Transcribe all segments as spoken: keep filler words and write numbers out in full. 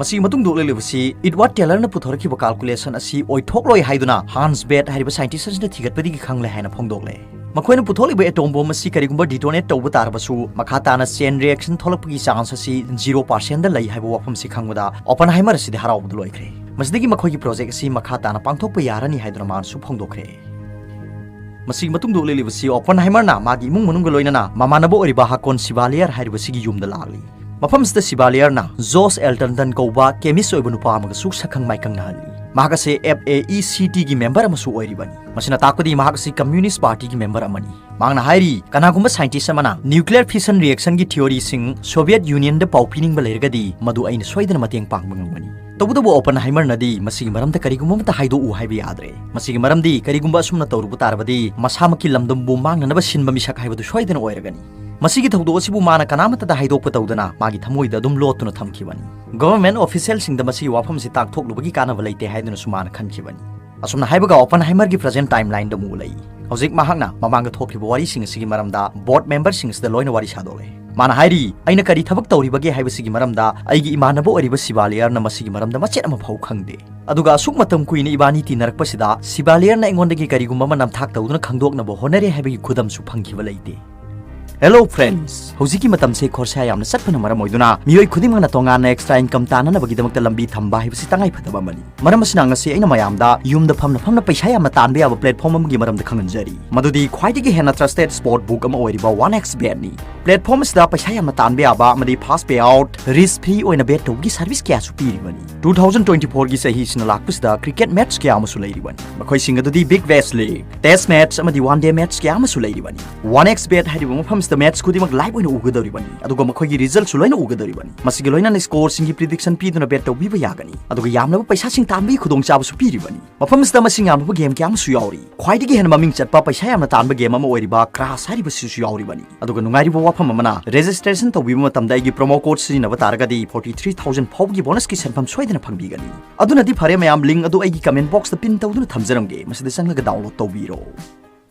ꯃꯁꯤꯒꯤ ꯃꯇꯨꯡꯗ ꯎꯠꯂꯛꯂꯤꯕꯁꯤ ꯏꯗꯋꯥꯔꯗ ꯇꯦꯂꯔꯅ ꯄꯨꯊꯣꯔꯛꯈꯤꯕ ꯀꯥꯜꯀꯨꯂꯦꯁꯟ ꯑꯁꯤ ꯑꯣꯏꯊꯣꯛꯂꯣꯏ ꯍꯥꯏꯗꯨꯅ ꯍꯥꯟꯁ ꯕꯦꯠ ꯍꯥꯏꯔꯤꯕ ꯁꯥꯏꯟꯇꯤꯁ ꯑꯁꯤꯅ ꯊꯤꯒꯠꯄꯗꯒꯤ ꯈꯪꯂꯦ ꯍꯥꯏꯅ ꯐꯣꯡꯗꯣꯛꯂꯦ꯫ ꯃꯈꯣꯏꯅ ꯄꯨꯊꯣꯛꯂꯤꯕ ꯑꯦꯇꯣꯝ ꯕꯣꯝ ꯑꯁꯤ ꯀꯔꯤꯒꯨꯝꯕ ꯗꯤꯇꯣꯅꯦꯠ ꯇꯧꯕ ꯇꯥꯔꯕꯁꯨ ꯃꯈꯥ ꯇꯥꯅ ꯆꯦꯟ ꯔꯤꯌꯦꯛꯁꯟ ꯊꯣꯛꯂꯛꯄꯒꯤ ꯆꯥꯟꯁ ꯑꯁꯤ ꯖꯤꯔꯣ ꯄꯥꯔꯁꯦꯟꯗ ꯂꯩ ꯍꯥꯏꯕ ꯋꯥꯐꯝꯁꯤ ꯈꯪꯕꯗ ꯑꯣꯄꯟꯍꯥꯏꯃꯔ ꯑꯁꯤꯗꯤ ꯍꯔꯥꯎꯕꯗ ꯂꯣꯏꯈ꯭ꯔꯦ꯫ ꯃꯁꯤꯗꯒꯤ ꯃꯈꯣꯏꯒꯤ ꯄ꯭ꯔꯣꯖꯦꯛ ꯑꯁꯤ ꯃꯈꯥ ꯇꯥꯅ ꯄꯥꯡꯊꯣꯛꯄ ꯌꯥꯔꯅꯤ ꯍꯥꯏꯗꯨꯅ ꯃꯥꯅꯁꯨ ꯐꯣꯡꯗꯣꯛꯈ꯭ꯔꯦ꯫ ꯃꯁꯤꯒꯤ ꯃꯇꯨꯡꯗ ꯎꯠꯂꯛꯂꯤꯕꯁꯤ ꯑꯣꯄꯟꯍꯥꯏꯃꯔꯅ ꯃꯥꯒꯤ ꯏꯃꯨꯡ ꯃꯅꯨꯡꯒ ꯂꯣꯏꯅꯅ ꯃꯃꯥꯟꯅꯕ ꯑꯣꯏꯔꯤꯕ ꯍꯥꯀꯣꯟ ꯁꯤꯕꯥꯂꯤꯌꯔ ꯍꯥꯏꯔꯤꯕꯁꯤꯒꯤ ꯌꯨꯝꯗ ꯂꯥꯛꯂꯤ꯫ ꯃꯐꯝꯁꯤꯗ ꯁꯤꯕꯥꯂꯤꯌꯔꯅ ꯖꯣꯁ ꯑꯦꯜꯇꯟꯇꯟ ꯀꯧꯕ ꯀꯦꯃꯤꯁ ꯑꯣꯏꯕ ꯅꯨꯄꯥ ꯑꯃꯒꯁꯨ ꯁꯛꯈꯪ ꯃꯥꯏꯈꯪꯅꯍꯜꯂꯤ꯫ ꯃꯍꯥꯛ ꯑꯁꯤ ꯑꯦꯐ ꯑꯦ ꯏ ꯁꯤ ꯇꯤꯒꯤ ꯃꯦꯝꯕꯔ ꯑꯃꯁꯨ ꯑꯣꯏꯔꯤꯕꯅꯤ꯫ ꯃꯁꯤꯅ ꯇꯥꯛꯄꯗꯤ ꯃꯍꯥꯛ ꯑꯁꯤ ꯀꯝꯃ꯭ꯌꯨꯅꯤꯁ ꯄꯥꯔꯇꯤꯒꯤ ꯃꯦꯝꯕꯔ ꯑꯃꯅꯤ꯫ ꯃꯍꯥꯛꯅ ꯍꯥꯏꯔꯤ, ꯀꯅꯥꯒꯨꯝꯕ ꯁꯥꯏꯟꯇꯤꯁ ꯑꯃꯅ ꯅ꯭ꯌꯨꯀ꯭ꯂꯤꯌꯔ ꯐꯤꯁꯟ ꯔꯤꯌꯦꯛꯁꯟꯒꯤ ꯊꯤꯑꯣꯔꯤꯁꯤꯡ ꯁꯣꯚꯤꯌꯦꯠ ꯌꯨꯅꯤꯌꯟꯗ ꯄꯥꯎ ꯄꯤꯅꯤꯡꯕ ꯂꯩꯔꯒꯗꯤ ꯃꯗꯨ ꯑꯩꯅ ꯁꯣꯏꯗꯅ ꯃꯇꯦꯡ ꯄꯥꯡꯕ ꯉꯝꯒꯅꯤ꯫ ꯇꯧꯕꯇꯕꯨ ꯑꯣꯄꯟꯍꯥꯏꯃꯔꯅꯗꯤ ꯃꯁꯤꯒꯤ ꯃꯔꯝꯗ ꯀꯔꯤꯒꯨꯝꯕ ꯑꯃꯠꯇ ꯍꯥꯏꯗꯣꯛꯎ ꯍꯥꯏꯕ ꯌꯥꯗ꯭ꯔꯦ꯫ ꯃꯁꯤꯒꯤ ꯃꯔꯝꯗꯤ ꯀꯔꯤꯒꯨꯝꯕ ꯑꯁꯨꯝꯅ ꯇꯧꯔꯨꯕ ꯇꯥꯔꯕꯗꯤ ꯃꯁꯥꯃꯛꯀꯤ ꯂꯝꯗꯝꯕꯨ ꯃꯥꯡꯅꯅꯕ ꯁꯤꯟꯕ ꯃꯤꯁꯛ ꯍꯥꯏꯕꯗꯨ ꯁꯣꯏꯗꯅ ꯑꯣꯏꯔꯒꯅꯤ꯫ ꯃꯁꯤꯒꯤ ꯊꯧꯗꯣꯛ ꯑꯁꯤꯕꯨ ꯃꯥꯅ ꯀꯅꯥꯃꯠꯇꯗ ꯍꯥꯏꯗꯣꯛꯄ ꯇꯧꯗꯅ ꯃꯥꯒꯤ ꯊꯃꯣꯏꯗ ꯑꯗꯨꯝ ꯂꯣꯠꯇꯨꯅ ꯊꯝꯈꯤꯕꯅꯤ꯫ ꯒꯚꯔꯟꯃꯦꯟꯠ ꯑꯣꯐꯤꯁꯤꯌꯦꯜꯁꯤꯡꯗ ꯃꯁꯤꯒꯤ ꯋꯥꯐꯝꯁꯤ ꯇꯥꯛꯊꯣꯛꯂꯨꯕꯒꯤ ꯀꯥꯟꯅꯕ ꯂꯩꯇꯦ ꯍꯥꯏꯗꯨꯅꯁꯨ ꯃꯥꯅ ꯈꯟꯈꯤꯕꯅꯤ꯫ ꯑꯁꯨꯝꯅ ꯍꯥꯏꯕꯒ ꯑꯣꯄꯟꯍꯥꯏꯃꯔꯒꯤ ꯄ꯭ꯔꯖꯦꯟꯠ ꯇꯥꯏꯝꯂꯥꯏꯟꯗ ꯑꯃꯨꯛ ꯎꯠꯂꯛꯏ꯫ ꯍꯧꯖꯤꯛ ꯃꯍꯥꯛꯅ ꯃꯃꯥꯡꯗ ꯊꯣꯛꯈꯤꯕ ꯋꯥꯔꯤꯁꯤꯡ ꯑꯁꯤꯒꯤ ꯃꯔꯝꯗ ꯕꯣꯔꯗ ꯃꯦꯝꯕꯔꯁꯤꯡ ꯑꯁꯤꯗ ꯂꯣꯏꯅ ꯋꯥꯔꯤ ꯁꯥꯗꯣꯛꯂꯦ꯫ ꯃꯥꯅ ꯍꯥꯏꯔꯤ, ꯑꯩꯅ ꯀꯔꯤ ꯊꯕꯛ ꯇꯧꯔꯤꯕꯒꯦ ꯍꯥꯏꯕꯁꯤꯒꯤ ꯃꯔꯝꯗ ꯑꯩꯒꯤ ꯏꯃꯥꯟꯅꯕ ꯑꯣꯏꯔꯤꯕ ꯁꯤꯕꯥꯂꯤꯌꯔꯅ ꯃꯁꯤꯒꯤ ꯃꯔꯝꯗ ꯃꯆꯦꯠ ꯑꯃ ꯐꯥꯎ ꯈꯪꯗꯦ꯫ ꯑꯗꯨꯒ ꯑꯁꯨꯛ ꯃꯇꯝ ꯀꯨꯏꯅ ꯏꯕꯥꯅꯤ ꯇꯤꯟꯅꯔꯛꯄꯁꯤꯗ ꯁꯤꯕꯥꯂꯤꯌꯔꯅ ꯑꯩꯉꯣꯟꯗꯒꯤ ꯀꯔꯤꯒꯨꯝꯕ ꯑꯃ ꯅꯝꯊꯥꯛ ꯇꯧꯗꯨꯅ ꯈꯪꯗꯣꯛꯅꯕ ꯍꯣꯠꯅꯔꯦ ꯍꯥꯏꯕꯒꯤ ꯈꯨꯗꯝꯁꯨ ꯐꯪꯈꯤꯕ ꯂꯩꯇꯦ꯫ ꯍꯦꯂꯣ ꯐ꯭ꯔꯦꯟꯗꯁ, ꯍꯧꯖꯤꯛꯀꯤ ꯃꯇꯝꯁꯦ ꯈꯣꯔꯁꯥ ꯌꯥꯝꯅ ꯆꯠꯄꯅ ꯃꯔꯝ ꯑꯣꯏꯗꯨꯅ ꯃꯤꯑꯣꯏ ꯈꯨꯗꯤꯡꯃꯛꯅ ꯇꯣꯉꯥꯟꯅ ꯑꯦꯛꯁꯇ꯭ꯔꯥ ꯏꯟꯀꯝ ꯇꯥꯅꯅꯕꯒꯤꯗꯃꯛꯇ ꯂꯝꯕꯤ ꯊꯝꯕ ꯍꯥꯏꯕꯁꯤ ꯇꯉꯥꯏ ꯐꯗꯕ ꯑꯃꯅꯤ꯫ ꯃꯔꯝ ꯑꯁꯤꯅ ꯉꯁꯤ ꯑꯩꯅ ꯃꯌꯥꯝꯗ ꯌꯨꯝꯗ ꯐꯝꯅ ꯐꯝꯅ ꯄꯩꯁꯥ ꯌꯥꯝꯅ ꯇꯥꯟꯕ ꯌꯥꯕ ꯄ꯭ꯂꯦꯠꯐꯣꯝ ꯑꯃꯒꯤ ꯃꯔꯝꯗ ꯈꯪꯍꯟꯖꯔꯤ, ꯃꯗꯨꯗꯤ ꯈ꯭ꯋꯥꯏꯗꯒꯤ ꯍꯦꯟꯅ ꯇ꯭ꯔꯁꯇꯦꯗ ꯁ꯭ꯄꯣꯔꯠ ꯕꯨꯛ ꯑꯃ ꯑꯣꯏꯔꯤꯕ ꯋꯥꯟ ꯑꯦꯛꯁ ꯕꯦꯠꯅꯤ꯫ ꯄ꯭ꯂꯦꯠꯐꯣꯝ ꯑꯁꯤꯗ ꯄꯩꯁꯥ ꯌꯥꯝꯅ ꯇꯥꯟꯕ ꯌꯥꯕ ꯑꯃꯗꯤ ꯐꯥꯁ ꯄꯦ ꯑꯥꯎꯠ, ꯔꯤꯁꯛ ꯐ꯭ꯔꯤ ꯑꯣꯏꯅ ꯕꯦꯠ ꯇꯧꯕꯒꯤ ꯁꯔꯚꯤꯁ ꯀꯌꯥꯁꯨ ꯄꯤꯔꯤꯕꯅꯤ꯫ ꯇꯨ ꯊꯥꯎꯖꯟ ꯇ꯭ꯋꯦꯟꯇꯤ ꯐꯣꯔꯒꯤ ꯆꯍꯤꯁꯤꯅ ꯂꯥꯛꯄꯁꯤꯗ ꯀ꯭ꯔꯤꯀꯦꯠ ꯃꯦꯠꯆ ꯀꯌꯥ ꯑꯃꯁꯨ ꯂꯩꯔꯤꯕꯅꯤ꯫ ꯃꯈꯣꯏꯁꯤꯡ ꯑꯗꯨꯗꯤ ꯕꯤꯒ ꯕꯦꯁ ꯂꯤꯒ, ꯇꯦꯁ ꯃꯦꯠꯆ ꯑꯃꯗꯤ ꯋꯥꯟ ꯗꯦ ꯃꯦꯠꯆ ꯀꯌꯥ ꯑꯃꯁꯨ ꯂꯩꯔꯤꯕꯅꯤ꯫ ꯋꯥꯟ ꯑꯦꯛꯁ ꯕꯦꯠ ꯍꯥꯏꯔꯤꯕ ꯃꯐꯝꯁꯤꯗ ꯃꯦꯠꯆ ꯈꯨꯗꯤꯡꯃꯛ ꯂꯥꯏꯚ ꯑꯣꯏꯅ ꯎꯒꯗꯧꯔꯤꯕꯅꯤ, ꯑꯗꯨꯒ ꯃꯈꯣꯏꯒꯤ ꯔꯤꯖꯜꯠꯁꯨ ꯂꯣꯏꯅ ꯎꯒꯗꯧꯔꯤꯕꯅꯤ꯫ ꯃꯁꯤꯒ ꯂꯣꯏꯅꯅ ꯁ꯭ꯀꯣꯔꯁꯤꯡꯒꯤ ꯄ꯭ꯔꯤꯗꯤꯛꯁꯟ ꯄꯤꯗꯨꯅ ꯕꯦꯠ ꯇꯧꯕꯤꯕ ꯌꯥꯒꯅꯤ, ꯑꯗꯨꯒ ꯌꯥꯝꯂꯕ ꯄꯩꯁꯥꯁꯤꯡ ꯇꯥꯟꯕꯒꯤ ꯈꯨꯗꯣꯡꯆꯥꯕꯁꯨ ꯄꯤꯔꯤꯕꯅꯤ꯫ ꯃꯐꯝꯁꯤꯗ ꯃꯁꯤꯡ ꯌꯥꯝꯂꯕ ꯒꯦꯝ ꯀꯌꯥ ꯑꯃꯁꯨ ꯌꯥꯎꯔꯤ꯫ ꯈ꯭ꯋꯥꯏꯗꯒꯤ ꯍꯦꯟꯅ ꯃꯃꯤꯡ ꯆꯠꯄ ꯄꯩꯁꯥ ꯌꯥꯝꯅ ꯇꯥꯟꯕ ꯒꯦꯝ ꯑꯃ ꯑꯣꯏꯔꯤꯕ ꯀ꯭ꯔꯥꯁ ꯍꯥꯏꯔꯤꯕꯁꯤꯁꯨ ꯌꯥꯎꯔꯤꯕꯅꯤ꯫ ꯑꯗꯨꯒ ꯅꯨꯡꯉꯥꯏꯔꯤꯕ ꯋꯥꯐꯝ ꯑꯃꯅ, ꯔꯦꯖꯤꯁꯇ꯭ꯔꯦꯁꯟ ꯇꯧꯕꯤꯕ ꯃꯇꯝꯗ ꯑꯩꯒꯤ ꯄ꯭ꯔꯣꯃꯣ ꯀꯣꯗ ꯁꯤꯖꯤꯟꯅꯕ ꯇꯥꯔꯒꯗꯤ ꯐꯣꯔꯇꯤ ꯊ꯭ꯔꯤ ꯊꯥꯎꯖꯟ ꯐꯥꯎꯕꯒꯤ ꯕꯣꯅꯁꯀꯤ ꯁꯦꯟꯐꯝ ꯁꯣꯏꯗꯅ ꯐꯪꯕꯤꯒꯅꯤ꯫ ꯑꯗꯨꯅꯗꯤ ꯐꯔꯦ ꯃꯌꯥꯝ, ꯂꯤꯡ ꯑꯗꯨ ꯑꯩꯒꯤ ꯀꯃꯦꯟ ꯕꯣꯛꯁꯇ ꯄꯤꯟ ꯇꯧꯗꯨꯅ ꯊꯝꯖꯔꯝꯒꯦ, ꯃꯁꯤꯗ ꯆꯪꯂꯒ ꯗꯥꯎꯟꯂꯣꯗ ꯇꯧꯕꯤꯔꯣ꯫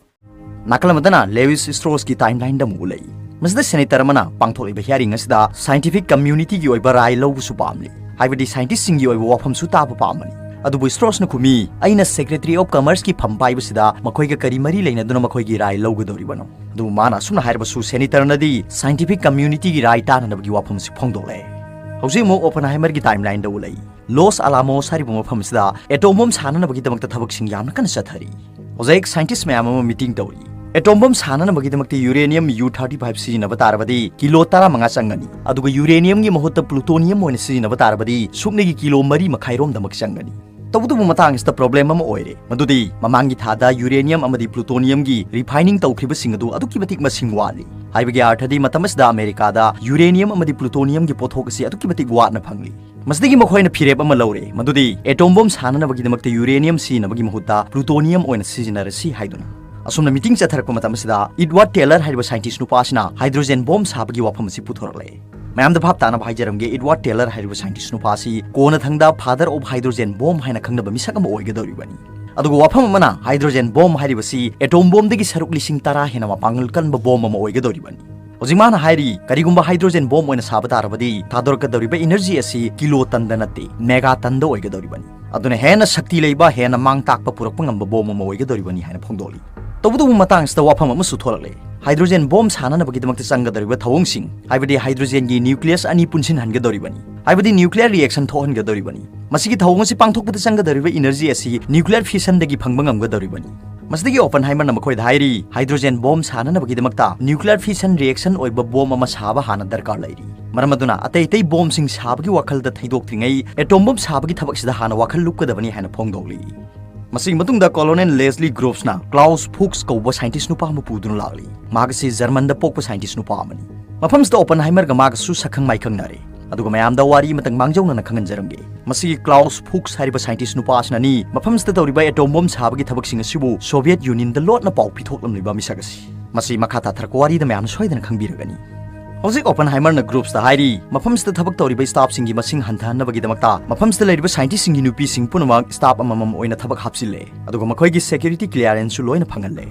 ꯅꯥꯀꯜ ꯑꯃꯗꯅ ꯂꯦꯋꯤꯁ ꯁ꯭ꯇ꯭ꯔꯣꯁꯀꯤ ꯇꯥꯏꯝꯂꯥꯏꯟꯗ ꯑꯃꯨꯛ ꯎꯠꯂꯛꯏ꯫ ꯃꯁꯤꯗ ꯁꯦꯅꯦꯇꯔ ꯑꯃꯅ ꯄꯥꯡꯊꯣꯛꯂꯤꯕ ꯍꯤꯌꯥꯔꯤꯡ ꯑꯁꯤꯗ ꯁꯥꯏꯟꯇꯤꯐꯤꯛ ꯀꯝꯃ꯭ꯌꯨꯅꯤꯇꯤꯒꯤ ꯑꯣꯏꯕ ꯔꯥꯏ ꯂꯧꯕꯁꯨ ꯄꯥꯝꯂꯤ꯫ ꯍꯥꯏꯕꯗꯤ scientistꯁꯤꯡꯒꯤ ꯑꯣꯏꯕ ꯋꯥꯐꯝꯁꯨ ꯇꯥꯕ ꯄꯥꯝꯕꯅꯤ꯫ ꯑꯗꯨꯕꯨ ꯁ꯭ꯇ꯭ꯔꯣꯁꯅ ꯈꯨꯝꯃꯤ, "ꯑꯩꯅ Secretary of Commerceꯀꯤ ꯐꯝ ꯄꯥꯏꯕꯁꯤꯗ ꯃꯈꯣꯏꯒ ꯀꯔꯤ ꯃꯔꯤ ꯂꯩꯅꯗꯨꯅ ꯃꯈꯣꯏꯒꯤ ꯔꯥꯏ ꯂꯧꯒꯗꯧꯔꯤꯕꯅꯣ?" ꯑꯗꯨꯕꯨ ꯃꯥꯅ ꯑꯁꯨꯝꯅ ꯍꯥꯏꯔꯕꯁꯨ, ꯁꯦꯅꯤꯇꯔꯅꯗꯤ scientific communityꯒꯤ ꯔꯥꯏ ꯇꯥꯅꯅꯕꯒꯤ ꯋꯥꯐꯝꯁꯤ ꯐꯣꯡꯗꯣꯛꯂꯦ꯫ ꯍꯧꯖꯤꯛ ꯑꯃꯨꯛ ꯑꯣꯄꯟꯍꯥꯏꯃꯔꯒꯤ ꯇꯥꯏꯝꯂꯥꯏꯟꯗ ꯎꯠꯂꯛꯏ꯫ ꯂꯣꯁ ꯑꯂꯥꯃꯣꯁ ꯍꯥꯏꯔꯤꯕ ꯃꯐꯝ ꯑꯁꯤꯗ ꯑꯦꯇꯣꯝ ꯕꯣꯝ ꯁꯥꯅꯅꯕꯒꯤꯗꯃꯛꯇ ꯊꯕꯛꯁꯤꯡ ꯌꯥꯝꯅ ꯀꯟꯅ ꯆꯠꯊꯔꯤ꯫ ꯍꯧꯖꯤꯛ ꯁꯥꯏꯟꯇꯤꯁ ꯃꯌꯥꯝ ꯑꯃ ꯃꯤꯇꯤꯡ ꯇꯧꯔꯤ꯫ ꯑꯦꯇꯣꯝ ꯕꯣꯝ ꯁꯥꯅꯅꯕꯒꯤꯗꯃꯛꯇ ꯌꯨꯔꯦꯅꯤꯌꯝ ꯌꯨ ꯊꯥꯔꯇꯤ ꯐꯥꯏꯚ ꯁꯤꯖꯤꯟꯅꯕ ꯇꯥꯔꯕꯗꯤ ꯀꯤꯂꯣ ꯇꯔꯥꯃꯉꯥ ꯆꯪꯒꯅꯤ, ꯑꯗꯨꯒ ꯌꯨꯔꯦꯅꯤꯌꯝꯒꯤ ꯃꯍꯨꯠꯇ ꯄ꯭ꯂꯨꯇꯣꯅꯤꯌꯝ ꯑꯣꯏꯅ ꯁꯤꯖꯤꯟꯅꯕ ꯇꯥꯔꯕꯗꯤ ꯁꯨꯞꯅꯒꯤ ꯀꯤꯂꯣ ꯃꯔꯤ ꯃꯈꯥꯏꯔꯣꯝꯗꯃꯛ ꯆꯪꯒꯅꯤ꯫ ꯇꯧꯕꯇꯕꯨ ꯃꯇꯥꯡ ꯑꯁꯤꯗ ꯄ꯭ꯔꯣꯕ꯭ꯂꯦꯝ ꯑꯃ ꯑꯣꯏꯔꯦ, ꯃꯗꯨꯗꯤ ꯃꯃꯥꯡꯒꯤ ꯊꯥꯗ ꯌꯨꯔꯦꯅꯤꯌꯝ ꯑꯃꯗꯤ ꯄ꯭ꯂꯨꯇꯣꯅꯤꯌꯝꯒꯤ ꯔꯤꯐꯥꯏꯅꯤꯡ ꯇꯧꯈ꯭ꯔꯤꯕꯁꯤꯡ ꯑꯗꯨ ꯑꯗꯨꯛꯀꯤ ꯃꯇꯤꯛ ꯃꯁꯤꯡ ꯋꯥꯠꯂꯤ꯫ ꯍꯥꯏꯕꯒꯤ ꯑꯥꯔꯊꯗꯤ ꯃꯇꯝ ꯑꯁꯤꯗ ꯑꯃꯦꯔꯤꯀꯥꯗ ꯌꯨꯔꯦꯅꯤꯌꯝ ꯑꯃꯗꯤ ꯄ꯭ꯂꯨꯇꯣꯅꯤꯌꯝꯒꯤ ꯄꯣꯠꯊꯣꯛ ꯑꯁꯤ ꯑꯗꯨꯛꯀꯤ ꯃꯇꯤꯛ ꯋꯥꯠꯅ ꯐꯪꯂꯤ꯫ ꯃꯁꯤꯗꯒꯤ ꯃꯈꯣꯏꯅ ꯐꯤꯔꯦꯞ ꯑꯃ ꯂꯧꯔꯦ, ꯃꯗꯨꯗꯤ ꯑꯦꯇꯣꯝ ꯕꯣꯝ ꯁꯥꯅꯅꯕꯒꯤꯗꯃꯛꯇ ꯌꯨꯔꯦꯅꯤꯌꯝ ꯁꯤꯖꯤꯟꯅꯕꯒꯤ ꯃꯍꯨꯠꯇ ꯄ꯭ꯂꯨꯇꯣꯅꯤꯌꯝ ꯑꯣꯏꯅ ꯁꯤꯖꯤꯟꯅꯔꯁꯤ ꯍꯥꯏꯗꯨꯅ꯫ ꯑꯁꯨꯝꯅ ꯃꯤꯇꯤꯡ ꯆꯠꯊꯔꯛꯄ ꯃꯇꯝ ꯑꯁꯤꯗ ꯏꯗꯋꯥꯔꯗ ꯇꯦꯂꯔ ꯍꯥꯏꯔꯤꯕ ꯁꯥꯏꯟꯇꯤꯁ ꯅꯨꯄꯥ ꯑꯁꯤꯅ ꯍꯥꯏꯗ꯭ꯔꯣꯖꯦꯟ ꯕꯣꯝ ꯁꯥꯕꯒꯤ ꯋꯥꯐꯝ ꯑꯁꯤ ꯄꯨꯊꯣꯔꯛꯂꯦ꯫ ꯃꯌꯥꯝꯗ ꯚꯥꯞ ꯇꯥꯅꯕ ꯍꯥꯏꯖꯔꯝꯒꯦ, ꯏꯗꯋꯥꯔꯗ ꯇꯦꯂꯔ ꯍꯥꯏꯔꯤꯕ ꯁꯥꯏꯟꯇꯤꯁ ꯅꯨꯄꯥ ꯑꯁꯤ ꯀꯣꯟꯅꯊꯪꯗ Father of Hydrogen Bomb ꯍꯥꯏꯅ ꯈꯪꯅꯕ ꯃꯤꯁꯛ ꯑꯃ ꯑꯣꯏꯒꯗꯧꯔꯤꯕꯅꯤ꯫ ꯑꯗꯨꯒ ꯋꯥꯐꯝ ꯑꯃꯅ, ꯍꯥꯏꯗ꯭ꯔꯣꯖꯦꯟ ꯕꯣꯝ ꯍꯥꯏꯔꯤꯕꯁꯤ ꯑꯦꯇꯣꯝ ꯕꯣꯝꯗꯒꯤ ꯁꯔꯨꯛ ꯂꯤꯁꯤꯡ ꯇꯔꯥ ꯍꯦꯟꯅ ꯃꯄꯥꯡꯒꯜ ꯀꯟꯕ ꯕꯣꯝ ꯑꯃ ꯑꯣꯏꯒꯗꯧꯔꯤꯕꯅꯤ꯫ ꯍꯧꯖꯤꯛ ꯃꯥꯅ ꯍꯥꯏꯔꯤ, ꯀꯔꯤꯒꯨꯝꯕ ꯍꯥꯏꯗ꯭ꯔꯣꯖꯦꯟ ꯕꯣꯝ ꯑꯣꯏꯅ ꯁꯥꯕ ꯇꯥꯔꯕꯗꯤ ꯊꯥꯗꯣꯔꯛꯀꯗꯧꯔꯤꯕ ꯏꯅꯔꯖꯤ ꯑꯁꯤ ꯀꯤꯂꯣ ꯇꯟꯗ ꯅꯠꯇꯦ, ꯃꯦꯒꯥ ꯇꯟꯗ ꯑꯣꯏꯒꯗꯧꯔꯤꯕꯅꯤ꯫ ꯑꯗꯨꯅ ꯍꯦꯟꯅ ꯁꯛꯇꯤ ꯂꯩꯕ, ꯍꯦꯟꯅ ꯃꯥꯡ ꯇꯥꯛꯄ ꯄꯨꯔꯛꯄ ꯉꯝꯕ ꯕꯣꯝ ꯑꯃ ꯑꯣꯏꯒꯗꯧꯔꯤꯕꯅꯤ ꯍꯥꯏꯅ ꯐꯣꯡꯗꯣꯛꯂꯤ꯫ ꯇꯧꯕꯇꯕꯨ ꯃꯇꯥꯡ ꯑꯁꯤꯗ ꯋꯥꯐꯝ ꯑꯃꯁꯨ ꯊꯣꯛꯂꯛꯂꯦ꯫ ꯍꯥꯏꯗ꯭ꯔꯣꯖꯦꯟ ꯕꯣꯝ ꯁꯥꯅꯅꯕꯒꯤꯗꯃꯛꯇ ꯆꯪꯒꯗꯧꯔꯤꯕ ꯊꯧꯑꯣꯡꯁꯤꯡ, ꯍꯥꯏꯕꯗꯤ ꯍꯥꯏꯗ꯭ꯔꯣꯖꯦꯟꯒꯤ ꯅ꯭ꯌꯨꯀ꯭ꯂꯤꯌꯁ ꯑꯅꯤ ꯄꯨꯟꯁꯤꯟꯍꯟꯒꯗꯧꯔꯤꯕꯅꯤ, ꯍꯥꯏꯕꯗꯤ ꯅ꯭ꯌꯨꯀ꯭ꯂꯤꯌꯔ ꯔꯤꯑꯦꯛꯁꯟ ꯊꯣꯛꯍꯟꯒꯗꯧꯔꯤꯕꯅꯤ꯫ ꯃꯁꯤꯒꯤ ꯊꯧꯑꯣꯡ ꯑꯁꯤ ꯄꯥꯡꯊꯣꯛꯄꯗ ꯆꯪꯒꯗꯧꯔꯤꯕ ꯏꯅꯔꯖꯤ ꯑꯁꯤ ꯅ꯭ꯌꯨꯀ꯭ꯂꯤꯌꯔ ꯐꯤꯁꯟꯗꯒꯤ ꯐꯪꯕ ꯉꯝꯒꯗꯧꯔꯤꯕꯅꯤ꯫ ꯃꯁꯤꯗꯒꯤ ꯑꯣꯄꯟꯍꯥꯏꯃꯔꯅ ꯃꯈꯣꯏꯗ ꯍꯥꯏꯔꯤ, ꯍꯥꯏꯗ꯭ꯔꯣꯖꯦꯟ ꯕꯣꯝ ꯁꯥꯅꯅꯕꯒꯤꯗꯃꯛꯇ ꯅ꯭ꯌꯨꯀ꯭ꯂꯤꯌꯔ ꯐꯤꯁꯟ ꯔꯤꯑꯦꯛꯁꯟ ꯑꯣꯏꯕ ꯕꯣꯝ ꯑꯃ ꯁꯥꯕ ꯍꯥꯟꯅ ꯗꯔꯀꯥꯔ ꯂꯩꯔꯤ꯫ ꯃꯔꯝ ꯑꯗꯨꯅ ꯑꯇꯩ ꯑꯇꯩ ꯕꯣꯝꯁꯤꯡ ꯁꯥꯕꯒꯤ ꯋꯥꯈꯜꯗ ꯊꯩꯗꯣꯛꯇ꯭ꯔꯤꯉꯩ ꯑꯦꯇꯣꯝ ꯕꯣꯝ ꯁꯥꯕꯒꯤ ꯊꯕꯛꯁꯤꯗ ꯍꯥꯟꯅ ꯋꯥꯈꯜ ꯂꯨꯞꯀꯗꯕꯅꯤ ꯍꯥꯏꯅ ꯐꯣꯡꯗꯣꯛꯂꯤ꯫ ꯃꯁꯤꯒꯤ ꯃꯇꯨꯡꯗ ꯀꯣꯂꯣꯅꯦꯜ ꯂꯦꯁꯂꯤ ꯒ꯭ꯔꯣꯞꯁꯅ ꯀ꯭ꯂꯥꯎꯁ ꯐꯨꯛꯁ ꯀꯧꯕ ꯁꯥꯏꯟꯇꯤꯁ ꯅꯨꯄꯥ ꯑꯃ ꯄꯨꯗꯨꯅ ꯂꯥꯛꯂꯤ꯫ ꯃꯍꯥꯛ ꯑꯁꯤ ꯖꯔꯃꯟꯗ ꯄꯣꯛꯄ ꯁꯥꯏꯟꯇꯤꯁ ꯅꯨꯄꯥ ꯑꯃꯅꯤ꯫ ꯃꯐꯝꯁꯤꯗ ꯑꯣꯄꯟꯍꯥꯏꯃꯔꯒ ꯃꯥꯒꯁꯨ ꯁꯛꯈꯪ ꯃꯥꯏꯈꯪꯅꯔꯦ꯫ ꯑꯗꯨꯒ ꯃꯌꯥꯝꯗ ꯋꯥꯔꯤ ꯑꯃꯇꯪ ꯃꯥꯡꯖꯧꯅꯅ ꯈꯪꯍꯟꯖꯔꯝꯒꯦ꯫ ꯃꯁꯤꯒꯤ ꯀ꯭ꯂꯥꯎꯁ ꯐꯨꯛꯁ ꯍꯥꯏꯔꯤꯕ ꯁꯥꯏꯟꯇꯤꯁ ꯅꯨꯄꯥ ꯑꯁꯤꯅꯅꯤ ꯃꯐꯝꯁꯤꯗ ꯇꯧꯔꯤꯕ ꯑꯦꯇꯣꯝ ꯕꯣꯝ ꯁꯥꯕꯒꯤ ꯊꯕꯛꯁꯤꯡ ꯑꯁꯤꯕꯨ ꯁꯣꯚꯤꯌꯦꯠ ꯌꯨꯅꯤꯌꯟꯗ ꯂꯣꯠꯅ ꯄꯥꯎ ꯄꯤꯊꯣꯛꯂꯝꯂꯤꯕ ꯃꯤꯁꯛ ꯑꯁꯤ꯫ ꯃꯁꯤ ꯃꯈꯥ ꯇꯥꯊꯔꯛꯄ ꯋꯥꯔꯤꯗ ꯃꯌꯥꯝꯅ ꯁꯣꯏꯗꯅ ꯈꯪꯕꯤꯔꯒꯅꯤ꯫ ꯍꯧꯖꯤꯛ ꯑꯣꯄꯟꯍꯥꯏꯃꯔꯅ ꯒ꯭ꯔꯨꯞꯁꯇ ꯍꯥꯏꯔꯤ, ꯃꯐꯝꯁꯤꯗ ꯊꯕꯛ ꯇꯧꯔꯤꯕ ꯁ꯭ꯇꯥꯐꯁꯤꯡꯒꯤ ꯃꯁꯤꯡ ꯍꯟꯊꯍꯟꯅꯕꯒꯤꯗꯃꯛꯇ ꯃꯐꯝꯁꯤꯗ ꯂꯩꯔꯤꯕ ꯁꯥꯏꯟꯇꯤꯁꯁꯤꯡꯒꯤ ꯅꯨꯄꯤꯁꯤꯡ ꯄꯨꯝꯅꯃꯛ ꯁ꯭ꯇꯥꯐ ꯑꯃꯃꯝ ꯑꯣꯏꯅ ꯊꯕꯛ ꯍꯥꯞꯆꯤꯜꯂꯦ, ꯑꯗꯨꯒ ꯃꯈꯣꯏꯒꯤ ꯁꯦꯀ꯭ꯌꯨꯔꯤꯇꯤ ꯀ꯭ꯂꯤꯌꯥꯔꯦꯟꯁꯁꯨ ꯂꯣꯏꯅ ꯐꯪꯍꯜꯂꯦ꯫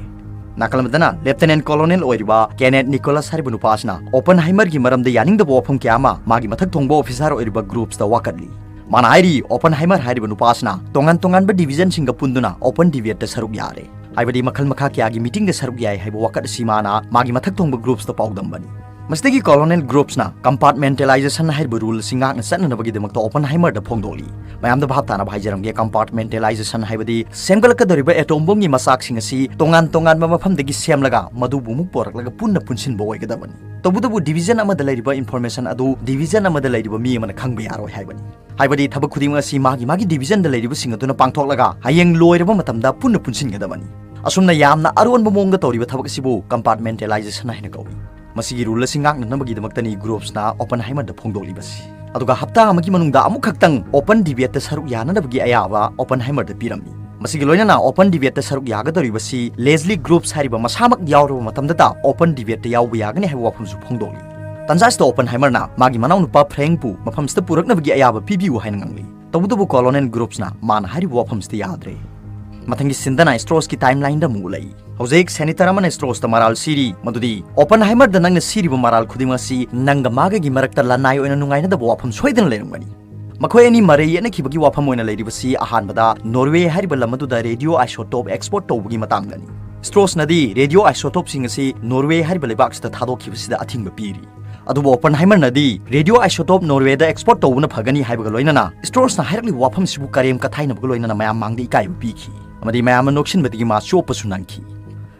ꯅꯥꯀꯜ ꯑꯃꯗꯅ Lieutenant Colonel ꯑꯣꯏꯔꯤꯕ Kenneth Nicholas ꯍꯥꯏꯔꯤꯕ ꯅꯨꯄꯥ ꯑꯁꯤꯅ Oppenheimerꯒꯤ ꯃꯔꯝꯗ ꯌꯥꯅꯤꯡꯗꯕ ꯋꯥꯐꯝ ꯀꯌꯥ ꯑꯃ ꯃꯥꯒꯤ ꯃꯊꯛ ꯊꯣꯡꯕ officer ꯑꯣꯏꯔꯤꯕ groupsꯇ ꯋꯥꯀꯠꯂꯤ꯫ ꯃꯥꯅ ꯍꯥꯏꯔꯤ, Oppenheimer ꯍꯥꯏꯔꯤꯕ ꯅꯨꯄꯥ ꯑꯁꯤꯅ ꯇꯣꯉꯥꯟ ꯇꯣꯉꯥꯟꯕ divisionꯁꯤꯡꯒ ꯄꯨꯟꯗꯨꯅ open debateꯇ ꯁꯔꯨꯛ ꯌꯥꯔꯦ, ꯍꯥꯏꯕꯗꯤ ꯃꯈꯜ ꯃꯈꯥ ꯀꯌꯥꯒꯤ meetingꯗ ꯁꯔꯨꯛ ꯌꯥꯏ ꯍꯥꯏꯕ ꯋꯥꯀꯠ ꯑꯁꯤ ꯃꯥꯅ ꯃꯥꯒꯤ ꯃꯊꯛ ꯊꯣꯡꯕ groupsꯇ ꯄꯥꯎꯗꯝꯕꯅꯤ꯫ ꯃꯁꯤꯗꯒꯤ Colonel groupsꯅ compartmentalization ꯍꯥꯏꯔꯤꯕ rule ꯑꯁꯤ ꯉꯥꯛꯅ ꯆꯠꯅꯅꯕꯒꯤꯗꯃꯛꯇ Oppenheimerꯗ ꯐꯣꯡꯗꯣꯛꯂꯤ꯫ ꯃꯌꯥꯝꯗ ꯚꯥꯞ ꯇꯥꯅꯕ ꯍꯥꯏꯖꯔꯝꯒꯦ, compartmentalization ꯍꯥꯏꯕꯗꯤ ꯁꯦꯝꯒꯠꯂꯛꯀꯗꯧꯔꯤꯕ atom bombꯒꯤ ꯃꯆꯥꯛꯁꯤꯡ ꯑꯁꯤ ꯇꯣꯉꯥꯟ ꯇꯣꯉꯥꯟꯕ ꯃꯐꯝꯗꯒꯤ ꯁꯦꯝꯂꯒ ꯃꯗꯨꯕꯨ ꯑꯃꯨꯛ ꯄꯣꯔꯛꯂꯒ ꯄꯨꯟꯅ ꯄꯨꯟꯁꯤꯟꯕ ꯑꯣꯏꯒꯗꯕꯅꯤ꯫ ꯇꯧꯕꯇꯕꯨ division ꯑꯃꯗ ꯂꯩꯔꯤꯕ information ꯑꯗꯨ division ꯑꯃꯗ ꯂꯩꯔꯤꯕ ꯃꯤ ꯑꯃꯅ ꯈꯪꯕ ꯌꯥꯔꯣꯏ ꯍꯥꯏꯕꯅꯤ꯫ ꯍꯥꯏꯕꯗꯤ ꯊꯕꯛ ꯈꯨꯗꯤꯡꯃꯛ ꯑꯁꯤ ꯃꯥꯒꯤ ꯃꯥꯒꯤ divisionꯗ ꯂꯩꯔꯤꯕꯁꯤꯡ ꯑꯗꯨꯅ ꯄꯥꯡꯊꯣꯛꯂꯒ ꯍꯌꯦꯡ ꯂꯣꯏꯔꯕ ꯃꯇꯝꯗ ꯄꯨꯟꯅ ꯄꯨꯟꯁꯤꯟꯒꯗꯕꯅꯤ꯫ ꯑꯁꯨꯝꯅ ꯌꯥꯝꯅ ꯑꯔꯣꯟꯕ ꯃꯑꯣꯡꯗ ꯇꯧꯔꯤꯕ ꯊꯕꯛ ꯑꯁꯤꯕꯨ compartmentalization ꯍꯥꯏꯅ ꯀꯧꯏ꯫ ꯃꯁꯤꯒꯤ rule ꯑꯁꯤ ꯉꯥꯛꯅꯅꯕꯒꯤꯗꯃꯛꯇꯅꯤ groupsꯅ Oppenheimerꯗ ꯐꯣꯡꯗꯣꯛꯂꯤꯕꯁꯤ꯫ ꯑꯗꯨꯒ ꯍꯞꯇꯥ ꯑꯃꯒꯤ ꯃꯅꯨꯡꯗ ꯑꯃꯨꯛꯈꯛꯇꯪ open debateꯇ ꯁꯔꯨꯛ ꯌꯥꯅꯅꯕꯒꯤ ꯑꯌꯥꯕ Oppenheimerꯗ ꯄꯤꯔꯝꯃꯤ꯫ ꯃꯁꯤꯒꯤ ꯂꯣꯏꯅꯅ open debateꯇ ꯁꯔꯨꯛ ꯌꯥꯒꯗꯧꯔꯤꯕꯁꯤ Leslie groupsꯍꯥꯏꯔꯤꯕ ꯃꯁꯥꯃꯛ ꯌꯥꯎꯔꯕ ꯃꯇꯝꯗꯇ open debateꯇ ꯌꯥꯎꯕ ꯌꯥꯒꯅꯤ ꯍꯥꯏꯕ ꯋꯥꯐꯝꯁꯨ ꯐꯣꯡꯗꯣꯛꯂꯤ꯫ ꯇꯟꯖꯥꯁꯤꯗ Oppenheimerꯅ ꯃꯥꯒꯤ ꯃꯅꯥꯎꯅꯨꯄꯥ Frankꯄꯨ ꯃꯐꯝꯁꯤꯗ ꯄꯨꯔꯛꯅꯕꯒꯤ ꯑꯌꯥꯕ ꯄꯤꯕꯤꯌꯨ ꯍꯥꯏꯅ ꯉꯥꯡꯂꯤ꯫ ꯇꯧꯕꯇꯕꯨ Colonel groupsꯅ ꯃꯥꯅ ꯍꯥꯏꯔꯤꯕ ꯋꯥꯐꯝꯁꯤꯗ ꯌꯥꯗ꯭ꯔꯦ꯫ ꯃꯊꯪꯒꯤ sceneꯗꯅ Straussꯀꯤ timelineꯗ ꯑꯃꯨꯛ ꯎꯠꯂꯛꯏ꯫ ꯍꯧꯖꯤꯛ Senator ꯑꯃꯅ Straussꯇ ꯃꯔꯥꯜ ꯁꯤꯔꯤ, ꯃꯗꯨꯗꯤ Oppenheimerꯗ ꯅꯪꯅ ꯁꯤꯔꯤꯕ ꯃꯔꯥꯜ ꯈꯨꯗꯤꯡꯃꯛ ꯑꯁꯤ ꯅꯪꯒ ꯃꯥꯒꯒꯤ ꯃꯔꯛꯇ ꯂꯅꯥꯏ ꯑꯣꯏꯅ ꯅꯨꯡꯉꯥꯏꯅꯗꯕ ꯋꯥꯐꯝ ꯁꯣꯏꯗꯅ ꯂꯩꯔꯝꯒꯅꯤ꯫ ꯃꯈꯣꯏ ꯑꯅꯤ ꯃꯔꯩ ꯌꯦꯠꯅꯈꯤꯕꯒꯤ ꯋꯥꯐꯝ ꯑꯣꯏꯅ ꯂꯩꯔꯤꯕꯁꯤ ꯑꯍꯥꯟꯕꯗ Norway ꯍꯥꯏꯔꯤꯕ ꯂꯝ ꯑꯗꯨꯗ radioisotope export ꯇꯧꯕꯒꯤ ꯃꯇꯥꯡꯗꯅꯤ꯫ Straussꯅꯗꯤ radioisotopeꯁꯤꯡ ꯑꯁꯤ Norway ꯍꯥꯏꯔꯤꯕ ꯂꯩꯕꯥꯛꯁꯤꯗ ꯊꯥꯗꯣꯛꯈꯤꯕꯁꯤꯗ ꯑꯊꯤꯡꯕ ꯄꯤꯔꯤ꯫ ꯑꯗꯨꯕꯨ Oppenheimerꯅꯗꯤ radioisotope Norwayꯗ export ꯇꯧꯕꯅ ꯐꯒꯅꯤ ꯍꯥꯏꯕꯒ ꯂꯣꯏꯅꯅ Straussꯅ ꯍꯥꯏꯔꯛꯂꯤꯕ ꯋꯥꯐꯝꯁꯤꯕꯨ ꯀꯔꯦꯝ ꯀꯊꯥꯏꯅꯕꯒ ꯂꯣꯏꯅꯅ ꯃꯌꯥꯝ ꯃꯥꯡꯗ ꯏꯀꯥꯏꯕ ꯄꯤꯈꯤ ꯑꯃꯗꯤ ꯃꯌꯥꯝꯅ ꯅꯣꯛꯁꯤꯟꯕꯗꯒꯤ ꯃꯥ ꯆꯣꯞꯄꯁꯨ ꯅꯪꯈꯤ꯫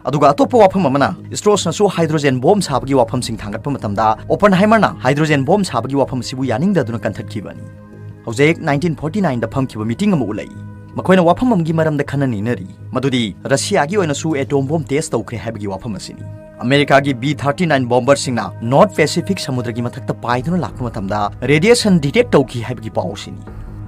ꯑꯗꯨꯒ ꯑꯇꯣꯞꯄ ꯋꯥꯐꯝ ꯑꯃꯅ, Straussꯅꯁꯨ hydrogen bomb ꯁꯥꯕꯒꯤ ꯋꯥꯐꯝꯁꯤꯡ ꯊꯥꯡꯒꯠꯄ ꯃꯇꯝꯗ Oppenheimerꯅ hydrogen bomb ꯁꯥꯕꯒꯤ ꯋꯥꯐꯝ ꯑꯁꯤꯕꯨ ꯌꯥꯅꯤꯡꯗꯗꯨꯅ ꯀꯟꯊꯠꯈꯤꯕꯅꯤ꯫ ꯍꯧꯖꯤꯛ nineteen forty nineꯗ ꯐꯝꯈꯤꯕ meeting ꯑꯃ ꯎꯠꯂꯛꯏ꯫ ꯃꯈꯣꯏꯅ ꯋꯥꯐꯝ ꯑꯃꯒꯤ ꯃꯔꯝꯗ ꯈꯟꯅ ꯅꯩꯅꯔꯤ, ꯃꯗꯨꯗꯤ ꯔꯁꯤꯌꯥꯒꯤ ꯑꯣꯏꯅꯁꯨ atom bomb test ꯇꯧꯈ꯭ꯔꯦ ꯍꯥꯏꯕꯒꯤ ꯋꯥꯐꯝ ꯑꯁꯤꯅꯤ꯫ ꯑꯃꯦꯔꯤꯀꯥꯒꯤ B thirty nine bomberꯁꯤꯡꯅ North Pacific ꯁꯃꯨꯗ꯭ꯔꯒꯤ ꯃꯊꯛꯇ ꯄꯥꯏꯗꯨꯅ ꯂꯥꯛꯄ ꯃꯇꯝꯗ radiation detect ꯇꯧꯈꯤ ꯍꯥꯏꯕꯒꯤ ꯄꯥꯎ ꯑꯁꯤꯅꯤ꯫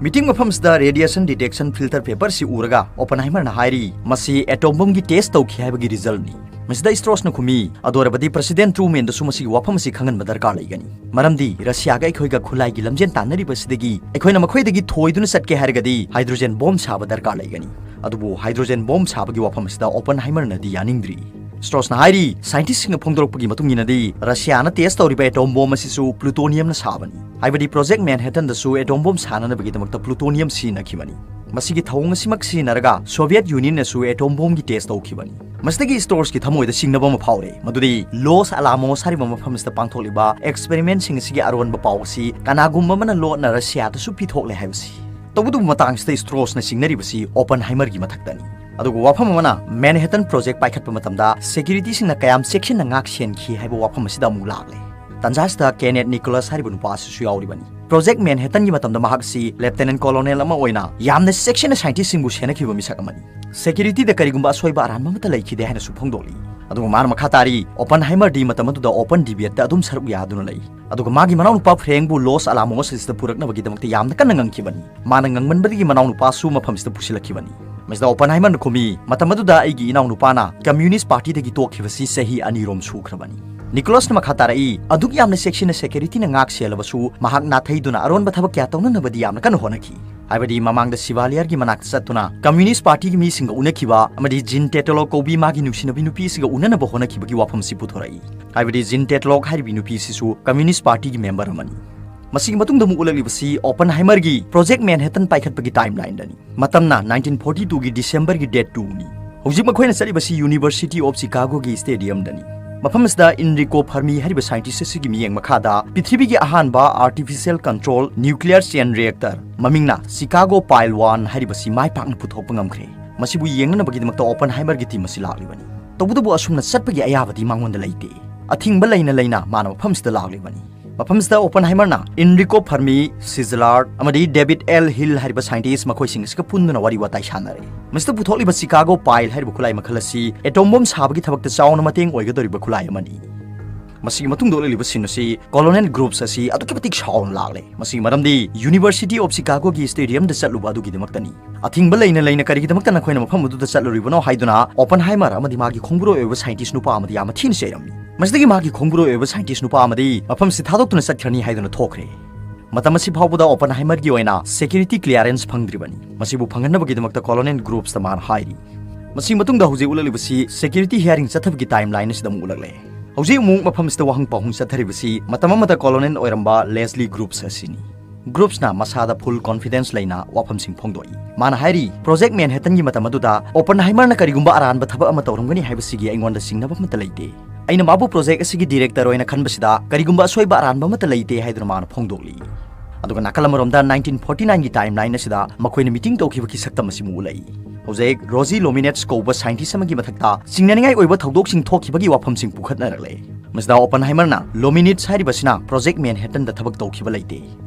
Meeting ꯃꯐꯝꯁꯤꯗ radiation detection filter paperꯁꯤ ꯎꯔꯒ Oppenheimerꯅ ꯍꯥꯏꯔꯤ, "ꯃꯁꯤ atom bombꯒꯤ test ꯇꯧꯈꯤ ꯍꯥꯏꯕꯒꯤ resultꯅꯤ꯫" ꯃꯁꯤꯗ Straussꯅ ꯈꯨꯝꯃꯤ, "ꯑꯗꯨ ꯑꯣꯏꯔꯕꯗꯤ President Trumanꯗꯁꯨ ꯃꯁꯤꯒꯤ ꯋꯥꯐꯝ ꯑꯁꯤ ꯈꯪꯍꯟꯕ ꯗꯔꯀꯥꯔ ꯂꯩꯒꯅꯤ, ꯃꯔꯝꯗꯤ ꯔꯁꯤꯌꯥꯒ ꯑꯩꯈꯣꯏꯒ ꯈꯨꯠꯂꯥꯏꯒꯤ ꯂꯝꯖꯦꯟ ꯇꯥꯟꯅꯔꯤꯕꯁꯤꯗꯒꯤ ꯑꯩꯈꯣꯏꯅ ꯃꯈꯣꯏꯗꯒꯤ ꯊꯣꯏꯗꯨꯅ ꯆꯠꯀꯦ ꯍꯥꯏꯔꯒꯗꯤ hydrogen bomb ꯁꯥꯕ ꯗꯔꯀꯥꯔ ꯂꯩꯒꯅꯤ꯫" ꯑꯗꯨꯕꯨ hydrogen bomb ꯁꯥꯕꯒꯤ ꯋꯥꯐꯝ ꯑꯁꯤꯗ Oppenheimerꯅꯗꯤ ꯌꯥꯅꯤꯡꯗ꯭ꯔꯤ꯫ ꯁ꯭ꯇ꯭ꯔꯣꯁꯅ ꯍꯥꯏꯔꯤ, ꯁꯥꯏꯟꯇꯤꯁꯁꯤꯡꯅ ꯐꯣꯡꯗꯣꯔꯛꯄꯒꯤ ꯃꯇꯨꯡ ꯏꯟꯅꯗꯤ, ꯔꯁꯤꯌꯥꯅ ꯇꯦꯁ ꯇꯧꯔꯤꯕ ꯑꯦꯇꯣꯝ ꯕꯣꯝ ꯑꯁꯤꯁꯨ ꯄ꯭ꯂꯨꯇꯣꯅꯤꯌꯝꯅ ꯁꯥꯕꯅꯤ꯫ ꯍꯥꯏꯕꯗꯤ, ꯄ꯭ꯔꯣꯖꯦꯛ ꯃꯦꯟꯍꯦꯇꯟꯗꯁꯨ ꯑꯦꯇꯣꯝ ꯕꯣꯝ ꯁꯥꯅꯅꯕꯒꯤꯗꯃꯛꯇ ꯄ꯭ꯂꯨꯇꯣꯅꯤꯌꯝ ꯁꯤꯖꯤꯟꯅꯈꯤꯕꯅꯤ꯫ ꯃꯁꯤꯒꯤ ꯊꯧꯑꯣꯡ ꯑꯁꯤꯃꯛ ꯁꯤꯖꯤꯟꯅꯔꯒ ꯁꯣꯚꯤꯌꯦꯠ ꯌꯨꯅꯤꯌꯟꯅꯁꯨ ꯑꯦꯇꯣꯝ ꯕꯣꯝꯒꯤ ꯇꯦꯁ ꯇꯧꯈꯤꯕꯅꯤ꯫ ꯃꯁꯤꯗꯒꯤ ꯁ꯭ꯇ꯭ꯔꯣꯁꯀꯤ ꯊꯃꯣꯏꯗ ꯆꯤꯡꯅꯕ ꯑꯃ ꯐꯥꯎꯔꯦ, ꯃꯗꯨꯗꯤ ꯂꯣꯁ ꯑꯂꯥꯃꯣꯁ ꯍꯥꯏꯔꯤꯕ ꯃꯐꯝ ꯑꯁꯤꯗ ꯄꯥꯡꯊꯣꯛꯂꯤꯕ ꯑꯦꯛꯁꯄꯦꯔꯤꯃꯦꯟꯁꯤꯡ ꯑꯁꯤꯒꯤ ꯑꯔꯣꯟꯕ ꯄꯥꯎ ꯑꯁꯤ ꯀꯅꯥꯒꯨꯝꯕ ꯑꯃꯅ ꯂꯣꯠꯅ ꯔꯁꯤꯌꯥꯗꯁꯨ ꯄꯤꯊꯣꯛꯂꯦ ꯍꯥꯏꯕꯁꯤ꯫ ꯇꯧꯕꯇꯕꯨ, ꯃꯇꯥꯡꯁꯤꯗ ꯁ꯭ꯇ꯭ꯔꯣꯁꯅ ꯆꯤꯡꯅꯔꯤꯕꯁꯤ ꯑꯣꯄꯟꯍꯥꯏꯃꯔꯒꯤ ꯃꯊꯛꯇꯅꯤ꯫ ꯑꯗꯨꯒ ꯋꯥꯐꯝ ꯑꯃꯅ, ꯃꯦꯟꯍꯦꯇꯟ ꯄ꯭ꯔꯣꯖꯦꯛ ꯄꯥꯏꯈꯠꯄ ꯃꯇꯝꯗ ꯁꯦꯀ꯭ꯌꯨꯔꯤꯇꯤꯁꯤꯡꯅ ꯀꯌꯥꯝ ꯆꯦꯛꯁꯤꯟꯅ ꯉꯥꯛ ꯁꯦꯟꯈꯤ ꯍꯥꯏꯕ ꯋꯥꯐꯝ ꯑꯁꯤꯗ ꯑꯃꯨꯛ ꯂꯥꯛꯂꯦ꯫ ꯇꯟꯖꯥꯁꯤꯗ ꯀꯦꯅꯦꯠ ꯅꯤꯀꯣꯂꯁ ꯍꯥꯏꯔꯤꯕ ꯅꯨꯄꯥ ꯑꯁꯤꯁꯨ ꯌꯥꯎꯔꯤꯕꯅꯤ꯫ ꯄ꯭ꯔꯣꯖꯦꯛ ꯃꯦꯟꯍꯦꯇꯟꯒꯤ ꯃꯇꯝꯗ ꯃꯍꯥꯛꯁꯤ ꯂꯦꯐꯇꯦꯅꯦꯟꯠ ꯀꯣꯂꯣꯅꯦꯜ ꯑꯃ ꯑꯣꯏꯅ ꯌꯥꯝꯅ ꯆꯦꯛꯁꯤꯟꯅ ꯁꯥꯏꯟꯇꯤꯁꯁꯤꯡꯕꯨ ꯁꯦꯟꯅꯈꯤꯕ ꯃꯤꯁꯛ ꯑꯃꯅꯤ꯫ ꯁꯦꯀ꯭ꯌꯨꯔꯤꯇꯤꯗ ꯀꯔꯤꯒꯨꯝꯕ ꯑꯁꯣꯏꯕ ꯑꯔꯥꯟꯕ ꯑꯃꯠꯇ ꯂꯩꯈꯤꯗꯦ ꯍꯥꯏꯅꯁꯨ ꯐꯣꯡꯗꯣꯛꯂꯤ꯫ ꯑꯗꯨꯒ ꯃꯥꯅ ꯃꯈꯥ ꯇꯥꯔꯤ, ꯑꯣꯄꯟꯍꯥꯏꯃꯔꯗꯤ ꯃꯇꯝ ꯑꯗꯨꯗ ꯑꯣꯄꯟ ꯗꯤꯕꯦꯠꯇ ꯑꯗꯨꯝ ꯁꯔꯨꯛ ꯌꯥꯗꯨꯅ ꯂꯩ꯫ ꯑꯗꯨꯒ ꯃꯥꯒꯤ ꯃꯅꯥꯎꯅꯨꯄꯥ ꯐ꯭ꯔꯦꯡꯕꯨ ꯂꯣꯁ ꯑꯂꯥꯃꯣꯁ ꯑꯁꯤꯗ ꯄꯨꯔꯛꯅꯕꯒꯤꯗꯃꯛꯇ ꯌꯥꯝꯅ ꯀꯟꯅ ꯉꯪꯈꯤꯕꯅꯤ꯫ ꯃꯥꯅ ꯉꯪꯃꯟꯕꯗꯒꯤ ꯃꯅꯥꯎꯅꯨꯄꯥꯁꯨ ꯃꯐꯝꯁꯤꯗ ꯄꯨꯁꯤꯜꯂꯛꯈꯤꯕꯅꯤ꯫ ꯃꯁꯤꯗ ꯑꯣꯄꯟꯍꯥꯏꯃꯔꯅ ꯈꯨꯝꯃꯤ, "ꯃꯇꯝ ꯑꯗꯨꯗ ꯑꯩꯒꯤ ꯏꯅꯥꯎꯅꯨꯄꯥꯅ ꯀꯝꯃ꯭ꯌꯨꯅꯤꯁ꯭ꯠ ꯄꯥꯔꯇꯤꯗꯒꯤ ꯇꯣꯛꯈꯤꯕꯁꯤ ꯆꯍꯤ ꯑꯅꯤꯔꯣꯝ ꯁꯨꯈ꯭ꯔꯕꯅꯤ꯫" ꯅꯤꯀꯣꯂꯁꯅ ꯃꯈꯥ ꯇꯥꯔꯛꯏ, "ꯑꯗꯨꯛ ꯌꯥꯝꯅ ꯆꯦꯛꯁꯤꯟꯅ ꯁꯦꯀ꯭ꯌꯨꯔꯤꯇꯤꯅ ꯉꯥꯛ ꯁꯦꯜꯂꯕꯁꯨ, ꯃꯍꯥꯛ ꯅꯥꯊꯩꯗꯨꯅ ꯑꯔꯣꯟꯕ ꯊꯕꯛ ꯀꯌꯥ ꯇꯧꯅꯅꯕꯗꯤ ꯌꯥꯝꯅ ꯀꯟꯅ ꯍꯣꯠꯅꯈꯤ꯫ ꯍꯥꯏꯕꯗꯤ, ꯃꯃꯥꯡꯗ ꯁꯤꯚꯥꯂꯤꯌꯔꯒꯤ ꯃꯅꯥꯛꯇ ꯆꯠꯇꯨꯅ ꯀꯝꯃ꯭ꯌꯨꯅꯤꯁ꯭ꯠ ꯄꯥꯔꯇꯤꯒꯤ ꯃꯤꯁꯤꯡꯒ ꯎꯅꯈꯤꯕ ꯑꯃꯗꯤ ꯖꯤꯟ ꯇꯦꯇꯂꯣꯛ ꯀꯧꯕꯤ ꯃꯥꯒꯤ ꯅꯨꯡꯁꯤꯅꯕꯤ ꯅꯨꯄꯤ ꯑꯁꯤꯒ ꯎꯅꯅꯕ ꯍꯣꯠꯅꯈꯤꯕꯒꯤ ꯋꯥꯐꯝ ꯑꯁꯤ ꯄꯨꯊꯣꯔꯛꯏ꯫ ꯍꯥꯏꯕꯗꯤ, ꯖꯤꯟ ꯇꯦꯇꯂꯣꯛ ꯍꯥꯏꯔꯤꯕꯤ ꯅꯨꯄꯤ ꯑꯁꯤꯁꯨ ꯀꯝꯃ꯭ꯌꯨꯅꯤꯁ꯭ꯠ ꯄꯥꯔꯇꯤꯒꯤ ꯃꯦꯝꯕꯔ ꯑꯃꯅꯤ꯫" ꯃꯁꯤꯒꯤ ꯃꯇꯨꯡꯗ ꯑꯃꯨꯛ ꯎꯠꯂꯛꯂꯤꯕꯁꯤ ꯑꯣꯄꯟꯍꯥꯏꯃꯔꯒꯤ ꯄ꯭ꯔꯣꯖꯦꯛ ꯃꯦꯟꯍꯦꯇꯟ ꯄꯥꯏꯈꯠꯄꯒꯤ ꯇꯥꯏꯝꯂꯥꯏꯟꯗꯅꯤ꯫ ꯃꯇꯝꯅ nineteen forty twoꯒꯤ ꯗꯤꯁꯦꯝꯕꯔꯒꯤ date twoꯅꯤ꯫ ꯍꯧꯖꯤꯛ ꯃꯈꯣꯏꯅ ꯆꯠꯂꯤꯕꯁꯤ University of Chicagoꯒꯤ stadiumꯗꯅꯤ꯫ ꯃꯐꯝ ꯑꯁꯤꯗ ꯏꯟꯔꯤꯀꯣ ꯐꯔꯃꯤ ꯍꯥꯏꯔꯤꯕ ꯁꯥꯏꯟꯇꯤꯁ꯭ꯠ ꯑꯁꯤꯒꯤ ꯃꯤꯠꯌꯦꯡ ꯃꯈꯥꯗ ꯄ꯭ꯔꯤꯊꯤꯕꯤꯒꯤ ꯑꯍꯥꯟꯕ artificial control nuclear chain reactor, ꯃꯃꯤꯡꯅ Chicago Pile One ꯍꯥꯏꯔꯤꯕꯁꯤ ꯃꯥꯏ ꯄꯥꯛꯅ ꯄꯨꯊꯣꯛꯄ ꯉꯝꯈ꯭ꯔꯦ꯫ ꯃꯁꯤꯕꯨ ꯌꯦꯡꯅꯅꯕꯒꯤꯗꯃꯛꯇ ꯑꯣꯄꯟꯍꯥꯏꯃꯔꯒꯤ team ꯑꯁꯤ ꯂꯥꯛꯂꯤꯕꯅꯤ꯫ ꯇꯧꯕꯇꯕꯨ, ꯑꯁꯨꯝꯅ ꯆꯠꯄꯒꯤ ꯑꯌꯥꯕꯗꯤ ꯃꯉꯣꯟꯗ ꯂꯩꯇꯦ꯫ ꯑꯊꯤꯡꯕ ꯂꯩꯅ ꯂꯩꯅ ꯃꯥꯅ ꯃꯐꯝꯁꯤꯗ ꯂꯥꯛꯂꯤꯕꯅꯤ꯫ ꯃꯐꯝꯁꯤꯗ ꯑꯣꯄꯟꯍꯥꯏꯃꯔꯅ ꯏꯟꯔꯤꯀꯣ ꯐꯔꯃꯤ, ꯁꯤꯖꯂꯥꯔ ꯑꯃꯗꯤ ꯗꯦꯕꯤꯗ ꯑꯦꯜ ꯍꯤꯜ ꯍꯥꯏꯔꯤꯕ ꯁꯥꯏꯟꯇꯤꯁ꯭ꯠ ꯃꯈꯣꯏꯁꯤꯡ ꯑꯁꯤꯒ ꯄꯨꯟꯗꯨꯅ ꯋꯥꯔꯤ ꯋꯥꯇꯥꯏ ꯁꯥꯟꯅꯔꯦ꯫ ꯃꯁꯤꯗ ꯄꯨꯊꯣꯛꯂꯤꯕ Chicago Pile ꯍꯥꯏꯔꯤꯕ ꯈꯨꯠꯂꯥꯏ ꯃꯈꯜ ꯑꯁꯤ ꯑꯦꯇꯣꯝ ꯕꯣꯝ ꯁꯥꯕꯒꯤ ꯊꯕꯛꯇ ꯆꯥꯎꯅ ꯃꯇꯦꯡ ꯑꯣꯏꯒꯗꯧꯔꯤꯕ ꯈꯨꯠꯂꯥꯏ ꯑꯃꯅꯤ꯫ ꯃꯁꯤꯒꯤ ꯃꯇꯨꯡꯗ ꯎꯠꯂꯛꯂꯤꯕ scene ꯑꯁꯤ ꯀꯣꯂꯣꯅꯦꯜ ꯒ꯭ꯔꯨꯞꯁ ꯑꯁꯤ ꯑꯗꯨꯛꯀꯤ ꯃꯇꯤꯛ ꯁꯥꯎꯅ ꯂꯥꯛꯂꯦ꯫ ꯃꯁꯤꯒꯤ ꯃꯔꯝꯗꯤ University of Chicagoꯒꯤ stadiumꯗ ꯆꯠꯂꯨꯕ ꯑꯗꯨꯒꯤꯗꯃꯛꯇꯅꯤ꯫ "ꯑꯊꯤꯡꯕ ꯂꯩꯅ ꯂꯩꯅ ꯀꯔꯤꯒꯤꯗꯃꯛꯇ ꯅꯈꯣꯏꯅ ꯃꯐꯝ ꯑꯗꯨꯗ ꯆꯠꯂꯨꯔꯤꯕꯅꯣ?" ꯍꯥꯏꯗꯨꯅ ꯑꯣꯄꯟꯍꯥꯏꯃꯔ ꯑꯃꯗꯤ ꯃꯥꯒꯤ ꯈꯣꯡꯕꯨꯔꯣꯏ ꯑꯣꯏꯕ ꯁꯥꯏꯟꯇꯤꯁ꯭ꯠ ꯅꯨꯄꯥ ꯑꯃꯗ ꯌꯥꯝꯅ ꯊꯤꯅ ꯆꯩꯔꯝꯃꯤ꯫ ꯃꯁꯤꯗꯒꯤ ꯃꯥꯒꯤ ꯈꯣꯡꯕꯨꯔꯣꯏ ꯑꯣꯏꯕ ꯁꯥꯏꯟꯇꯤꯁ꯭ꯠ ꯅꯨꯄꯥ ꯑꯃꯗꯤ ꯃꯐꯝꯁꯤ ꯊꯥꯗꯣꯛꯇꯨꯅ ꯆꯠꯈ꯭ꯔꯅꯤ ꯍꯥꯏꯗꯨꯅ ꯊꯣꯛꯈ꯭ꯔꯦ꯫ ꯃꯇꯝ ꯑꯁꯤ ꯐꯥꯎꯕꯗ ꯑꯣꯄꯟꯍꯥꯏꯃꯔꯒꯤ ꯑꯣꯏꯅ security clearance ꯐꯪꯗ꯭ꯔꯤꯕꯅꯤ꯫ ꯃꯁꯤꯕꯨ ꯐꯪꯍꯟꯅꯕꯒꯤꯗꯃꯛꯇ ꯀꯣꯂꯣꯅꯦꯜ ꯒ꯭ꯔꯨꯞꯁꯇ ꯃꯥꯅ ꯍꯥꯏꯔꯤ, ꯃꯁꯤ ꯃꯇꯨꯡꯗ ꯍꯧꯖꯤꯛ ꯎꯠꯂꯛꯂꯤꯕꯁꯤ security hearing ꯆꯠꯊꯕꯒꯤ timeline ꯑꯁꯤꯗ ꯑꯃꯨꯛ ꯎꯠꯂꯛꯂꯦ꯫ ꯍꯧꯖꯤꯛ ꯑꯃꯨꯛ ꯃꯐꯝꯁꯤꯗ ꯋꯥꯍꯪ ꯄꯥꯎꯍꯪ ꯆꯠꯊꯔꯤꯕꯁꯤ ꯃꯇꯝ ꯑꯃꯗ colonel ꯑꯣꯏꯔꯝꯕ Leslie Groves ꯑꯁꯤꯅꯤ꯫ Groves ꯅ ꯃꯁꯥꯗ full confidence ꯂꯩꯅ ꯋꯥꯐꯝꯁꯤꯡ ꯐꯣꯡꯗꯣꯛꯏ꯫ ꯃꯥꯅ ꯍꯥꯏꯔꯤ, Project Manhattan ꯒꯤ ꯃꯇꯝ ꯑꯗꯨꯗ Oppenheimer ꯅ ꯀꯔꯤꯒꯨꯝꯕ ꯑꯔꯥꯟꯕ ꯊꯕꯛ ꯑꯃ ꯇꯧꯔꯝꯒꯅꯤ ꯍꯥꯏꯕꯁꯤꯒꯤ ꯑꯩꯉꯣꯟꯗ ꯆꯤꯡꯅꯕ ꯑꯃꯠꯇ ꯂꯩꯇꯦ꯫ ꯑꯩꯅ ꯃꯥꯕꯨ project ꯑꯁꯤꯒꯤ director ꯑꯣꯏꯅ ꯈꯟꯕꯁꯤꯗ ꯀꯔꯤꯒꯨꯝꯕ ꯑꯁꯣꯏꯕ ꯑꯔꯥꯟꯕ ꯑꯃꯠꯇ ꯂꯩꯇꯦ ꯍꯥꯏꯗꯨꯅ ꯃꯥꯅ ꯐꯣꯡꯗꯣꯛꯂꯤ꯫ ꯑꯗꯨꯒ ꯅꯥꯀꯜ ꯑꯃꯔꯣꯝꯗ nineteen forty nine ꯒꯤ timeline ꯑꯁꯤꯗ ꯃꯈꯣꯏꯅ meeting ꯇꯧꯈꯤꯕꯒꯤ ꯁꯛꯇꯝ ꯑꯁꯤꯕꯨ ꯎꯠꯂꯛꯏ꯫ ꯍꯧꯖꯤꯛ Rosie Lominitz ꯀꯧꯕ scientist ꯑꯃꯒꯤ ꯃꯊꯛꯇ ꯆꯤꯡꯅꯅꯤꯡꯉꯥꯏ ꯑꯣꯏꯕ ꯊꯧꯗꯣꯛꯁꯤꯡ ꯊꯣꯛꯈꯤꯕꯒꯤ ꯋꯥꯐꯝꯁꯤꯡ ꯄꯨꯈꯠꯅꯔꯛꯂꯦ꯫ ꯃꯁꯤꯗ Oppenheimer ꯅ Lominitz ꯍꯥꯏꯔꯤꯕꯁꯤꯅ Project Manhattan ꯗ ꯊꯕꯛ ꯇꯧꯈꯤꯕ ꯂꯩꯇꯦ꯫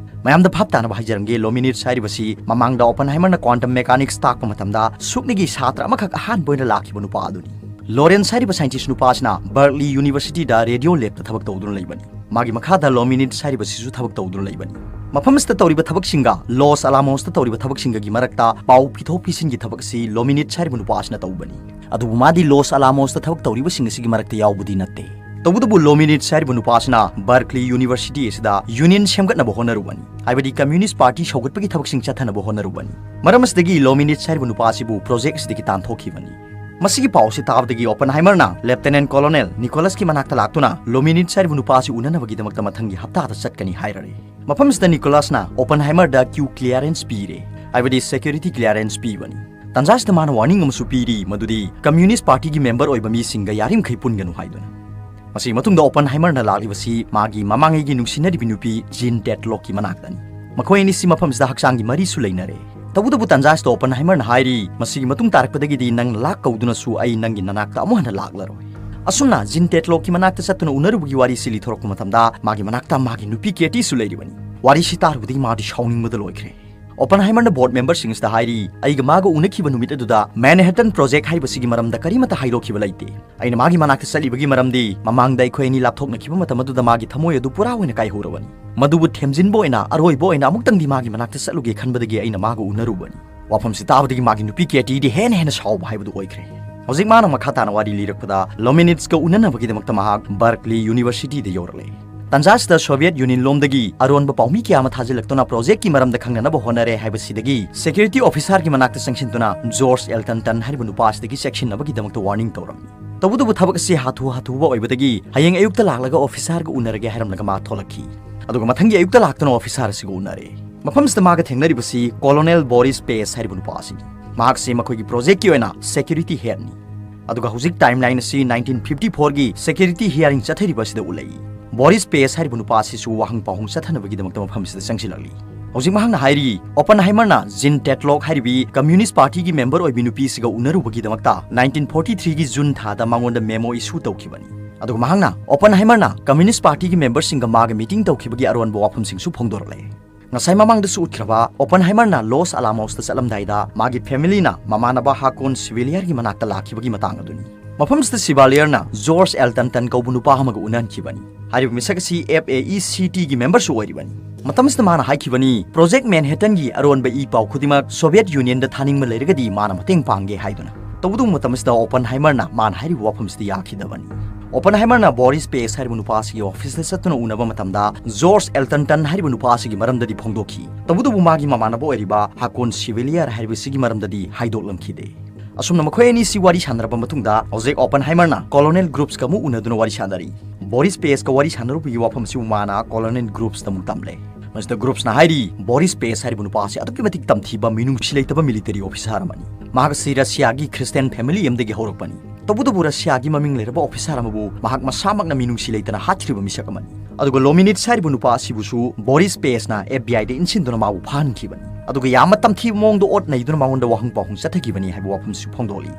ꯃꯌꯥꯝꯗ ꯚꯥꯞ ꯇꯥꯅꯕ ꯍꯥꯏꯖꯔꯝꯒꯦ, Lominitz ꯍꯥꯏꯔꯤꯕꯁꯤ ꯃꯃꯥꯡꯗ Oppenheimer ꯅ quantum mechanics ꯇꯥꯛꯄ ꯃꯇꯝꯗ ꯁꯨꯞꯅꯒꯤ ꯁꯥꯇ꯭ꯔ ꯑꯃꯈꯛ ꯑꯍꯥꯟꯕ ꯑꯣꯏꯅ ꯂꯥꯛꯈꯤꯕ ꯅꯨꯄꯥ ꯑꯗꯨꯅꯤ꯫ Lawrence ꯍꯥꯏꯔꯤꯕ scientist ꯅꯨꯄꯥ ꯑꯁꯤꯅ Berkeley University ꯗ radiolab ꯇ ꯊꯕꯛ ꯇꯧꯗꯨꯅ ꯂꯩꯕꯅꯤ꯫ ꯃꯥꯒꯤ ꯃꯈꯥꯗ Lominitz ꯍꯥꯏꯔꯤꯕꯁꯤꯁꯨ ꯊꯕꯛ ꯇꯧꯗꯨꯅ ꯂꯩꯕꯅꯤ꯫ ꯃꯐꯝ ꯑꯁꯤꯗ ꯇꯧꯔꯤꯕ ꯊꯕꯛꯁꯤꯡꯒ Los Alamos ꯇ ꯇꯧꯔꯤꯕ ꯊꯕꯛꯁꯤꯡꯒꯒꯤ ꯃꯔꯛꯇ ꯄꯥꯎ ꯄꯤꯊꯣꯛ ꯄꯤꯁꯤꯟꯒꯤ ꯊꯕꯛ ꯑꯁꯤ Lominitz ꯍꯥꯏꯔꯤꯕ ꯅꯨꯄꯥ ꯑꯁꯤꯅ ꯇꯧꯕꯅꯤ꯫ ꯑꯗꯨꯕꯨ ꯃꯥꯗꯤ Los Alamos ꯇ ꯊꯕꯛ ꯇꯧꯔꯤꯕꯁꯤꯡ ꯑꯁꯤꯒꯤ ꯃꯔꯛꯇ ꯌꯥꯎꯕꯗꯤ ꯅꯠꯇꯦ꯫ ꯇꯧꯕꯇꯕꯨ Lominitz ꯍꯥꯏꯔꯤꯕ ꯅꯨꯄꯥ ꯑꯁꯤꯅ Berkeley University ꯑꯁꯤꯗ union ꯁꯦꯝꯒꯠꯅꯕ ꯍꯣꯠꯅꯔꯨꯕꯅꯤ, ꯍꯥꯏꯕꯗꯤ Communist Party ꯁꯧꯒꯠꯄꯒꯤ ꯊꯕꯛꯁꯤꯡ ꯆꯠꯊꯅꯕ ꯍꯣꯠꯅꯔꯨꯕꯅꯤ꯫ ꯃꯔꯝ ꯑꯁꯤꯗꯒꯤ Lominitz ꯍꯥꯏꯔꯤꯕ ꯅꯨꯄꯥ ꯑꯁꯤꯕꯨ project ꯑꯁꯤꯗꯒꯤ ꯇꯥꯟꯊꯣꯛꯈꯤꯕꯅꯤ꯫ ꯃꯁꯤꯒꯤ ꯄꯥꯎ ꯑꯁꯤ ꯇꯥꯕꯗꯒꯤ Oppenheimer ꯅ Lieutenant Colonel Nicholas ꯀꯤ ꯃꯅꯥꯛꯇ ꯂꯥꯛꯇꯨꯅ Lominitz ꯍꯥꯏꯔꯤꯕ ꯅꯨꯄꯥ ꯑꯁꯤ ꯎꯅꯅꯕꯒꯤꯗꯃꯛꯇ ꯃꯊꯪꯒꯤ ꯍꯞꯇꯥꯗ ꯆꯠꯀꯅꯤ ꯍꯥꯏꯔꯔꯦ꯫ ꯃꯐꯝꯁꯤꯗ Nicholas ꯅ Oppenheimer ꯗ Q clearance ꯄꯤꯔꯦ, ꯍꯥꯏꯕꯗꯤ security clearance ꯄꯤꯕꯅꯤ꯫ ꯇꯟꯖꯥꯁꯤꯗ ꯃꯥꯅ warning ꯑꯃꯁꯨ ꯄꯤꯔꯤ, ꯃꯗꯨꯗꯤ Communist Party ꯒꯤ member ꯑꯣꯏꯕ ꯃꯤꯁꯤꯡꯒ ꯌꯥꯔꯤꯃꯈꯩ ꯄꯨꯟꯒꯅꯨ ꯍꯥꯏꯗꯨꯅ꯫ ꯃꯁꯤꯒꯤ ꯃꯇꯨꯡꯗ Oppenheimer ꯅ ꯂꯥꯛꯂꯤꯕꯁꯤ ꯃꯥꯒꯤ ꯃꯃꯥꯡꯉꯩꯒꯤ ꯅꯨꯡꯁꯤꯅꯔꯤꯕꯤ ꯅꯨꯄꯤ Jean Tetlock ꯀꯤ ꯃꯅꯥꯛꯇꯅꯤ꯫ ꯃꯈꯣꯏ ꯑꯅꯤꯁꯤ ꯃꯐꯝꯁꯤꯗ ꯍꯛꯆꯥꯡꯒꯤ ꯃꯔꯤꯁꯨ ꯂꯩꯅꯔꯦ꯫ ꯇꯧꯕꯇꯕꯨ ꯇꯟꯖꯥꯁꯤꯗ Oppenheimer ꯅ ꯍꯥꯏꯔꯤ, "ꯃꯁꯤꯒꯤ ꯃꯇꯨꯡ ꯇꯥꯔꯛꯄꯗꯒꯤꯗꯤ ꯅꯪ ꯂꯥꯛ ꯀꯧꯗꯨꯅꯁꯨ ꯑꯩ ꯅꯪꯒꯤ ꯅꯅꯥꯛꯇ ꯑꯃꯨꯛ ꯍꯟꯅ ꯂꯥꯛꯂꯔꯣꯏ"꯫ ꯑꯁꯨꯝꯅ Jean Tetlock ꯀꯤ ꯃꯅꯥꯛꯇ ꯆꯠꯇꯨꯅ ꯎꯅꯔꯨꯕꯒꯤ ꯋꯥꯔꯤꯁꯤ ꯂꯤꯊꯣꯔꯛꯄ ꯃꯇꯝꯗ ꯃꯥꯒꯤ ꯃꯅꯥꯛꯇ ꯃꯥꯒꯤ ꯅꯨꯄꯤ Katie ꯁꯨ ꯂꯩꯔꯤꯕꯅꯤ꯫ ꯋꯥꯔꯤꯁꯤ ꯇꯥꯔꯨꯕꯗꯒꯤ ꯃꯥꯗꯤ ꯁꯥꯎꯅꯤꯡꯕꯗ ꯂꯣꯏꯈ꯭ꯔꯦ꯫ Oppenheimer ꯅ board member ꯁꯤꯡ ꯑꯁꯤꯗ ꯍꯥꯏꯔꯤ, "ꯑꯩꯒ ꯃꯥꯒ ꯎꯅꯈꯤꯕ ꯅꯨꯃꯤꯠ ꯑꯗꯨꯗ Manhattan Project ꯍꯥꯏꯕꯁꯤꯒꯤ ꯃꯔꯝꯗ ꯀꯔꯤꯃꯠꯇ ꯍꯥꯏꯗꯣꯛꯈꯤꯕ ꯂꯩꯇꯦ꯫ ꯑꯩꯅ ꯃꯥꯒꯤ ꯃꯅꯥꯛꯇ ꯆꯠꯂꯤꯕꯒꯤ ꯃꯔꯝꯗꯤ ꯃꯃꯥꯡꯗ ꯑꯩꯈꯣꯏ ꯑꯅꯤ ꯂꯥꯞꯊꯣꯛꯅꯈꯤꯕ ꯃꯇꯝ ꯑꯗꯨꯗ ꯃꯥꯒꯤ ꯊꯃꯣꯏ ꯑꯗꯨ ꯄꯨꯔꯥ ꯑꯣꯏꯅ ꯀꯥꯏꯍꯧꯔꯕꯅꯤ꯫ ꯃꯗꯨꯕꯨ ꯊꯦꯝꯖꯤꯟꯕ ꯑꯣꯏꯅ ꯑꯔꯣꯏꯕ ꯑꯣꯏꯅ ꯑꯃꯨꯛꯇꯪꯗꯤ ꯃꯥꯒꯤ ꯃꯅꯥꯛꯇ ꯆꯠꯂꯨꯒꯦ ꯈꯟꯕꯗꯒꯤ ꯑꯩꯅ ꯃꯥꯒ ꯎꯅꯔꯨꯕꯅꯤ"꯫ ꯋꯥꯐꯝꯁꯤ ꯇꯥꯕꯗꯒꯤ ꯃꯥꯒꯤ ꯅꯨꯄꯤ Katie ꯗꯤ ꯍꯦꯟꯅ ꯍꯦꯟꯅ ꯁꯥꯎꯕ ꯍꯥꯏꯕꯗꯨ ꯑꯣꯏꯈ꯭ꯔꯦ꯫ ꯍꯧꯖꯤꯛ ꯃꯥꯅ ꯃꯈꯥ ꯇꯥꯅ ꯋꯥꯔꯤ ꯂꯤꯔꯛꯄꯗ, Lominitz ꯀ ꯎꯅꯅꯕꯒꯤꯗꯃꯛꯇ ꯃꯍꯥꯛ Berkeley University ꯗ ꯌꯧꯔꯛꯂꯦ꯫ ꯇꯟꯖꯥꯁꯤꯗ ꯁꯣꯚꯤꯌꯦꯠ ꯌꯨꯅꯤꯌꯟ ꯂꯣꯝꯗꯒꯤ ꯑꯔꯣꯟꯕ ꯄꯥꯎꯃꯤ ꯀꯌꯥ ꯑꯃ ꯊꯥꯖꯤꯜꯂꯛꯇꯨꯅ ꯄ꯭ꯔꯣꯖꯦꯛꯀꯤ ꯃꯔꯝꯗ ꯈꯪꯅꯅꯕ ꯍꯣꯠꯅꯔꯦ ꯍꯥꯏꯕꯁꯤꯗꯒꯤ ꯁꯦꯀ꯭ꯌꯨꯔꯤꯇꯤ ꯑꯣꯐꯤꯁꯥꯔꯒꯤ ꯃꯅꯥꯛꯇ ꯆꯪꯁꯤꯟꯗꯨꯅ ꯖꯣꯔꯖ ꯑꯦꯜꯇꯟꯇꯟ ꯍꯥꯏꯔꯤꯕ ꯅꯨꯄꯥ ꯑꯁꯤꯗꯒꯤ ꯆꯦꯛꯁꯤꯟꯅꯕꯒꯤꯗꯃꯛꯇ ꯋꯥꯔꯅꯤꯡ ꯇꯧꯔꯝꯃꯤ꯫ ꯇꯧꯕꯇꯕꯨ ꯊꯕꯛ ꯑꯁꯤ ꯍꯥꯊꯨ ꯍꯥꯊꯨꯕ ꯑꯣꯏꯕꯗꯒꯤ ꯍꯌꯦꯡ ꯑꯌꯨꯛꯇ ꯂꯥꯛꯂꯒ ꯑꯣꯐꯤꯁꯥꯔꯒ ꯎꯅꯔꯒꯦ ꯍꯥꯏꯔꯝꯂꯒ ꯃꯥ ꯊꯣꯛꯂꯛꯈꯤ꯫ ꯑꯗꯨꯒ ꯃꯊꯪꯒꯤ ꯑꯌꯨꯛꯇ ꯂꯥꯛꯇꯨꯅ ꯑꯣꯐꯤꯁꯥꯔ ꯑꯁꯤꯒ ꯎꯅꯔꯦ꯫ ꯃꯐꯝꯁꯤꯗ ꯃꯥꯒ ꯊꯦꯡꯅꯔꯤꯕꯁꯤ ꯀꯣꯂꯣꯅꯦꯜ ꯕꯣꯔꯤꯁ ꯄꯦꯁ ꯍꯥꯏꯔꯤꯕ ꯅꯨꯄꯥ ꯑꯁꯤꯅꯤ꯫ ꯃꯍꯥꯛꯁꯤ ꯃꯈꯣꯏꯒꯤ ꯄ꯭ꯔꯣꯖꯦꯛꯀꯤ ꯑꯣꯏꯅ ꯁꯦꯀ꯭ꯌꯨꯔꯤꯇꯤ ꯍꯦꯗꯅꯤ꯫ ꯑꯗꯨꯒ ꯍꯧꯖꯤꯛ ꯇꯥꯏꯝꯂꯥꯏꯟ ꯑꯁꯤ ꯅꯥꯏꯟꯇꯤꯟ ꯐꯤꯐꯇꯤ ꯐꯣꯔꯒꯤ ꯁꯦꯀ꯭ꯌꯨꯔꯤꯇꯤ ꯍꯤꯌꯥꯔꯤꯡ ꯆꯠꯊꯔꯤꯕ ꯑꯁꯤꯗ ꯎꯠꯂꯛꯏ꯫ ꯕꯣꯔꯤꯁ ꯄꯦꯁ ꯍꯥꯏꯔꯤꯕ ꯅꯨꯄꯥ ꯑꯁꯤꯁꯨ ꯋꯥꯍꯪ ꯄꯥꯎꯍꯪ ꯆꯠꯊꯅꯕꯒꯤꯗꯃꯛꯇ ꯃꯐꯝꯁꯤꯗ ꯆꯪꯁꯤꯜꯂꯛꯂꯤ꯫ ꯍꯧꯖꯤꯛ ꯃꯍꯥꯛꯅ ꯍꯥꯏꯔꯤ, ꯑꯣꯄꯟꯍꯥꯏꯃꯔꯅ ꯖꯤꯟ ꯇꯦꯠꯂꯣꯛ ꯍꯥꯏꯔꯤꯕꯤ ꯀꯝꯌꯨꯅꯤꯁ꯭ꯠ ꯄꯥꯔꯇꯤꯒꯤ ꯃꯦꯝꯕꯔ ꯑꯣꯏꯕꯤ ꯅꯨꯄꯤꯁꯤꯒ ꯎꯅꯔꯨꯕꯒꯤꯗꯃꯛꯇ ꯅꯥꯏꯟꯇꯤꯟ ꯐꯣꯔꯇꯤ ꯊ꯭ꯔꯤꯒꯤ ꯖꯨꯟ ꯊꯥꯗ ꯃꯉꯣꯟꯗ ꯃꯦꯃꯣ ꯏꯁꯨ ꯇꯧꯈꯤꯕꯅꯤ꯫ ꯑꯗꯨꯒ ꯃꯍꯥꯛꯅ ꯑꯣꯄꯟꯍꯥꯏꯃꯔꯅ ꯀꯝꯌꯨꯅꯤꯁ꯭ꯠ ꯄꯥꯔꯇꯤꯒꯤ ꯃꯦꯝꯕꯔꯁꯤꯡꯒ ꯃꯥꯒ ꯃꯤꯇꯤꯡ ꯇꯧꯈꯤꯕꯒꯤ ꯑꯔꯣꯟꯕ ꯋꯥꯐꯝꯁꯤꯡꯁꯨ ꯐꯣꯡꯗꯣꯔꯛꯂꯦ꯫ ꯉꯁꯥꯏ ꯃꯃꯥꯡꯗꯁꯨ ꯎꯠꯈ꯭ꯔꯕ ꯑꯣꯄꯟꯍꯥꯏꯃꯔꯅ ꯂꯣꯁ ꯑꯂꯥꯃꯣꯁꯇ ꯆꯠꯂꯝꯗꯥꯏꯗ ꯃꯥꯒꯤ ꯐꯦꯃꯤꯂꯤꯅ ꯃꯃꯥꯟꯅꯕ ꯍꯥꯀꯣꯟ ꯁꯤꯚꯤꯂꯤꯌꯔꯒꯤ ꯃꯅꯥꯛꯇ ꯂꯥꯛꯈꯤꯕꯒꯤ ꯃꯇꯥꯡ ꯑꯗꯨꯅꯤ꯫ ꯃꯐꯝꯁꯤꯗ ꯁꯤꯚꯥꯂꯤꯌꯔꯅ ꯖꯣꯔꯖ ꯑꯦꯜꯇꯟꯇꯟ ꯀꯧꯕ ꯅꯨꯄꯥ ꯑꯃꯒ ꯎꯅꯍꯟꯈꯤꯕꯅꯤ꯫ ꯍꯥꯏꯔꯤꯕ ꯃꯤꯁꯛ ꯑꯁꯤ ꯑꯦꯐ ꯑꯦ ꯏ ꯁꯤ ꯇꯤꯒꯤ ꯃꯦꯝꯕꯔꯁꯨ ꯑꯣꯏꯔꯤꯕꯅꯤ꯫ ꯃꯇꯝꯁꯤꯗ ꯃꯥꯅ ꯍꯥꯏꯈꯤꯕꯅꯤ, ꯄ꯭ꯔꯣꯖꯦꯛ ꯃꯦꯟꯍꯦꯇꯟꯒꯤ ꯑꯔꯣꯟꯕ ꯏ ꯄꯥꯎ ꯈꯨꯗꯤꯡꯃꯛ ꯁꯣꯚꯤꯌꯦꯠ ꯌꯨꯅꯤꯌꯟꯗ ꯊꯥꯅꯤꯡꯕ ꯂꯩꯔꯒꯗꯤ ꯃꯥꯅ ꯃꯇꯦꯡ ꯄꯥꯡꯒꯦ ꯍꯥꯏꯗꯨꯅ꯫ ꯇꯧꯕꯇꯕꯨ ꯃꯇꯝ ꯑꯁꯤꯗ ꯑꯣꯄꯟꯍꯥꯏꯃꯔꯅ ꯃꯥꯅ ꯍꯥꯏꯔꯤꯕ ꯋꯥꯐꯝꯁꯤꯗ ꯌꯥꯈꯤꯗꯕꯅꯤ꯫ ꯑꯣꯄꯟꯍꯥꯏꯃꯔꯅ ꯕꯣꯔꯤꯁ ꯄꯦꯁ ꯍꯥꯏꯔꯤꯕ ꯅꯨꯄꯥ ꯑꯁꯤꯒꯤ ꯑꯣꯐꯤꯁꯇ ꯆꯠꯇꯨꯅ ꯎꯅꯕ ꯃꯇꯝꯗ ꯖꯣꯔꯖ ꯑꯦꯜꯇꯟꯇꯟ ꯍꯥꯏꯔꯤꯕ ꯅꯨꯄꯥ ꯑꯁꯤꯒꯤ ꯃꯔꯝꯗꯗꯤ ꯐꯣꯡꯗꯣꯛꯈꯤ꯫ ꯇꯧꯕꯇꯕꯨ ꯃꯥꯒꯤ ꯃꯃꯥꯟꯅꯕ ꯑꯣꯏꯔꯤꯕ ꯍꯥꯀꯣꯟ ꯁꯤꯚꯤꯂꯤꯌꯔ ꯍꯥꯏꯔꯤꯕꯁꯤꯒꯤ ꯃꯔꯝꯗꯗꯤ ꯍꯥꯏꯗꯣꯛꯂꯝꯈꯤꯗꯦ꯫ ꯑꯁꯨꯝꯅ ꯃꯈꯣꯏ ꯑꯅꯤꯁꯤ ꯋꯥꯔꯤ ꯁꯥꯟꯅꯔꯕ ꯃꯇꯨꯡꯗ ꯍꯧꯖꯤꯛ ꯑꯣꯄꯟꯍꯥꯏꯃꯔꯅ ꯀꯣꯂꯣꯅꯦꯜ ꯒ꯭ꯔꯨꯞꯁꯀ ꯑꯃꯨꯛ ꯎꯅꯗꯨꯅ ꯋꯥꯔꯤ ꯁꯥꯟꯅꯔꯤ꯫ ꯕꯣꯔꯤꯁ ꯄꯦꯁꯀ ꯋꯥꯔꯤ ꯁꯥꯟꯅꯔꯨꯕꯒꯤ ꯋꯥꯐꯝꯁꯤꯕꯨ ꯃꯥꯅ ꯀꯣꯂꯣꯅꯦꯜ ꯒ꯭ꯔꯨꯞꯁꯇ ꯑꯃꯨꯛ ꯇꯝꯂꯦ꯫ ꯃꯁꯤꯗ ꯒ꯭ꯔꯨꯞꯁꯅ ꯍꯥꯏꯔꯤ, ꯕꯣꯔꯤꯁ ꯄꯦꯁ ꯍꯥꯏꯔꯤꯕ ꯅꯨꯄꯥ ꯑꯁꯤ ꯑꯗꯨꯛꯀꯤ ꯃꯇꯤꯛ ꯇꯝꯊꯤꯕ, ꯃꯤꯅꯨꯡꯁꯤ ꯂꯩꯇꯕ ꯃꯤꯂꯤꯇꯔꯤ ꯑꯣꯐꯤꯁꯥꯔ ꯑꯃꯅꯤ꯫ ꯃꯍꯥꯛ ꯑꯁꯤ ꯔꯁꯤꯌꯥꯒꯤ ꯈ꯭ꯔꯤꯁꯇꯤꯌꯥꯟ ꯐꯦꯃꯤꯂꯤ ꯑꯃꯗꯒꯤ ꯍꯧꯔꯛꯄꯅꯤ꯫ ꯇꯧꯕꯇꯕꯨ ꯔꯁꯤꯌꯥꯒꯤ ꯃꯃꯤꯡ ꯂꯩꯔꯕ ꯑꯣꯐꯤꯁꯥꯔ ꯑꯃꯕꯨ ꯃꯍꯥꯛ ꯃꯁꯥꯃꯛꯅ ꯃꯤꯅꯨꯡꯁꯤ ꯂꯩꯇꯅ ꯍꯥꯠꯈ꯭ꯔꯤꯕ ꯃꯤꯁꯛ ꯑꯃꯅꯤ꯫ ꯑꯗꯨꯒ ꯂꯣꯃꯤꯅꯤꯠꯁ ꯍꯥꯏꯔꯤꯕ ꯅꯨꯄꯥ ꯑꯁꯤꯕꯨꯁꯨ ꯕꯣꯔꯤꯁ ꯄꯦꯁꯅ ꯑꯦꯐ ꯕꯤ ꯑꯥꯏꯗ ꯏꯟꯁꯤꯟꯗꯨꯅ ꯃꯥꯕꯨ ꯐꯥꯍꯟꯈꯤꯕꯅꯤ꯫ ꯑꯗꯨꯒ ꯌꯥꯝꯅ ꯇꯝꯊꯤꯕ ꯃꯑꯣꯡꯗ ꯑꯣꯠ ꯅꯩꯗꯨꯅ ꯃꯉꯣꯟꯗ ꯋꯥꯍꯪ ꯄꯥꯎꯍꯪ ꯆꯠꯊꯈꯤꯕꯅꯤ ꯍꯥꯏꯕ ꯋꯥꯐꯝꯁꯨ ꯐꯣꯡꯗꯣꯛꯂꯤ꯫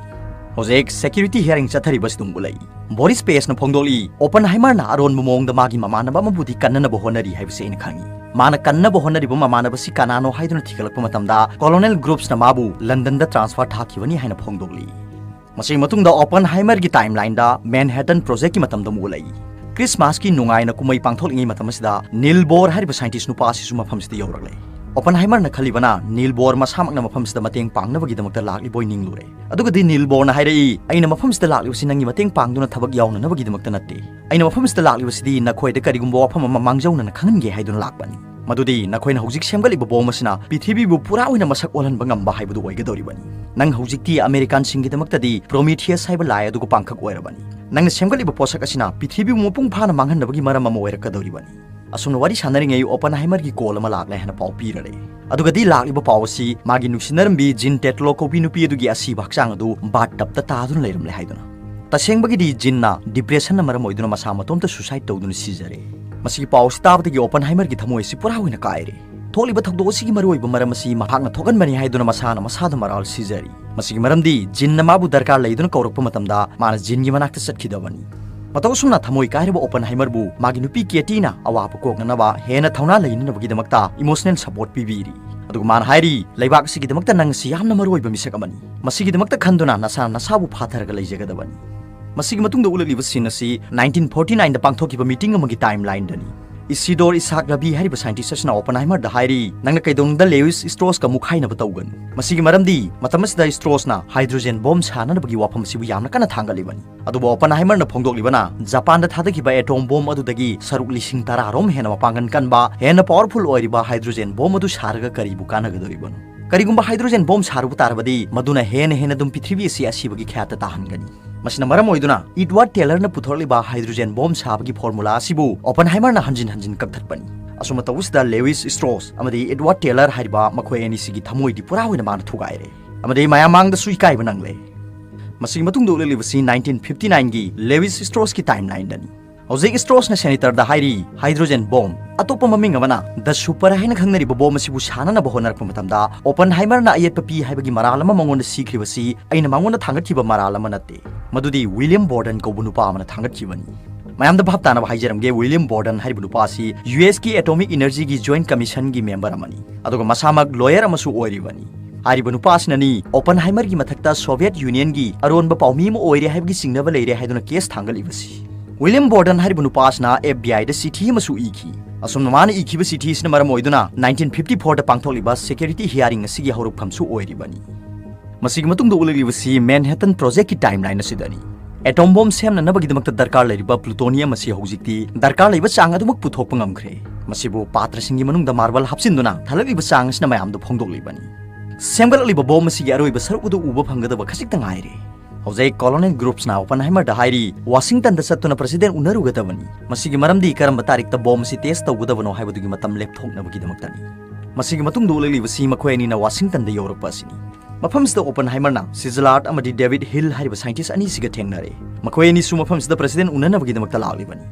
ꯍꯧꯖꯤꯛ ꯁꯦꯀ꯭ꯌꯨꯔꯤꯇꯤ ꯍꯤꯌꯥꯔꯤꯡ ꯆꯠꯊꯔꯤꯕꯁꯤꯗ ꯑꯃꯨꯛ ꯎꯠꯂꯛꯏ꯫ ꯕꯣꯔꯤꯁ ꯄꯦꯁꯅ ꯐꯣꯡꯗꯣꯛꯂꯤ, ꯑꯣꯄꯟꯍꯥꯏꯃꯔꯅ ꯑꯔꯣꯟꯕ ꯃꯑꯣꯡꯗ ꯃꯥꯒꯤ ꯃꯃꯥꯟꯅꯕ ꯑꯃꯕꯨꯗꯤ ꯀꯟꯅꯅꯕ ꯍꯣꯠꯅꯔꯤ ꯍꯥꯏꯕꯁꯤ ꯑꯩꯅ ꯈꯪꯏ꯫ ꯃꯥꯅ ꯀꯟꯅꯕ ꯍꯣꯠꯅꯔꯤꯕ ꯃꯃꯥꯟꯅꯕꯁꯤ ꯀꯅꯥꯅꯣ ꯍꯥꯏꯗꯨꯅ ꯊꯤꯒꯠꯂꯛꯄ ꯃꯇꯝꯗ ꯀꯣꯂꯣꯅꯦꯜ ꯒ꯭ꯔꯨꯞꯁꯅ ꯃꯥꯕꯨ ꯂꯟꯗꯟꯗ ꯇ꯭ꯔꯥꯟꯁꯐꯔ ꯊꯥꯈꯤꯕꯅꯤ ꯍꯥꯏꯅ ꯐꯣꯡꯗꯣꯛꯂꯤ꯫ ꯃꯁꯤꯒꯤ ꯃꯇꯨꯡꯗ ꯑꯣꯄꯟꯍꯥꯏꯃꯔꯒꯤ ꯇꯥꯏꯝꯂꯥꯏꯟꯗ ꯃꯦꯟꯍꯦꯇꯟ ꯄ꯭ꯔꯣꯖꯦꯛꯀꯤ ꯃꯇꯝꯗ ꯑꯃꯨꯛ ꯎꯠꯂꯛꯏ꯫ ꯈ꯭ꯔꯤꯁꯃꯥꯁꯀꯤ ꯅꯨꯡꯉꯥꯏꯅ ꯀꯨꯝꯍꯩ ꯄꯥꯡꯊꯣꯛꯂꯤꯉꯩ ꯃꯇꯝ ꯑꯁꯤꯗ ꯅꯤꯜ ꯕꯣꯔ ꯍꯥꯏꯔꯤꯕ ꯁꯥꯏꯟꯇꯤꯁ ꯅꯨꯄꯥ ꯑꯁꯤꯁꯨ ꯃꯐꯝꯁꯤꯗ ꯌꯧꯔꯛꯂꯦ꯫ ꯑꯣꯄꯟꯍꯥꯏꯃꯔꯅ ꯈꯜꯂꯤꯕꯅ ꯅꯤꯜ ꯕꯣꯔ ꯃꯁꯥꯃꯛꯅ ꯃꯐꯝꯁꯤꯗ ꯃꯇꯦꯡ ꯄꯥꯡꯅꯕꯒꯤꯗꯃꯛꯇ ꯂꯥꯛꯂꯤꯕꯣꯏ ꯅꯤꯡꯂꯨꯔꯦ꯫ ꯑꯗꯨꯒꯗꯤ ꯅꯤꯜ ꯕꯣꯔꯅ ꯍꯥꯏꯔꯛꯏ, "ꯑꯩꯅ ꯃꯐꯝꯁꯤꯗ ꯂꯥꯛꯂꯤꯕꯁꯤ ꯅꯪꯒꯤ ꯃꯇꯦꯡ ꯄꯥꯡꯗꯨꯅ ꯊꯕꯛ ꯌꯥꯎꯅꯅꯕꯒꯤꯗꯃꯛꯇ ꯅꯠꯇꯦ꯫ ꯑꯩꯅ ꯃꯐꯝꯁꯤꯗ ꯂꯥꯛꯂꯤꯕꯁꯤꯗꯤ ꯅꯈꯣꯏꯗ ꯀꯔꯤꯒꯨꯝꯕ ꯋꯥꯐꯝ ꯑꯃ ꯃꯥꯡꯖꯧꯅꯅ ꯈꯪꯍꯟꯒꯦ ꯍꯥꯏꯗꯨꯅ ꯂꯥꯛꯄꯅꯤ꯫ ꯃꯗꯨꯗꯤ ꯅꯈꯣꯏꯅ ꯍꯧꯖꯤꯛ ꯁꯦꯝꯒꯠꯂꯤꯕ ꯕꯣꯝ ꯑꯁꯤꯅ ꯄ꯭ꯔꯤꯊꯤꯕꯤꯕꯨ ꯄꯨꯔꯥ ꯑꯣꯏꯅ ꯃꯁꯛ ꯑꯣꯜꯍꯟꯕ ꯉꯝꯕ ꯍꯥꯏꯕꯗꯨ ꯑꯣꯏꯒꯗꯧꯔꯤꯕꯅꯤ꯫ ꯅꯪ ꯍꯧꯖꯤꯛꯇꯤ ꯑꯃꯦꯔꯤꯀꯥꯟꯁꯤꯡꯒꯤꯗꯃꯛꯇꯗꯤ ꯄ꯭ꯔꯣꯃꯤꯊꯤꯌꯁ ꯍꯥꯏꯕ ꯂꯥꯏ ꯑꯗꯨꯒ ꯄꯥꯡꯈꯛ ꯑꯣꯏꯔꯕꯅꯤ꯫ ꯅꯪꯅ ꯁꯦꯝꯒꯠꯂꯤꯕ ꯄꯣꯠꯁꯛ ꯑꯁꯤꯅ ꯄ꯭ꯔꯤꯊꯤꯕꯤꯕꯨ ꯃꯄꯨꯡ ꯐꯥꯅ ꯃꯥꯡꯍꯟꯅꯕꯒꯤ ꯃꯔꯝ ꯑꯃ ꯑꯣꯏꯔꯛꯀꯗꯧꯔꯤꯕꯅꯤ"꯫ ꯑꯁꯨꯝꯅ ꯋꯥꯔꯤ ꯁꯥꯟꯅꯔꯤꯉꯩ ꯑꯣꯄꯟꯍꯥꯏꯃꯔꯒꯤ ꯀꯣꯜ ꯑꯃ ꯂꯥꯛꯂꯦ ꯍꯥꯏꯅ ꯄꯥꯎ ꯄꯤꯔꯔꯦ꯫ ꯑꯗꯨꯒꯗꯤ ꯂꯥꯛꯂꯤꯕ ꯄꯥꯎ ꯑꯁꯤ ꯃꯥꯒꯤ ꯅꯨꯡꯁꯤꯅꯔꯝꯕꯤ ꯖꯤꯟ ꯇꯦꯇ꯭ꯂꯣ ꯀꯧꯕꯤ ꯅꯨꯄꯤ ꯑꯗꯨꯒꯤ ꯑꯁꯤꯕ ꯍꯛꯆꯥꯡ ꯑꯗꯨ ꯕꯥꯠ ꯇꯞꯇ ꯇꯥꯗꯨꯅ ꯂꯩꯔꯝꯂꯦ ꯍꯥꯏꯗꯨꯅ꯫ ꯇꯁꯦꯡꯕꯒꯤꯗꯤ ꯖꯤꯟꯅ ꯗꯤꯄ꯭ꯔꯦꯁꯟꯅ ꯃꯔꯝ ꯑꯣꯏꯗꯨꯅ ꯃꯁꯥ ꯃꯇꯣꯝꯇ ꯁꯨꯁꯥꯏꯗ ꯇꯧꯗꯨꯅ ꯁꯤꯖꯔꯦ꯫ ꯃꯁꯤꯒꯤ ꯄꯥꯎ ꯑꯁꯤ ꯇꯥꯕꯗꯒꯤ ꯑꯣꯄꯟꯍꯥꯏꯃꯔꯒꯤ ꯊꯃꯣꯏ ꯑꯁꯤ ꯄꯨꯔꯥ ꯑꯣꯏꯅ ꯀꯥꯏꯔꯦ꯫ ꯊꯣꯛꯂꯤꯕ ꯊꯧꯗꯣꯛ ꯑꯁꯤꯒꯤ ꯃꯔꯨꯑꯣꯏꯕ ꯃꯔꯝ ꯑꯁꯤ ꯃꯍꯥꯛꯅ ꯊꯣꯛꯍꯟꯕꯅꯤ ꯍꯥꯏꯗꯨꯅ ꯃꯁꯥꯅ ꯃꯁꯥꯗ ꯃꯔꯥꯜ ꯁꯤꯖꯔꯤ꯫ ꯃꯁꯤꯒꯤ ꯃꯔꯝꯗꯤ ꯖꯤꯟꯅ ꯃꯥꯕꯨ ꯗꯔꯀꯥꯔ ꯂꯩꯗꯨꯅ ꯀꯧꯔꯛꯄ ꯃꯇꯝꯗ ꯃꯥꯅ ꯖꯤꯟꯒꯤ ꯃꯅꯥꯛꯇ ꯆꯠꯈꯤꯗꯕꯅꯤ꯫ ꯃꯇꯧ ꯑꯁꯨꯝꯅ ꯊꯃꯣꯏ ꯀꯥꯏꯔꯕ ꯑꯣꯄꯟꯍꯥꯏꯃꯔꯕꯨ ꯃꯥꯒꯤ ꯅꯨꯄꯤ ꯀꯦꯇꯤꯅ ꯑꯋꯥꯕ ꯀꯣꯛꯅꯅꯕ ꯍꯦꯟꯅ ꯊꯧꯅꯥ ꯂꯩꯅꯅꯕꯒꯤꯗꯃꯛꯇ ꯏꯃꯣꯁꯅꯦꯜ ꯁꯄꯣꯔꯠ ꯄꯤꯕꯤꯔꯤ꯫ ꯑꯗꯨꯒ ꯃꯥꯅ ꯍꯥꯏꯔꯤ, "ꯂꯩꯕꯥꯛ ꯑꯁꯤꯒꯤꯗꯃꯛꯇ ꯅꯪ ꯑꯁꯤ ꯌꯥꯝꯅ ꯃꯔꯨꯑꯣꯏꯕ ꯃꯤꯁꯛ ꯑꯃꯅꯤ꯫ ꯃꯁꯤꯒꯤꯗꯃꯛꯇ ꯈꯟꯗꯨꯅ ꯅꯁꯥꯅ ꯅꯁꯥꯕꯨ ꯐꯥꯊꯔꯒ ꯂꯩꯖꯒꯗꯕꯅꯤ"꯫ ꯃꯁꯤꯒꯤ ꯃꯇꯨꯡꯗ ꯎꯠꯂꯛꯂꯤꯕ ꯁꯤꯟ ꯑꯁꯤ ꯅꯥꯏꯟꯇꯤꯟ ꯐꯣꯔꯇꯤ ꯅꯥꯏꯟꯗ ꯄꯥꯡꯊꯣꯛꯈꯤꯕ ꯃꯤꯇꯤꯡ ꯑꯃꯒꯤ ꯇꯥꯏꯝ ꯂꯥꯏꯟꯗꯅꯤ꯫ ꯏꯁꯤꯗꯣꯔ ꯏꯁꯥꯛ ꯔꯕꯤ ꯍꯥꯏꯔꯤꯕ ꯁꯥꯏꯟꯇꯤꯁ ꯑꯁꯤꯅ ꯑꯣꯄꯟꯍꯥꯏꯃꯔꯗ ꯍꯥꯏꯔꯤ, "ꯅꯪꯅ ꯀꯩꯗꯧꯅꯨꯡꯗ ꯂꯦꯋꯤꯁ ꯁ꯭ꯇ꯭ꯔꯣꯁꯀ ꯃꯨꯛꯈꯥꯏꯅꯕ ꯇꯧꯒꯅꯨ"꯫ ꯃꯁꯤꯒꯤ ꯃꯔꯝꯗꯤ ꯃꯇꯝ ꯑꯁꯤꯗ ꯁ꯭ꯇ꯭ꯔꯣꯁꯅ ꯍꯥꯏꯗ꯭ꯔꯣꯖꯦꯟ ꯕꯣꯝ ꯁꯥꯅꯅꯕꯒꯤ ꯋꯥꯐꯝ ꯑꯁꯤꯕꯨ ꯌꯥꯝꯅ ꯀꯟꯅ ꯊꯥꯡꯒꯠꯂꯤꯕꯅꯤ꯫ ꯑꯗꯨꯕꯨ ꯑꯣꯄꯟꯍꯥꯏꯃꯔꯅ ꯐꯣꯡꯗꯣꯛꯂꯤꯕꯅ ꯖꯄꯥꯟꯗ ꯊꯥꯗꯈꯤꯕ ꯑꯦꯇꯣꯝ ꯕꯣꯝ ꯑꯗꯨꯗꯒꯤ ꯁꯔꯨꯛ ꯂꯤꯁꯤꯡ ꯇꯔꯥ ꯔꯣꯝ ꯍꯦꯟꯅ ꯃꯄꯥꯡꯒꯜ ꯀꯟꯕ, ꯍꯦꯟꯅ ꯄꯥꯋꯔꯐꯨꯜ ꯑꯣꯏꯔꯤꯕ ꯍꯥꯏꯗ꯭ꯔꯣꯖꯦꯟ ꯕꯣꯝ ꯑꯗꯨ ꯁꯥꯔꯒ ꯀꯔꯤꯕꯨ ꯀꯥꯟꯅꯒꯗꯧꯔꯤꯕꯅꯣ? ꯀꯔꯤꯒꯨꯝꯕ ꯍꯥꯏꯗ꯭ꯔꯣꯖꯦꯟ ꯕꯣꯝ ꯁꯥꯔꯨꯕ ꯇꯥꯔꯕꯗꯤ ꯃꯗꯨꯅ ꯍꯦꯟꯅ ꯍꯦꯟꯅ ꯑꯗꯨꯝ ꯄ꯭ꯔꯤꯊꯤꯕꯤ ꯑꯁꯤ ꯑꯁꯤꯕꯒꯤ ꯈꯌꯥꯠꯇ ꯇꯥꯍꯟꯒꯅꯤ꯫ ꯃꯁꯤꯅ ꯃꯔꯝ ꯑꯣꯏꯗꯨꯅ ꯏꯗꯋꯥꯔꯗ ꯇꯦꯂꯔꯅ ꯄꯨꯊꯣꯔꯛꯂꯤꯕ ꯍꯥꯏꯗ꯭ꯔꯣꯖꯦꯟ ꯕꯣꯝ ꯁꯥꯕꯒꯤ ꯐꯣꯔꯃꯨꯂꯥ ꯑꯁꯤꯕꯨ ꯑꯣꯄꯟꯍꯥꯏꯃꯔꯅ ꯍꯟꯖꯤꯟ ꯍꯟꯖꯤꯟ ꯀꯛꯊꯠꯄꯅꯤ꯫ ꯑꯁꯨꯝꯅ ꯇꯧꯕꯁꯤꯗ ꯂꯦꯋꯤꯁ ꯁ꯭ꯇ꯭ꯔꯣꯁ ꯑꯃꯗꯤ ꯏꯗꯋꯥꯔꯗ ꯇꯦꯂꯔ ꯍꯥꯏꯔꯤꯕ ꯃꯈꯣꯏ ꯑꯅꯤꯁꯤꯒꯤ ꯊꯃꯣꯏꯗꯤ ꯄꯨꯔꯥ ꯑꯣꯏꯅ ꯃꯥꯅ ꯊꯨꯒꯥꯏꯔꯦ꯫ ꯑꯃꯗꯤ ꯃꯌꯥꯝ ꯃꯥꯡꯗꯁꯨ ꯏꯀꯥꯏꯕ ꯅꯪꯂꯦ꯫ ꯃꯁꯤꯒꯤ ꯃꯇꯨꯡꯗ ꯎꯠꯂꯛꯂꯤꯕꯁꯤ ꯅꯥꯏꯟꯇꯤꯟ ꯐꯤꯐꯇꯤ ꯅꯥꯏꯟꯒꯤ ꯂꯦꯋꯤꯁ ꯁ꯭ꯇ꯭ꯔꯣꯁꯀꯤ ꯇꯥꯏꯝ ꯂꯥꯏꯟꯗꯅꯤ꯫ ꯍꯧꯖꯤꯛ ꯁ꯭ꯇ꯭ꯔꯣꯁꯅ ꯁꯦꯅꯦꯇꯔꯗ ꯍꯥꯏꯔꯤ, ꯍꯥꯏꯗ꯭ꯔꯣꯖꯦꯟ ꯕꯣꯝ, ꯑꯇꯣꯞꯄ ꯃꯃꯤꯡ ꯑꯃꯅ ꯗ ꯁꯨꯄꯔ ꯍꯥꯏꯅ ꯈꯪꯅꯔꯤꯕ ꯕꯣꯝ ꯑꯁꯤꯕꯨ ꯁꯥꯅꯅꯕ ꯍꯣꯠꯅꯔꯛꯄ ꯃꯇꯝꯗ, ꯑꯣꯄꯟꯍꯥꯏꯃꯔꯅ ꯑꯌꯦꯠꯄ ꯄꯤ ꯍꯥꯏꯕꯒꯤ ꯃꯔꯥꯜ ꯑꯃ ꯃꯉꯣꯟꯗ ꯁꯤꯈ꯭ꯔꯤꯕꯁꯤ ꯑꯩꯅ ꯃꯉꯣꯟꯗ ꯊꯥꯡꯒꯠꯈꯤꯕ ꯃꯔꯥꯜ ꯑꯃ ꯅꯠꯇꯦ꯫ ꯃꯗꯨꯗꯤ ꯋꯤꯂꯤꯌꯝ ꯕꯣꯔꯗꯟ ꯀꯧꯕ ꯅꯨꯄꯥ ꯑꯃꯅ ꯊꯥꯡꯒꯠꯈꯤꯕꯅꯤ꯫ ꯃꯌꯥꯝꯗ ꯚꯥꯞ ꯇꯥꯅꯕ ꯍꯥꯏꯖꯔꯝꯒꯦ, ꯋꯤꯂꯤꯌꯝ ꯕꯣꯔꯗꯟ ꯍꯥꯏꯔꯤꯕ ꯅꯨꯄꯥ ꯑꯁꯤ ꯌꯨ ꯑꯦꯁꯀꯤ ꯑꯦꯇꯣꯃꯤꯛ ꯏꯅꯔꯖꯤꯒꯤ ꯖꯣꯏꯟꯠ ꯀꯃꯤꯁꯟꯒꯤ ꯃꯦꯝꯕꯔ ꯑꯃꯅꯤ, ꯑꯗꯨꯒ ꯃꯁꯥꯃꯛ ꯂꯣꯌꯔ ꯑꯃꯁꯨ ꯑꯣꯏꯔꯤꯕꯅꯤ꯫ ꯍꯥꯏꯔꯤꯕ ꯅꯨꯄꯥ ꯑꯁꯤꯅꯅꯤ ꯑꯣꯄꯟꯍꯥꯏꯃꯔꯒꯤ ꯃꯊꯛꯇ ꯁꯣꯚꯤꯌꯦꯠ ꯌꯨꯅꯤꯌꯟꯒꯤ ꯑꯔꯣꯟꯕ ꯄꯥꯎꯃꯤ ꯑꯃ ꯑꯣꯏꯔꯦ ꯍꯥꯏꯕꯒꯤ ꯆꯤꯡꯅꯕ ꯂꯩꯔꯦ ꯍꯥꯏꯗꯨꯅ ꯀꯦꯁ ꯊꯥꯡꯒꯠꯂꯤꯕꯁꯤ꯫ ꯋꯤꯂꯤꯌꯝ ꯕꯣꯔꯗꯟ ꯍꯥꯏꯔꯤꯕ ꯅꯨꯄꯥ ꯑꯁꯤꯅ F B I ꯗ ꯆꯤꯊꯤ ꯑꯃꯁꯨ ꯏꯈꯤ꯫ ꯑꯁꯨꯝꯅ ꯃꯥꯅ ꯏꯈꯤꯕ ꯆꯤꯊꯤ ꯑꯁꯤꯅ ꯃꯔꯝ ꯑꯣꯏꯗꯨꯅ nineteen fifty four ꯗ ꯄꯥꯡꯊꯣꯛꯂꯤꯕ security hearing ꯑꯁꯤꯒꯤ ꯍꯧꯔꯛꯐꯝꯁꯨ ꯑꯣꯏꯔꯤꯕꯅꯤ꯫ ꯃꯁꯤꯒꯤ ꯃꯇꯨꯡꯗ ꯎꯠꯂꯛꯂꯤꯕꯁꯤ Manhattan Project ꯀꯤ timeline ꯑꯁꯤꯗꯅꯤ꯫ Atom bomb ꯁꯦꯝꯅꯅꯕꯒꯤꯗꯃꯛꯇ ꯗꯔꯀꯥꯔ ꯂꯩꯔꯤꯕ plutonium ꯑꯁꯤ ꯍꯧꯖꯤꯛꯇꯤ ꯗꯔꯀꯥꯔ ꯂꯩꯕ ꯆꯥꯡ ꯑꯗꯨꯃꯛ ꯄꯨꯊꯣꯛꯄ ꯉꯝꯈ꯭ꯔꯦ꯫ ꯃꯁꯤꯕꯨ ꯄꯥꯇ꯭ꯔꯁꯤꯡꯒꯤ ꯃꯅꯨꯡꯗ marble ꯍꯥꯞꯆꯤꯟꯗꯨꯅ ꯊꯥꯂꯛꯂꯤꯕ ꯆꯥꯡ ꯑꯁꯤꯅ ꯃꯌꯥꯝꯗ ꯐꯣꯡꯗꯣꯛꯂꯤꯕꯅꯤ꯫ ꯁꯦꯝꯒꯠꯂꯛꯂꯤꯕ bomb ꯑꯁꯤꯒꯤ ꯑꯔꯣꯏꯕ ꯁꯔꯨꯛ ꯑꯗꯨ ꯎꯕ ꯐꯪꯒꯗꯕ ꯈꯖꯤꯛꯇ ꯉꯥꯏꯔꯦ꯫ ꯍꯧꯖꯤꯛ Colonel Groves ꯅ Oppenheimer ꯗ ꯍꯥꯏꯔꯤ, Washington ꯗ ꯆꯠꯇꯨꯅ President ꯎꯅꯔꯨꯒꯗꯕꯅꯤ꯫ ꯃꯁꯤꯒꯤ ꯃꯔꯝꯗꯤ ꯀꯔꯝꯕ ꯇꯥꯔꯤꯛꯇ bomb ꯑꯁꯤ test ꯇꯧꯒꯗꯕꯅꯣ ꯍꯥꯏꯕꯗꯨꯒꯤ ꯃꯇꯝ ꯂꯦꯞꯊꯣꯛꯅꯕꯒꯤꯗꯃꯛꯇꯅꯤ꯫ ꯃꯁꯤꯒꯤ ꯃꯇꯨꯡꯗ ꯎꯠꯂꯛꯂꯤꯕꯁꯤ ꯃꯈꯣꯏ ꯑꯅꯤꯅ Washington ꯗ ꯌꯧꯔꯛꯄ ꯑꯁꯤꯅꯤ꯫ ꯃꯐꯝꯁꯤꯗ Oppenheimer ꯅ Cesar Lord ꯑꯃꯗꯤ David Hill ꯍꯥꯏꯔꯤꯕ scientist ꯑꯅꯤꯁꯤꯒ ꯊꯦꯡꯅꯔꯦ꯫ ꯃꯈꯣꯏ ꯑꯅꯤꯁꯨ ꯃꯐꯝꯁꯤꯗ President ꯎꯅꯅꯕꯒꯤꯗꯃꯛꯇ ꯂꯥꯛꯂꯤꯕꯅꯤ꯫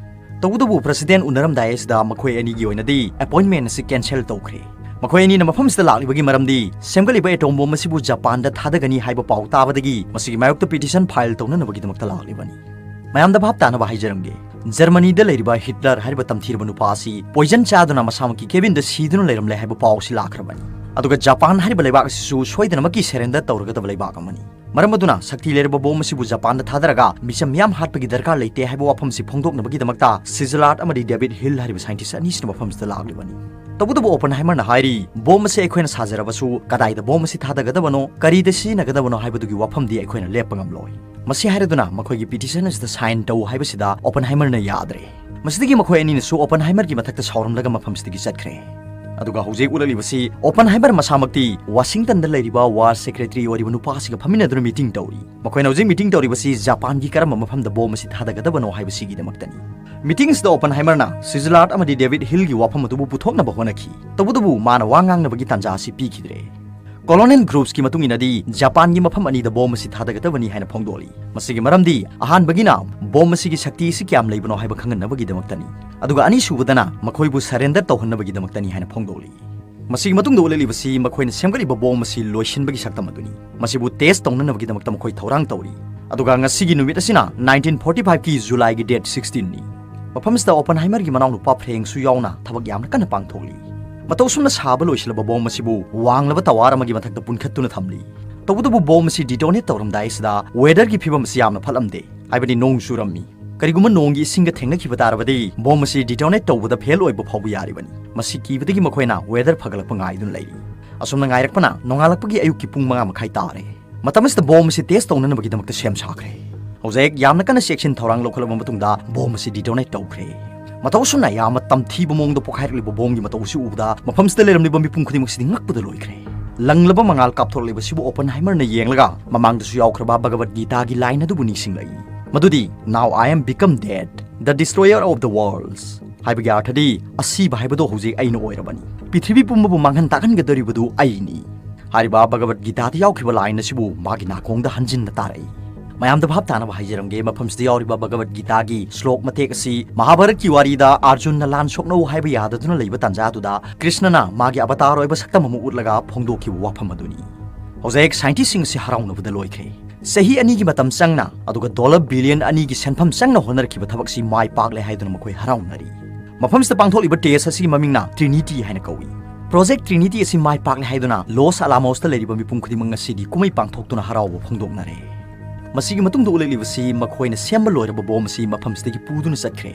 ꯇꯧꯕꯇꯕꯨ President ꯎꯅꯔꯝꯗꯥꯏ ꯑꯁꯤꯗ ꯃꯈꯣꯏ ꯑꯅꯤꯒꯤ ꯑꯣꯏꯅꯗꯤ appointment ꯑꯁꯤ cancel ꯇꯧꯈ꯭ꯔꯦ꯫ ꯃꯈꯣꯏ ꯑꯅꯤꯅ ꯃꯐꯝꯁꯤꯗ ꯂꯥꯛꯂꯤꯕꯒꯤ ꯃꯔꯝꯗꯤ ꯁꯦꯝꯒꯠꯂꯤꯕ atom bomb ꯑꯁꯤꯕꯨ ꯖꯄꯥꯟꯗ ꯊꯥꯗꯒꯅꯤ ꯍꯥꯏꯕ ꯄꯥꯎ ꯇꯥꯕꯗꯒꯤ ꯃꯁꯤꯒꯤ ꯃꯥꯌꯣꯛꯇ petition file ꯇꯧꯅꯅꯕꯒꯤꯗꯃꯛꯇ ꯂꯥꯛꯂꯤꯕꯅꯤ꯫ ꯃꯌꯥꯝꯗ ꯚꯥꯞ ꯇꯥꯅꯕ ꯍꯥꯏꯖꯔꯝꯒꯦ, ꯖꯔꯃꯅꯤꯗ ꯂꯩꯔꯤꯕ ꯍꯤꯠꯂꯔ ꯍꯥꯏꯔꯤꯕ ꯇꯝꯊꯤꯔꯕ ꯅꯨꯄꯥ ꯑꯁꯤ poison ꯆꯥꯗꯨꯅ ꯃꯁꯥꯃꯛꯀꯤ cabin ꯗ ꯁꯤꯗꯨꯅ ꯂꯩꯔꯝꯂꯦ ꯍꯥꯏꯕ ꯄꯥꯎ ꯑꯁꯤ ꯂꯥꯛꯈ꯭ꯔꯕꯅꯤ꯫ ꯑꯗꯨꯒ ꯖꯄꯥꯟ ꯍꯥꯏꯔꯤꯕ ꯂꯩꯕꯥꯛ ꯑꯁꯤꯁꯨ ꯁꯣꯏꯗꯅꯃꯛꯀꯤ surrender ꯇꯧꯔꯒꯗꯕ ꯂꯩꯕꯥꯛ ꯑꯃꯅꯤ꯫ ꯃꯔꯝ ꯑꯗꯨꯅ ꯁꯛꯇꯤ ꯂꯩꯔꯕ bomb ꯑꯁꯤꯕꯨ ꯖꯄꯥꯟꯗ ꯊꯥꯗꯔꯒ ꯃꯤꯆꯝ ꯃꯤꯌꯥꯝ ꯍꯥꯠꯄꯒꯤ ꯗꯔꯀꯥꯔ ꯂꯩꯇꯦ ꯍꯥꯏꯕ ꯋꯥꯐꯝꯁꯤ ꯐꯣꯡꯗꯣꯛꯅꯕꯒꯤꯗꯃꯛꯇ Cesar Lord ꯑꯃꯗꯤ David Hill ꯍꯥꯏꯔꯤꯕ scientist ꯑꯅꯤꯁꯤꯅ ꯃꯐꯝꯁꯤꯗ ꯂꯥꯛꯂꯤꯕꯅꯤ꯫ ꯇꯧꯕꯇꯕꯨ Oppenheimer ꯅ ꯍꯥꯏꯔꯤ, bomb ꯑꯁꯤ ꯑꯩꯈꯣꯏꯅ ꯁꯥꯖꯔꯕꯁꯨ ꯀꯗꯥꯏꯗ bomb ꯑꯁꯤ ꯊꯥꯗꯒꯗꯕꯅꯣ, ꯀꯔꯤꯗ ꯁꯤꯖꯤꯟꯅꯒꯗꯕꯅꯣ ꯍꯥꯏꯕꯗꯨꯒꯤ ꯋꯥꯐꯝꯗꯤ ꯑꯩꯈꯣꯏꯅ ꯂꯦꯞꯄ ꯉꯝꯂꯣꯏ꯫ ꯃꯁꯤ ꯍꯥꯏꯔꯗꯨꯅ ꯃꯈꯣꯏꯒꯤ petition ꯑꯁꯤꯗ sign ꯇꯧ ꯍꯥꯏꯕꯁꯤꯗ Oppenheimer ꯅ ꯌꯥꯗ꯭ꯔꯦ꯫ ꯃꯁꯤꯗꯒꯤ ꯃꯈꯣꯏ ꯑꯅꯤꯅꯁꯨ Oppenheimer ꯒꯤ ꯃꯊꯛꯇ ꯁꯥꯎꯔꯝꯂꯒ ꯃꯐꯝꯁꯤꯗꯒꯤ ꯆꯠꯈ꯭ꯔꯦ꯫ ꯑꯗꯨꯒ ꯍꯧꯖꯤꯛ ꯎꯠꯂꯛꯂꯤꯕꯁꯤ Oppenheimer ꯃꯁꯥꯃꯛꯇꯤ Washington ꯗ ꯂꯩꯔꯤꯕ war secretary ꯑꯣꯏꯔꯤꯕ ꯅꯨꯄꯥꯁꯤꯒ ꯐꯝꯃꯤꯟꯅꯗꯨꯅ meeting ꯇꯧꯔꯤ꯫ ꯃꯈꯣꯏꯅ ꯍꯧꯖꯤꯛ meeting ꯇꯧꯔꯤꯕꯁꯤ ꯖꯄꯥꯟꯒꯤ ꯀꯔꯝꯕ ꯃꯐꯝꯗ bomb ꯑꯁꯤ ꯊꯥꯗꯒꯗꯕꯅꯣ ꯍꯥꯏꯕꯁꯤꯒꯤꯗꯃꯛꯇꯅꯤ꯫ Meeting ꯁꯤꯗ Oppenheimer ꯅ Cesar Lord ꯑꯃꯗꯤ David Hill ꯒꯤ ꯋꯥꯐꯝ ꯑꯗꯨꯕꯨ ꯄꯨꯊꯣꯛꯅꯕ ꯍꯣꯠꯅꯈꯤ꯫ ꯇꯧꯕꯇꯕꯨ ꯃꯥꯅ ꯋꯥ ꯉꯥꯡꯅꯕꯒꯤ ꯇꯥꯟꯖꯥ ꯑꯁꯤ ꯄꯤꯈꯤꯗ꯭ꯔꯦ꯫ Colonel Groves ꯀꯤ ꯃꯇꯨꯡ ꯏꯟꯅꯗꯤ ꯖꯄꯥꯟꯒꯤ ꯃꯐꯝ ꯑꯅꯤꯗ bomb ꯑꯁꯤ ꯊꯥꯗꯒꯗꯕꯅꯤ ꯍꯥꯏꯅ ꯐꯣꯡꯗꯣꯛꯂꯤ꯫ ꯃꯁꯤꯒꯤ ꯃꯔꯝꯗꯤ ꯑꯍꯥꯟꯕꯒꯤꯅ bomb ꯑꯁꯤꯒꯤ ꯁꯛꯇꯤ ꯑꯁꯤ ꯀꯌꯥꯝ ꯂꯩꯕꯅꯣ ꯍꯥꯏꯕ ꯈꯪꯍꯟꯅꯕꯒꯤꯗꯃꯛꯇꯅꯤ꯫ ꯑꯗꯨꯒ ꯑꯅꯤꯁꯨꯕꯗꯅ ꯃꯈꯣꯏꯕꯨ surrender ꯇꯧꯍꯟꯅꯕꯒꯤꯗꯃꯛꯇꯅꯤ ꯍꯥꯏꯅ ꯐꯣꯡꯗꯣꯛꯂꯤ꯫ ꯃꯁꯤꯒꯤ ꯃꯇꯨꯡꯗ ꯎꯠꯂꯛꯂꯤꯕꯁꯤ ꯃꯈꯣꯏꯅ ꯁꯦꯝꯒꯠꯂꯤꯕ bomb ꯑꯁꯤ ꯂꯣꯏꯁꯤꯟꯕꯒꯤ ꯁꯛꯇꯝ ꯑꯗꯨꯅꯤ꯫ ꯃꯁꯤꯕꯨ test ꯇꯧꯅꯅꯕꯒꯤꯗꯃꯛꯇ ꯃꯈꯣꯏ ꯊꯧꯔꯥꯡ ꯇꯧꯔꯤ꯫ ꯑꯗꯨꯒ ꯉꯁꯤꯒꯤ ꯅꯨꯃꯤꯠ ꯑꯁꯤꯅ nineteen forty five ꯀꯤ July ꯒꯤ date sixteen ꯅꯤ꯫ ꯃꯐꯝꯁꯤꯗ Oppenheimer ꯒꯤ ꯃꯅꯥꯎꯅꯨꯄꯥ Frank ꯁꯨ ꯌꯥꯎꯅ ꯊꯕꯛ ꯌꯥꯝꯅ ꯀꯟꯅ ꯄꯥꯡꯊꯣꯛꯂꯤ꯫ ꯃꯇꯧ ꯑꯁꯨꯝꯅ ꯁꯥꯕ ꯂꯣꯏꯁꯤꯜꯂꯕ bomb ꯑꯁꯤꯕꯨ ꯋꯥꯡꯂꯕ tower ꯑꯃꯒꯤ ꯃꯊꯛꯇ ꯄꯨꯟꯈꯠꯇꯨꯅ ꯊꯝꯂꯤ꯫ ꯇꯧꯕꯇꯕꯨ bomb ꯑꯁꯤ detonate ꯇꯧꯔꯝꯗꯥꯏ ꯑꯁꯤꯗ weather ꯒꯤ ꯐꯤꯕꯝ ꯑꯁꯤ ꯌꯥꯝꯅ ꯐꯠꯂꯝꯗꯦ, ꯍꯥꯏꯕꯗꯤ ꯅꯣꯡ ꯆꯨꯔꯝꯃꯤ꯫ ꯀꯔꯤꯒꯨꯝꯕ ꯅꯣꯡꯒꯤ ꯏꯁꯤꯡꯒ ꯊꯦꯡꯅꯈꯤꯕ ꯇꯥꯔꯕꯗꯤ ꯕꯣꯝ ꯑꯁꯤ ꯗꯤꯇꯣꯅꯦꯠ ꯇꯧꯕꯗ ꯐꯦꯜ ꯑꯣꯏꯕ ꯐꯥꯎꯕ ꯌꯥꯔꯤꯕꯅꯤ꯫ ꯃꯁꯤ ꯀꯤꯕꯗꯒꯤ ꯃꯈꯣꯏꯅ ꯋꯦꯗꯔ ꯐꯒꯠꯂꯛꯄ ꯉꯥꯏꯗꯨꯅ ꯂꯩꯔꯤ꯫ ꯑꯁꯨꯝꯅ ꯉꯥꯏꯔꯛꯄꯅ ꯅꯣꯡꯉꯥꯜꯂꯛꯄꯒꯤ ꯑꯌꯨꯛꯀꯤ ꯄꯨꯡ ꯃꯉꯥ ꯃꯈꯥꯏ ꯇꯥꯔꯦ꯫ ꯃꯇꯝ ꯑꯁꯤꯗ ꯕꯣꯝ ꯑꯁꯤ ꯇꯦꯁ ꯇꯧꯅꯅꯕꯒꯤꯗꯃꯛꯇ ꯁꯦꯝ ꯁꯥꯈ꯭ꯔꯦ꯫ ꯍꯧꯖꯤꯛ ꯌꯥꯝꯅ ꯀꯟꯅ ꯆꯦꯛꯁꯤꯟ ꯊꯧꯔꯥꯡ ꯂꯧꯈꯠꯂꯕ ꯃꯇꯨꯡꯗ ꯕꯣꯝ ꯑꯁꯤ ꯗꯤꯇꯣꯅꯦꯠ ꯇꯧꯈ꯭ꯔꯦ꯫ ꯃꯇꯧ ꯑꯁꯨꯝꯅ ꯌꯥꯝꯅ ꯇꯝꯊꯤꯕ ꯃꯑꯣꯡꯗ ꯄꯣꯈꯥꯏꯔꯛꯂꯤꯕ ꯕꯣꯝꯒꯤ ꯃꯇꯧ ꯑꯁꯤ ꯎꯕꯗ ꯃꯐꯝꯁꯤꯗ ꯂꯩꯔꯝꯂꯤꯕ ꯃꯤꯄꯨꯝ ꯈꯨꯗꯤꯡꯃꯛꯁꯤꯗꯤ ꯉꯛꯄꯗ ꯂꯣꯏꯈ꯭ꯔꯦ꯫ ꯂꯪꯂꯕ ꯃꯉꯥꯜ ꯀꯥꯞꯊꯣꯔꯛꯂꯤꯕꯁꯤꯕꯨ ꯑꯣꯄꯟꯍꯥꯏꯃꯔꯅ ꯌꯦꯡꯂꯒ ꯃꯃꯥꯡꯗꯁꯨ ꯌꯥꯎꯈ꯭ꯔꯕ ꯚꯒꯕꯠ ꯒꯤꯇꯥꯒꯤ ꯂꯥꯏꯟ ꯑꯗꯨꯕꯨ ꯅꯤꯡꯁꯤꯡꯂꯛꯏ꯫ ꯃꯗꯨꯗꯤ, "Now I am become dead, the destroyer of the worlds" ꯍꯥꯏꯕꯒꯤ ꯑꯥꯔꯊꯗꯤ, "ꯑꯁꯤꯕ ꯍꯥꯏꯕꯗꯣ ꯍꯧꯖꯤꯛ ꯑꯩꯅ ꯑꯣꯏꯔꯕꯅꯤ, ꯄ꯭ꯔꯤꯊꯤꯕꯤ ꯄꯨꯝꯕꯕꯨ ꯃꯥꯡꯍꯟ ꯇꯥꯛꯍꯟꯒꯗꯧꯔꯤꯕꯗꯨ ꯑꯩꯅꯤ"꯫ ꯍꯥꯏꯔꯤꯕ ꯚꯒꯕꯠ ꯒꯤꯇꯥꯗ ꯌꯥꯎꯈꯤꯕ ꯂꯥꯏꯟ ꯑꯁꯤꯕꯨ ꯃꯥꯒꯤ ꯅꯥꯀꯣꯡꯗ ꯍꯟꯖꯤꯟꯅ ꯇꯥꯔꯛꯏ꯫ ꯃꯌꯥꯝꯗ ꯚꯥꯞ ꯇꯥꯅꯕ ꯍꯥꯏꯖꯔꯝꯒꯦ, ꯃꯐꯝꯁꯤꯗ ꯌꯥꯎꯔꯤꯕ ꯚꯒꯕꯠ ꯒꯤꯇꯥꯒꯤ ꯁ꯭ꯂꯣꯛ ꯃꯇꯦꯛ ꯑꯁꯤ ꯃꯍꯥꯚꯥꯔꯠꯀꯤ ꯋꯥꯔꯤꯗ ꯑꯔꯖꯨꯟꯅ ꯂꯥꯟ ꯁꯣꯛꯅꯧ ꯍꯥꯏꯕ ꯌꯥꯗꯗꯨꯅ ꯂꯩꯕ ꯇꯥꯟꯖꯥꯗꯨꯗ ꯀ꯭ꯔꯤꯁꯅꯅ ꯃꯥꯒꯤ ꯑꯕꯇꯥꯔ ꯑꯣꯏꯕ ꯁꯛꯇꯝ ꯑꯃ ꯎꯠꯂꯒ ꯐꯣꯡꯗꯣꯛꯈꯤꯕ ꯋꯥꯐꯝ ꯑꯗꯨꯅꯤ꯫ ꯍꯧꯖꯤꯛ ꯁꯥꯏꯟꯇꯤꯁꯁꯤꯡ ꯑꯁꯤ ꯍꯔꯥꯎꯅꯕꯗ ꯂꯣꯏꯈ꯭ꯔꯦ꯫ ꯆꯍꯤ ꯑꯅꯤꯒꯤ ꯃꯇꯝ ꯆꯪꯅ, ꯑꯗꯨꯒ ꯗꯣꯂꯔ ꯕꯤꯂꯤꯌꯟ ꯑꯅꯤꯒꯤ ꯁꯦꯟꯐꯝ ꯆꯪꯅ ꯍꯣꯠꯅꯔꯛꯈꯤꯕ ꯊꯕꯛꯁꯤ ꯃꯥꯏ ꯄꯥꯛꯂꯦ ꯍꯥꯏꯗꯨꯅ ꯃꯈꯣꯏ ꯍꯔꯥꯎꯅꯔꯤ꯫ ꯃꯐꯝꯁꯤꯗ ꯄꯥꯡꯊꯣꯛꯂꯤꯕ ꯇꯦꯁ ꯑꯁꯤꯒꯤ ꯃꯃꯤꯡꯅ ꯇ꯭ꯔꯤꯅꯤꯇꯤ ꯍꯥꯏꯅ ꯀꯧꯏ꯫ ꯄ꯭ꯔꯣꯖꯦꯛ ꯇ꯭ꯔꯤꯅꯤꯇꯤ ꯑꯁꯤ ꯃꯥꯏ ꯄꯥꯛꯂꯦ ꯍꯥꯏꯗꯨꯅ ꯂꯣꯁ ꯑꯂꯥꯃꯣꯁꯇ ꯂꯩꯔꯤꯕ ꯃꯤꯄꯨꯝ ꯈꯨꯗꯤꯡꯃꯛ ꯉꯁꯤꯗꯤ ꯀꯨꯝꯍꯩ ꯄꯥꯡꯊꯣꯛꯇꯨꯅ ꯍꯔꯥꯎꯕ ꯐꯣꯡꯗꯣꯛꯅꯔꯦ꯫ ꯃꯁꯤꯒꯤ ꯃꯇꯨꯡꯗ ꯎꯠꯂꯛꯂꯤꯕꯁꯤ ꯃꯈꯣꯏꯅ ꯁꯦꯝꯕ ꯂꯣꯏꯔꯕ ꯕꯣꯝ ꯑꯁꯤ ꯃꯐꯝꯁꯤꯗꯒꯤ ꯄꯨꯗꯨꯅ ꯆꯠꯈ꯭ꯔꯦ꯫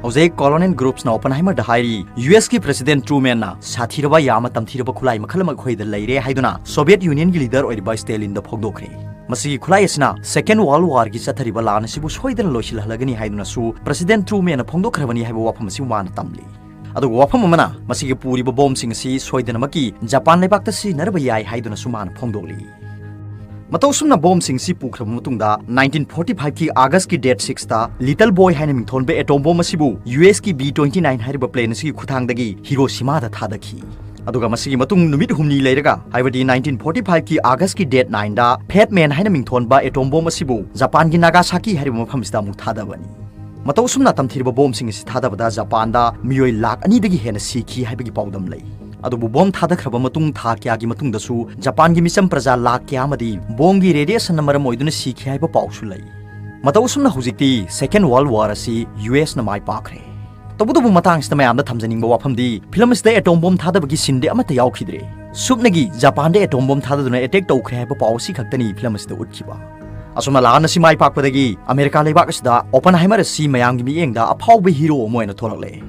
ꯍꯧꯖꯤꯛ ꯀꯣꯂꯣꯅꯦꯜ ꯒ꯭ꯔꯨꯞꯁꯅ ꯑꯣꯄꯟꯍꯥꯏꯃꯔꯗ ꯍꯥꯏꯔꯤ, "ꯌꯨ ꯑꯦꯁꯀꯤ ꯄ꯭ꯔꯦꯁꯤꯗꯦꯟꯠ ꯇ꯭ꯔꯨꯃꯦꯟꯅ ꯁꯥꯊꯤꯔꯕ ꯌꯥꯝꯅ ꯇꯝꯊꯤꯔꯕ ꯈꯨꯠꯂꯥꯏ ꯃꯈꯜ ꯑꯃ ꯑꯩꯈꯣꯏꯗ ꯂꯩꯔꯦ" ꯍꯥꯏꯗꯨꯅ ꯁꯣꯚꯤꯌꯦꯠ ꯌꯨꯅꯤꯌꯟꯒꯤ ꯂꯤꯗꯔ ꯑꯣꯏꯔꯤꯕ ꯁ꯭ꯇꯦꯂꯤꯟꯗ ꯐꯣꯡꯗꯣꯛꯈ꯭ꯔꯦ꯫ ꯃꯁꯤꯒꯤ ꯈꯨꯠꯂꯥꯏ ꯑꯁꯤꯅ ꯁꯦꯀꯦꯟ ꯋꯥꯔꯜꯗ ꯋꯥꯔꯒꯤ ꯆꯠꯊꯔꯤꯕ ꯂꯥꯟ ꯑꯁꯤꯕꯨ ꯁꯣꯏꯗꯅ ꯂꯣꯏꯁꯤꯜꯍꯜꯂꯒꯅꯤ ꯍꯥꯏꯗꯨꯅꯁꯨ ꯄ꯭ꯔꯦꯁꯤꯗꯦꯟꯠ ꯇ꯭ꯔꯨꯃꯦꯟꯅ ꯐꯣꯡꯗꯣꯛꯈ꯭ꯔꯕꯅꯤ ꯍꯥꯏꯕ ꯋꯥꯐꯝ ꯑꯁꯤ ꯃꯥꯅ ꯇꯝꯂꯤ꯫ ꯑꯗꯨꯒ ꯋꯥꯐꯝ ꯑꯃꯅ, ꯃꯁꯤꯒꯤ ꯄꯨꯔꯤꯕ ꯕꯣꯝꯁꯤꯡ ꯑꯁꯤ ꯁꯣꯏꯗꯅꯃꯛꯀꯤ ꯖꯄꯥꯟ ꯂꯩꯕꯥꯛꯇ ꯁꯤꯖꯤꯟꯅꯔꯕ ꯌꯥꯏ ꯍꯥꯏꯗꯨꯅꯁꯨ ꯃꯥꯅ ꯐꯣꯡꯗꯣꯛꯂꯤ꯫ ꯃꯇꯧ ꯑꯁꯨꯝꯅ ꯕꯣꯝꯁꯤꯡ ꯑꯁꯤ ꯄꯨꯈ꯭ꯔꯕ ꯃꯇꯨꯡꯗ, ꯅꯥꯏꯟꯇꯤꯟ ꯐꯣꯔꯇꯤ ꯐꯥꯏꯚꯀꯤ ꯑꯥꯒꯁꯀꯤ ꯗꯦꯠ ꯁꯤꯛꯁꯇ ꯂꯤꯇꯜ ꯕꯣꯏ ꯍꯥꯏꯅ ꯃꯤꯡꯊꯣꯟꯕ ꯑꯦꯇꯣꯝ ꯕꯣꯝ ꯑꯁꯤꯕꯨ ꯌꯨ ꯑꯦꯁꯀꯤ ꯕꯤ ꯇ꯭ꯋꯦꯟꯇꯤ ꯅꯥꯏꯟ ꯍꯥꯏꯔꯤꯕ ꯄ꯭ꯂꯦꯟ ꯑꯁꯤꯒꯤ ꯈꯨꯠꯊꯥꯡꯗꯒꯤ ꯍꯤꯔꯣꯁꯤꯃꯥꯗ ꯊꯥꯗꯈꯤ꯫ ꯑꯗꯨꯒ ꯃꯁꯤꯒꯤ ꯃꯇꯨꯡ ꯅꯨꯃꯤꯠ ꯍꯨꯝꯅꯤ ꯂꯩꯔꯒ, ꯍꯥꯏꯕꯗꯤ ꯅꯥꯏꯟꯇꯤꯟ ꯐꯣꯔꯇꯤ ꯐꯥꯏꯚꯀꯤ ꯑꯥꯒꯁꯀꯤ ꯗꯦꯠ ꯅꯥꯏꯟꯗ ꯐꯦꯠ ꯃꯦꯟ ꯍꯥꯏꯅ ꯃꯤꯡꯊꯣꯟꯕ ꯑꯦꯇꯣꯝ ꯕꯣꯝ ꯑꯁꯤꯕꯨ ꯖꯄꯥꯟꯒꯤ ꯅꯥꯒꯥꯁꯥꯀꯤ ꯍꯥꯏꯔꯤꯕ ꯃꯐꯝꯁꯤꯗ ꯑꯃꯨꯛ ꯊꯥꯗꯕꯅꯤ꯫ ꯃꯇꯧ ꯑꯁꯨꯝꯅ ꯇꯝꯊꯤꯔꯕ ꯕꯣꯝꯁꯤꯡ ꯑꯁꯤ ꯊꯥꯗꯕꯗ ꯖꯄꯥꯟꯗ ꯃꯤꯑꯣꯏ ꯂꯥꯈ ꯑꯅꯤꯗꯒꯤ ꯍꯦꯟꯅ ꯁꯤꯈꯤ ꯍꯥꯏꯕꯒꯤ ꯄꯥꯎꯗꯝ ꯂꯩ꯫ ꯑꯗꯨꯕꯨ ꯕꯣꯝ ꯊꯥꯗꯈ꯭ꯔꯕ ꯃꯇꯨꯡ ꯊꯥ ꯀꯌꯥꯒꯤ ꯃꯇꯨꯡꯗꯁꯨ ꯖꯄꯥꯟꯒꯤ ꯃꯤꯆꯝ ꯄ꯭ꯔꯖꯥ ꯂꯥꯈ ꯀꯌꯥ ꯑꯃꯗꯤ ꯕꯣꯝꯒꯤ ꯔꯦꯗꯤꯌꯦꯁꯟꯅ ꯃꯔꯝ ꯑꯣꯏꯗꯨꯅ ꯁꯤꯈꯤ ꯍꯥꯏꯕ ꯄꯥꯎꯁꯨ ꯂꯩ꯫ ꯃꯇꯧ ꯑꯁꯨꯝꯅ ꯍꯧꯖꯤꯛꯇꯤ ꯁꯦꯀꯦꯟ ꯋꯥꯔꯜꯗ ꯋꯥꯔ ꯑꯁꯤ ꯌꯨ ꯑꯦꯁꯅ ꯃꯥꯏ ꯄꯥꯛꯈ꯭ꯔꯦ꯫ ꯇꯧꯕꯇꯕꯨ ꯃꯇꯥꯡꯁꯤꯗ ꯃꯌꯥꯝꯗ ꯊꯝꯖꯅꯤꯡꯕ ꯋꯥꯐꯝꯗꯤ, ꯐꯤꯂꯝ ꯑꯁꯤꯗ ꯑꯦꯇꯣꯝ ꯕꯣꯝ ꯊꯥꯗꯕꯒꯤ ꯁꯤꯟꯗꯤ ꯑꯃꯠꯇ ꯌꯥꯎꯈꯤꯗ꯭ꯔꯦ꯫ ꯁꯨꯞꯅꯒꯤ ꯖꯄꯥꯟꯗ ꯑꯦꯇꯣꯝ ꯕꯣꯝ ꯊꯥꯗꯗꯨꯅ ꯑꯦꯇꯦꯛ ꯇꯧꯈ꯭ꯔꯦ ꯍꯥꯏꯕ ꯄꯥꯎ ꯑꯁꯤ ꯈꯛꯇꯅꯤ ꯐꯤꯂꯝ ꯑꯁꯤꯗ ꯎꯠꯈꯤꯕ꯫ ꯑꯁꯨꯝꯅ ꯂꯥꯟ ꯑꯁꯤ ꯃꯥꯏ ꯄꯥꯛꯄꯗꯒꯤ ꯑꯃꯦꯔꯤꯀꯥ ꯂꯩꯕꯥꯛ ꯑꯁꯤꯗ ꯑꯣꯄꯟꯍꯥꯏꯃꯔ ꯑꯁꯤ ꯃꯌꯥꯝꯒꯤ ꯃꯤꯠꯌꯦꯡꯗ ꯑꯐꯥꯎꯕ ꯍꯤꯔꯣ ꯑꯃ ꯑꯣꯏꯅ ꯊꯣꯛꯂꯛꯂꯦ꯫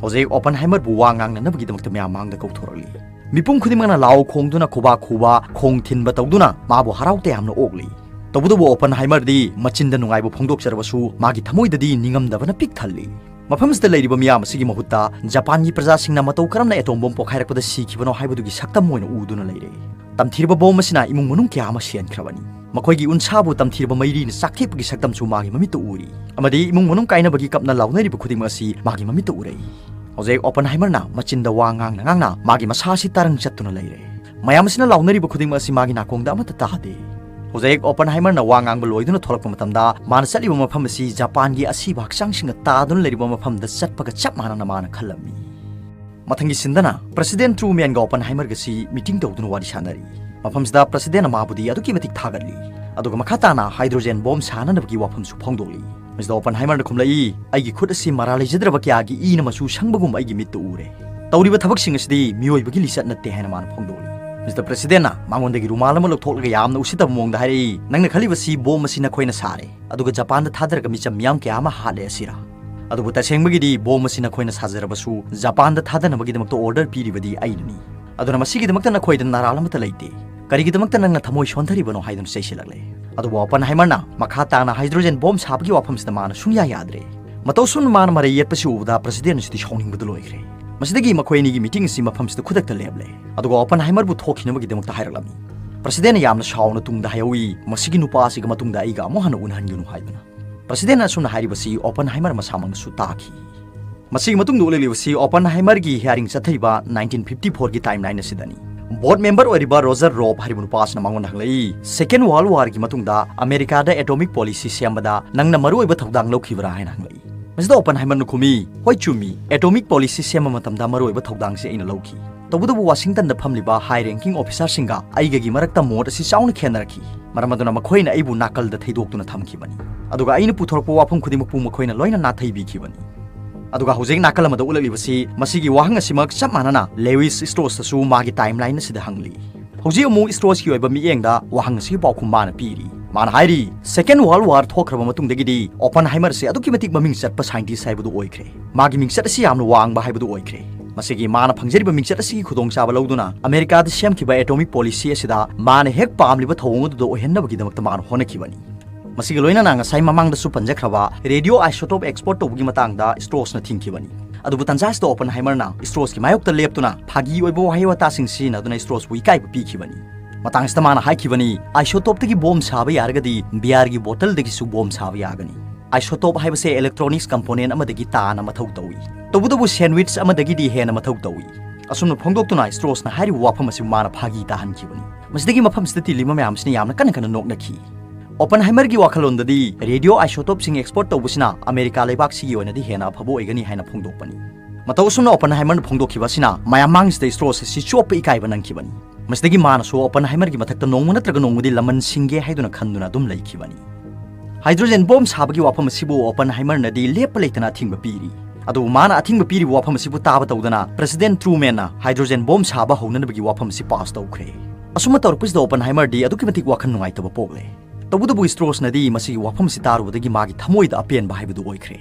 ꯍꯧꯖꯤꯛ ꯑꯣꯄꯟꯍꯥꯏꯃꯔꯕꯨ ꯋꯥ ꯉꯥꯡꯅꯅꯕꯒꯤꯗꯃꯛꯇ ꯃꯌꯥꯝ ꯃꯥꯡꯗ ꯀꯧꯊꯣꯔꯛꯂꯤ꯫ ꯃꯤꯄꯨꯝ ꯈꯨꯗꯤꯡꯃꯛꯅ ꯂꯥꯎ ꯈꯣꯡꯗꯨꯅ, ꯈꯨꯕꯥꯛ ꯈꯨꯕ, ꯈꯣꯡ ꯊꯤꯟꯕ ꯇꯧꯗꯨꯅ ꯃꯥꯕꯨ ꯍꯔꯥꯎ ꯇꯌꯥꯝꯅ ꯑꯣꯛꯂꯤ꯫ ꯇꯧꯕꯇꯕꯨ ꯑꯣꯄꯟꯍꯥꯏꯃꯔꯗꯤ ꯃꯆꯤꯟꯗ ꯅꯨꯡꯉꯥꯏꯕ ꯐꯣꯡꯗꯣꯛꯆꯔꯕꯁꯨ ꯃꯥꯒꯤ ꯊꯃꯣꯏꯗꯗꯤ ꯅꯤꯡꯉꯝꯗꯕꯅ ꯄꯤꯛ ꯊꯜꯂꯤ꯫ ꯃꯐꯝꯁꯤꯗ ꯂꯩꯔꯤꯕ ꯃꯤꯌꯥꯝ ꯑꯁꯤꯒꯤ ꯃꯍꯨꯠꯇ ꯖꯄꯥꯟꯒꯤ ꯄ꯭ꯔꯖꯥꯁꯤꯡꯅ ꯃꯇꯧ ꯀꯔꯝꯅ ꯑꯦꯇꯣꯝ ꯕꯣꯝ ꯄꯣꯈꯥꯏꯔꯛꯄꯗ ꯁꯤꯈꯤꯕꯅꯣ ꯍꯥꯏꯕꯗꯨꯒꯤ ꯁꯛꯇꯝ ꯑꯣꯏꯅ ꯎꯗꯨꯅ ꯂꯩꯔꯦ꯫ ꯇꯝꯊꯤꯔꯕ ꯕꯣꯝ ꯑꯁꯤꯅ ꯏꯃꯨꯡ ꯃꯅꯨꯡ ꯀꯌꯥ ꯑꯃ ꯁꯤꯍꯟꯈ꯭ꯔꯕꯅꯤ꯫ ꯃꯈꯣꯏꯒꯤ ꯎꯟꯁꯥꯕꯨ ꯇꯝꯊꯤꯔꯕ ꯃꯩꯔꯤꯅ ꯆꯥꯛꯊꯦꯛꯄꯒꯤ ꯁꯛꯇꯝꯁꯨ ꯃꯥꯒꯤ ꯃꯃꯤꯠꯇ ꯎꯔꯤ꯫ ꯑꯃꯗꯤ ꯏꯃꯨꯡ ꯃꯅꯨꯡ ꯀꯥꯏꯅꯕꯒꯤ ꯀꯞꯅ ꯂꯥꯎꯅꯔꯤꯕ ꯈꯨꯗꯤꯡꯃꯛ ꯑꯁꯤ ꯃꯥꯒꯤ ꯃꯃꯤꯠꯇ ꯎꯔꯛꯏ꯫ ꯍꯧꯖꯤꯛ ꯑꯣꯄꯟꯍꯥꯏꯃꯔꯅ ꯃꯆꯤꯟꯗ ꯋꯥ ꯉꯥꯡꯅ ꯉꯥꯡꯅ ꯃꯥꯒꯤ ꯃꯁꯥ ꯑꯁꯤ ꯇꯔꯪ ꯆꯠꯇꯨꯅ ꯂꯩꯔꯦ꯫ ꯃꯌꯥꯝ ꯑꯁꯤꯅ ꯂꯥꯎꯅꯔꯤꯕ ꯈꯨꯗꯤꯡꯃꯛ ꯑꯁꯤ ꯃꯥꯒꯤ ꯅꯥꯀꯣꯡꯗ ꯑꯃꯠꯇ ꯇꯥꯗꯦ꯫ ꯍꯧꯖꯤꯛ ꯑꯣꯄꯟꯍꯥꯏꯃꯔꯅ ꯋꯥ ꯉꯥꯡꯕ ꯂꯣꯏꯗꯨꯅ ꯊꯣꯛꯂꯛꯄ ꯃꯇꯝꯗ, ꯃꯥꯅ ꯆꯠꯂꯤꯕ ꯃꯐꯝ ꯑꯁꯤ ꯖꯄꯥꯟꯒꯤ ꯑꯁꯤꯕ ꯍꯛꯆꯥꯡꯁꯤꯡꯅ ꯇꯥꯗꯨꯅ ꯂꯩꯔꯤꯕ ꯃꯐꯝꯗ ꯆꯠꯄꯒ ꯆꯞ ꯃꯥꯟꯅꯅ ꯃꯥꯅ ꯈꯜꯂꯝꯃꯤ꯫ ꯃꯊꯪꯒꯤ ꯁꯤꯟꯗꯅ ꯄ꯭ꯔꯁꯤꯗꯦꯟ ꯇ꯭ꯔꯨꯃꯦꯟꯒ ꯑꯣꯄꯟꯍꯥꯏꯃꯔꯒꯁꯤ ꯃꯤꯇꯤꯡ ꯇꯧꯗꯨꯅ ꯋꯥꯔꯤ ꯁꯥꯟꯅꯔꯤ꯫ ꯃꯐꯝꯁꯤꯗ ꯄ꯭ꯔꯁꯤꯗꯦꯟꯅ ꯃꯥꯕꯨꯗꯤ ꯑꯗꯨꯛꯀꯤ ꯃꯇꯤꯛ ꯊꯥꯒꯠꯂꯤ꯫ ꯑꯗꯨꯒ ꯃꯈꯥ ꯇꯥꯅ ꯍꯥꯏꯗ꯭ꯔꯣꯖꯦꯟ ꯕꯣꯝ ꯁꯥꯅꯅꯕꯒꯤ ꯋꯥꯐꯝꯁꯨ ꯐꯣꯡꯗꯣꯛꯂꯤ꯫ ꯃꯤꯁꯇꯔ ꯑꯣꯄꯟꯍꯥꯏꯃꯔꯅ ꯈꯨꯝꯂꯛꯏ, "ꯑꯩꯒꯤ ꯈꯨꯠ ꯑꯁꯤ ꯃꯔꯥ ꯂꯩꯖꯗ꯭ꯔꯕ ꯀꯌꯥꯒꯤ ꯏꯅ ꯃꯆꯨ ꯁꯪꯕꯒꯨꯝ ꯑꯩꯒꯤ ꯃꯤꯠꯇ ꯎꯔꯦ꯫ ꯇꯧꯔꯤꯕ ꯊꯕꯛꯁꯤꯡ ꯑꯁꯤꯗꯤ ꯃꯤꯑꯣꯏꯕꯒꯤ ꯂꯤꯆꯠ ꯅꯠꯇꯦ" ꯍꯥꯏꯅ ꯃꯥꯅ ꯐꯣꯡꯗꯣꯛꯂꯤ꯫ ꯃꯤꯁꯇꯔ ꯄ꯭ꯔꯁꯤꯗꯦꯟꯅ ꯃꯉꯣꯟꯗꯒꯤ ꯔꯨꯃꯥꯜ ꯑꯃ ꯂꯧꯊꯣꯛꯂꯒ ꯌꯥꯝꯅ ꯎꯁꯤꯠꯇꯕ ꯃꯑꯣꯡꯗ ꯍꯥꯏꯔꯛꯏ, "ꯅꯪꯅ ꯈꯜꯂꯤꯕꯁꯤ ꯕꯣꯝ ꯑꯁꯤ ꯅꯈꯣꯏꯅ ꯁꯥꯔꯦ, ꯑꯗꯨꯒ ꯖꯄꯥꯟꯗ ꯊꯥꯗꯔꯒ ꯃꯤꯆꯝ ꯃꯤꯌꯥꯝ ꯀꯌꯥ ꯑꯃ ꯍꯥꯠꯂꯦ ꯑꯁꯤꯔꯥ? ꯑꯗꯨꯕꯨ ꯇꯁꯦꯡꯕꯒꯤꯗꯤ ꯕꯣꯝ ꯑꯁꯤ ꯅꯈꯣꯏꯅ ꯁꯥꯖꯔꯕꯁꯨ ꯖꯄꯥꯟꯗ ꯊꯥꯗꯅꯕꯒꯤꯗꯃꯛꯇ ꯑꯣꯔꯗꯔ ꯄꯤꯔꯤꯕꯗꯤ ꯑꯩꯅꯅꯤ꯫ ꯑꯗꯨꯅ ꯃꯁꯤꯒꯤꯗꯃꯛꯇ ꯅꯈꯣꯏꯗ ꯅꯔꯥꯜ ꯑꯃꯠꯇ ꯂꯩꯇꯦ꯫ ꯀꯔꯤꯒꯤꯗꯃꯛꯇ ꯅꯪꯅ ꯊꯃꯣꯏ ꯁꯣꯟꯊꯔꯤꯕꯅꯣ?" ꯍꯥꯏꯗꯨꯅ ꯆꯩꯁꯤꯜꯂꯛꯂꯦ꯫ ꯑꯗꯨꯕꯨ ꯑꯣꯄꯟꯍꯥꯏꯃꯔꯅ ꯃꯈꯥ ꯇꯥꯅ ꯍꯥꯏꯗ꯭ꯔꯣꯖꯦꯟ ꯕꯣꯝ ꯁꯥꯕꯒꯤ ꯋꯥꯐꯝꯁꯤꯗ ꯃꯥꯅ ꯁꯨꯡꯌꯥ ꯌꯥꯗ꯭ꯔꯦ꯫ ꯃꯇꯧ ꯁꯨꯝꯅ ꯃꯥꯅ ꯃꯔꯩ ꯌꯦꯠꯄꯁꯤ ꯎꯕꯗ ꯄ꯭ꯔꯁꯤꯗꯦꯟ ꯑꯁꯤꯗꯤ ꯁꯥꯎꯅꯤꯡꯕꯗ ꯂꯣꯏꯈ꯭ꯔꯦ꯫ ꯃꯁꯤꯗꯒꯤ ꯃꯈꯣꯏ ꯑꯅꯤꯒꯤ ꯃꯤꯇꯤꯡ ꯑꯁꯤ ꯃꯐꯝꯁꯤꯗ ꯈꯨꯗꯛꯇ ꯂꯦꯞꯂꯦ꯫ ꯑꯗꯨꯒ ꯑꯣꯄꯟꯍꯥꯏꯃꯔꯕꯨ ꯊꯣꯛꯈꯤꯅꯕꯒꯤꯗꯃꯛꯇ ꯍꯥꯏꯔꯛꯂꯝꯃꯤ꯫ ꯄ꯭ꯔꯁꯤꯗꯦꯟꯅ ꯌꯥꯝꯅ ꯁꯥꯎꯅ ꯇꯨꯡꯗ ꯍꯥꯏꯍꯧꯏ, "ꯃꯁꯤꯒꯤ ꯅꯨꯄꯥ ꯑꯁꯤꯒ ꯃꯇꯨꯡꯗ ꯑꯩꯒ ꯑꯃꯨꯛ ꯍꯟꯅ ꯎꯅꯍꯟꯒꯅꯨ" ꯍꯥꯏꯗꯨꯅ꯫ ꯄ꯭ꯔꯁꯤꯗꯦꯟꯅ ꯑꯁꯨꯝꯅ ꯍꯥꯏꯔꯤꯕꯁꯤ ꯑꯣꯄꯟꯍꯥꯏꯃꯔ ꯃꯁꯥꯃꯛꯅꯁꯨ ꯇꯥꯈꯤ꯫ ꯃꯁꯤꯒꯤ ꯃꯇꯨꯡꯗ ꯎꯠꯂꯛꯂꯤꯕꯁꯤ ꯑꯣꯄꯟꯍꯥꯏꯃꯔꯒꯤ ꯍꯤꯌꯥꯔꯤꯡ ꯆꯠꯊꯔꯤꯕ ꯅꯥꯏꯟꯇꯤꯟ ꯐꯤꯐꯇꯤ ꯐꯣꯔꯒꯤ ꯇꯥꯏꯝꯂꯥꯏꯟ ꯑꯁꯤꯗꯅꯤ꯫ ꯕꯣꯔꯗ ꯃꯦꯝꯕꯔ ꯑꯣꯏꯔꯤꯕ ꯔꯣꯖꯔ ꯔꯣꯞ ꯍꯥꯏꯔꯤꯕ ꯅꯨꯄꯥ ꯑꯁꯤꯅ ꯃꯉꯣꯟꯗ ꯍꯪꯂꯛꯏ, "ꯁꯦꯀꯦꯟ ꯋꯥꯔꯜꯗ ꯋꯥꯔꯒꯤ ꯃꯇꯨꯡꯗ ꯑꯃꯦꯔꯤꯀꯥꯗ ꯑꯦꯇꯣꯃꯤꯛ ꯄꯣꯂꯤꯁꯤ ꯁꯦꯝꯕꯗ ꯅꯪꯅ ꯃꯔꯨꯑꯣꯏꯕ ꯊꯧꯗꯥꯡ ꯂꯧꯈꯤꯕ꯭ꯔꯥ?" ꯍꯥꯏꯅ ꯍꯪꯂꯛꯏ꯫ ꯃꯁꯤꯗ ꯑꯣꯄꯟꯍꯥꯏꯃꯔꯅ ꯈꯨꯝꯃꯤ, "ꯍꯣꯏ, ꯆꯨꯝꯃꯤ, ꯑꯦꯇꯣꯃꯤꯛ ꯄꯣꯂꯤꯁꯤ ꯁꯦꯝꯕ ꯃꯇꯝꯗ ꯃꯔꯨꯑꯣꯏꯕ ꯊꯧꯗꯥꯡꯁꯤ ꯑꯩꯅ ꯂꯧꯈꯤ꯫ ꯇꯧꯕꯇꯕꯨ ꯋꯥꯁꯤꯡꯇꯟꯗ ꯐꯝꯂꯤꯕ ꯍꯥꯏ ꯔꯦꯡꯀꯤꯡ ꯑꯣꯐꯤꯁꯥꯔꯁꯤꯡꯒ ꯑꯩꯒꯒꯤ ꯃꯔꯛꯇ ꯃꯣꯠ ꯑꯁꯤ ꯆꯥꯎꯅ ꯈꯦꯠꯅꯔꯛꯈꯤ꯫ ꯃꯔꯝ ꯑꯗꯨꯅ ꯃꯈꯣꯏꯅ ꯑꯩꯕꯨ ꯅꯥꯀꯜꯗ ꯊꯩꯗꯣꯛꯇꯨꯅ ꯊꯝꯈꯤꯕꯅꯤ꯫ ꯑꯗꯨꯒ ꯑꯩꯅ ꯄꯨꯊꯣꯔꯛꯄ ꯋꯥꯐꯝ ꯈꯨꯗꯤꯡꯃꯛꯄꯨ ꯃꯈꯣꯏꯅ ꯂꯣꯏꯅ ꯅꯥꯊꯩꯕꯤꯈꯤꯕꯅꯤ꯫ ꯑꯗꯨꯒ ꯍꯧꯖꯤꯛ ꯅꯥꯀꯜ ꯑꯃꯗ ꯎꯠꯂꯛꯂꯤꯕꯁꯤ ꯃꯁꯤꯒꯤ ꯋꯥꯍꯪ ꯑꯁꯤꯃꯛ ꯆꯞ ꯃꯥꯟꯅꯅ ꯂꯦꯋꯤꯁ ꯁ꯭ꯇ꯭ꯔꯣꯁꯇꯁꯨ ꯃꯥꯒꯤ ꯇꯥꯏꯝꯂꯥꯏꯟ ꯑꯁꯤꯗ ꯍꯪꯂꯤ꯫ ꯍꯧꯖꯤꯛ ꯑꯃꯨꯛ ꯁ꯭ꯇ꯭ꯔꯣꯁꯀꯤ ꯑꯣꯏꯕ ꯃꯤꯠꯌꯦꯡꯗ ꯋꯥꯍꯪ ꯑꯁꯤꯒꯤ ꯄꯥꯎꯈꯨꯝ ꯃꯥꯅ ꯄꯤꯔꯤ꯫ ꯃꯥꯅ ꯍꯥꯏꯔꯤ, Second World War ꯊꯣꯛꯈ꯭ꯔꯕ ꯃꯇꯨꯡꯗꯒꯤꯗꯤ Oppenheimer ꯁꯦ ꯑꯗꯨꯛꯀꯤ ꯃꯇꯤꯛ ꯃꯃꯤꯡ ꯆꯠꯄ scientist ꯍꯥꯏꯕꯗꯨ ꯑꯣꯏꯈ꯭ꯔꯦ꯫ ꯃꯥꯒꯤ ꯃꯤꯡꯆꯠ ꯑꯁꯤ ꯌꯥꯝꯅ ꯋꯥꯡꯕ ꯍꯥꯏꯕꯗꯨ ꯑꯣꯏꯈ꯭ꯔꯦ꯫ ꯃꯁꯤꯒꯤ ꯃꯥꯅ ꯐꯪꯖꯔꯤꯕ ꯃꯤꯡꯆꯠ ꯑꯁꯤꯒꯤ ꯈꯨꯗꯣꯡꯆꯥꯕ ꯂꯧꯗꯨꯅ ꯑꯃꯦꯔꯤꯀꯥꯗ ꯁꯦꯝꯈꯤꯕ atomic policy ꯑꯁꯤꯗ ꯃꯥꯅ ꯍꯦꯛ ꯄꯥꯝꯂꯤꯕ ꯊꯧꯑꯣꯡ ꯑꯗꯨꯗ ꯑꯣꯏꯍꯟꯅꯕꯒꯤꯗꯃꯛꯇ ꯃꯥꯅ ꯍꯣꯠꯅꯈꯤꯕꯅꯤ꯫ ꯃꯁꯤꯒꯤ ꯂꯣꯏꯅꯅ ꯉꯁꯥꯏ ꯃꯃꯥꯡꯗꯁꯨ ꯄꯟꯖꯈ꯭ꯔꯕ radio isotope export ꯇꯧꯕꯒꯤ ꯃꯇꯥꯡꯗ Strauss ꯅ ꯊꯤꯡꯈꯤꯕꯅꯤ꯫ ꯑꯗꯨꯕꯨ ꯇꯟꯖꯥ ꯑꯁꯤꯗ Oppenheimer ꯅ Strauss ꯀꯤ ꯃꯥꯌꯣꯛꯇ ꯂꯦꯞꯇꯨꯅ ꯐꯥꯒꯤ ꯑꯣꯏꯕ ꯋꯥꯍꯩ ꯋꯥꯇꯥꯁꯤꯡ ꯁꯤꯖꯤꯟꯅꯗꯨꯅ Strauss ꯄꯨ ꯏꯀꯥꯏꯕ ꯄꯤꯈꯤꯕꯅꯤ꯫ ꯃꯇꯥꯡ ꯑꯁꯤꯗ ꯃꯥꯅ ꯍꯥꯏꯈꯤꯕꯅꯤ, "Isotope ꯇꯒꯤ bomb ꯁꯥꯕ ꯌꯥꯔꯒꯗꯤ beer ꯒꯤ bottle ꯗꯒꯤꯁꯨ bomb ꯁꯥꯕ ꯌꯥꯒꯅꯤ꯫ Isotope ꯍꯥꯏꯕꯁꯦ electronics component ꯑꯃꯗꯒꯤ ꯇꯥꯅ ꯃꯊꯧ ꯇꯧꯏ꯫ ꯇꯧꯕꯇꯕꯨ sandwich ꯑꯃꯗꯒꯤꯗꯤ ꯍꯦꯟꯅ ꯃꯊꯧ ꯇꯧꯏ꯫" ꯑꯁꯨꯝꯅ ꯐꯣꯡꯗꯣꯛꯇꯨꯅ Strauss ꯅ ꯍꯥꯏꯔꯤꯕ ꯋꯥꯐꯝ ꯑꯁꯤ ꯃꯥꯅ ꯐꯥꯒꯤ ꯇꯥꯍꯟꯈꯤꯕꯅꯤ꯫ ꯃꯁꯤꯗꯒꯤ ꯃꯐꯝꯁꯤꯗ ꯇꯤꯜꯂꯤꯕ ꯃꯌꯥꯝꯁꯤꯅ ꯌꯥꯝꯅ ꯀꯟꯅ ꯀꯟꯅ ꯅꯣꯛꯅꯈꯤ꯫ Oppenheimer ꯒꯤ ꯋꯥꯈꯜꯂꯣꯟꯗꯗꯤ radio isotope ꯁꯤꯡ export ꯇꯧꯕꯁꯤꯅ ꯑꯃꯦꯔꯤꯀꯥ ꯂꯩꯕꯥꯛꯁꯤꯒꯤ ꯑꯣꯏꯅꯗꯤ ꯍꯦꯟꯅ ꯑꯐꯕ ꯑꯣꯏꯒꯅꯤ ꯍꯥꯏꯅ ꯐꯣꯡꯗꯣꯛꯄꯅꯤ꯫ ꯃꯇꯧ ꯑꯁꯨꯝꯅ Oppenheimer ꯅ ꯐꯣꯡꯗꯣꯛꯈꯤꯕ ꯑꯁꯤꯅ ꯃꯌꯥꯝ ꯃꯥꯡꯁꯤꯗ Strauss ꯑꯁꯤ ꯆꯣꯞꯄ ꯏꯀꯥꯏꯕ ꯅꯪꯈꯤꯕꯅꯤ꯫ ꯃꯁꯤꯗꯒꯤ ꯃꯥꯅꯁꯨ Oppenheimer ꯒꯤ ꯃꯊꯛꯇ ꯅꯣꯡꯃ ꯅꯠꯇ꯭ꯔꯒ ꯅꯣꯡꯃꯗꯤ ꯂꯃꯟ ꯁꯤꯡꯒꯦ ꯍꯥꯏꯗꯨꯅ ꯈꯟꯗꯨꯅ ꯑꯗꯨꯝ ꯂꯩꯈꯤꯕꯅꯤ꯫ Hydrogen bomb ꯁꯥꯕꯒꯤ ꯋꯥꯐꯝ ꯑꯁꯤꯕꯨ Oppenheimer ꯅꯗꯤ ꯂꯦꯞꯄ ꯂꯩꯇꯅ ꯑꯊꯤꯡꯕ ꯄꯤꯔꯤ꯫ ꯑꯗꯨꯕꯨ ꯃꯥꯅ ꯑꯊꯤꯡꯕ ꯄꯤꯔꯤꯕ ꯋꯥꯐꯝ ꯑꯁꯤꯕꯨ ꯇꯥꯕ ꯇꯧꯗꯅ President Truman ꯅ hydrogen bomb ꯁꯥꯕ ꯍꯧꯅꯅꯕꯒꯤ ꯋꯥꯐꯝ ꯑꯁꯤ pass ꯇꯧꯈ꯭ꯔꯦ꯫ ꯑꯁꯨꯝꯅ ꯇꯧꯔꯛꯄꯁꯤꯗ Oppenheimer ꯗꯤ ꯑꯗꯨꯛꯀꯤ ꯃꯇꯤꯛ ꯋꯥꯈꯜ ꯅꯨꯡꯉꯥꯏꯇꯕ ꯄꯣꯛꯂꯦ꯫ ꯇꯧꯕꯇꯕꯨ Strauss ꯅꯗꯤ ꯃꯁꯤꯒꯤ ꯋꯥꯐꯝ ꯑꯁꯤ ꯇꯥꯔꯨꯕꯗꯒꯤ ꯃꯥꯒꯤ ꯊꯃꯣꯏꯗ ꯑꯄꯦꯟꯕ ꯍꯥꯏꯕꯗꯨ ꯑꯣꯏꯈ꯭ꯔꯦ꯫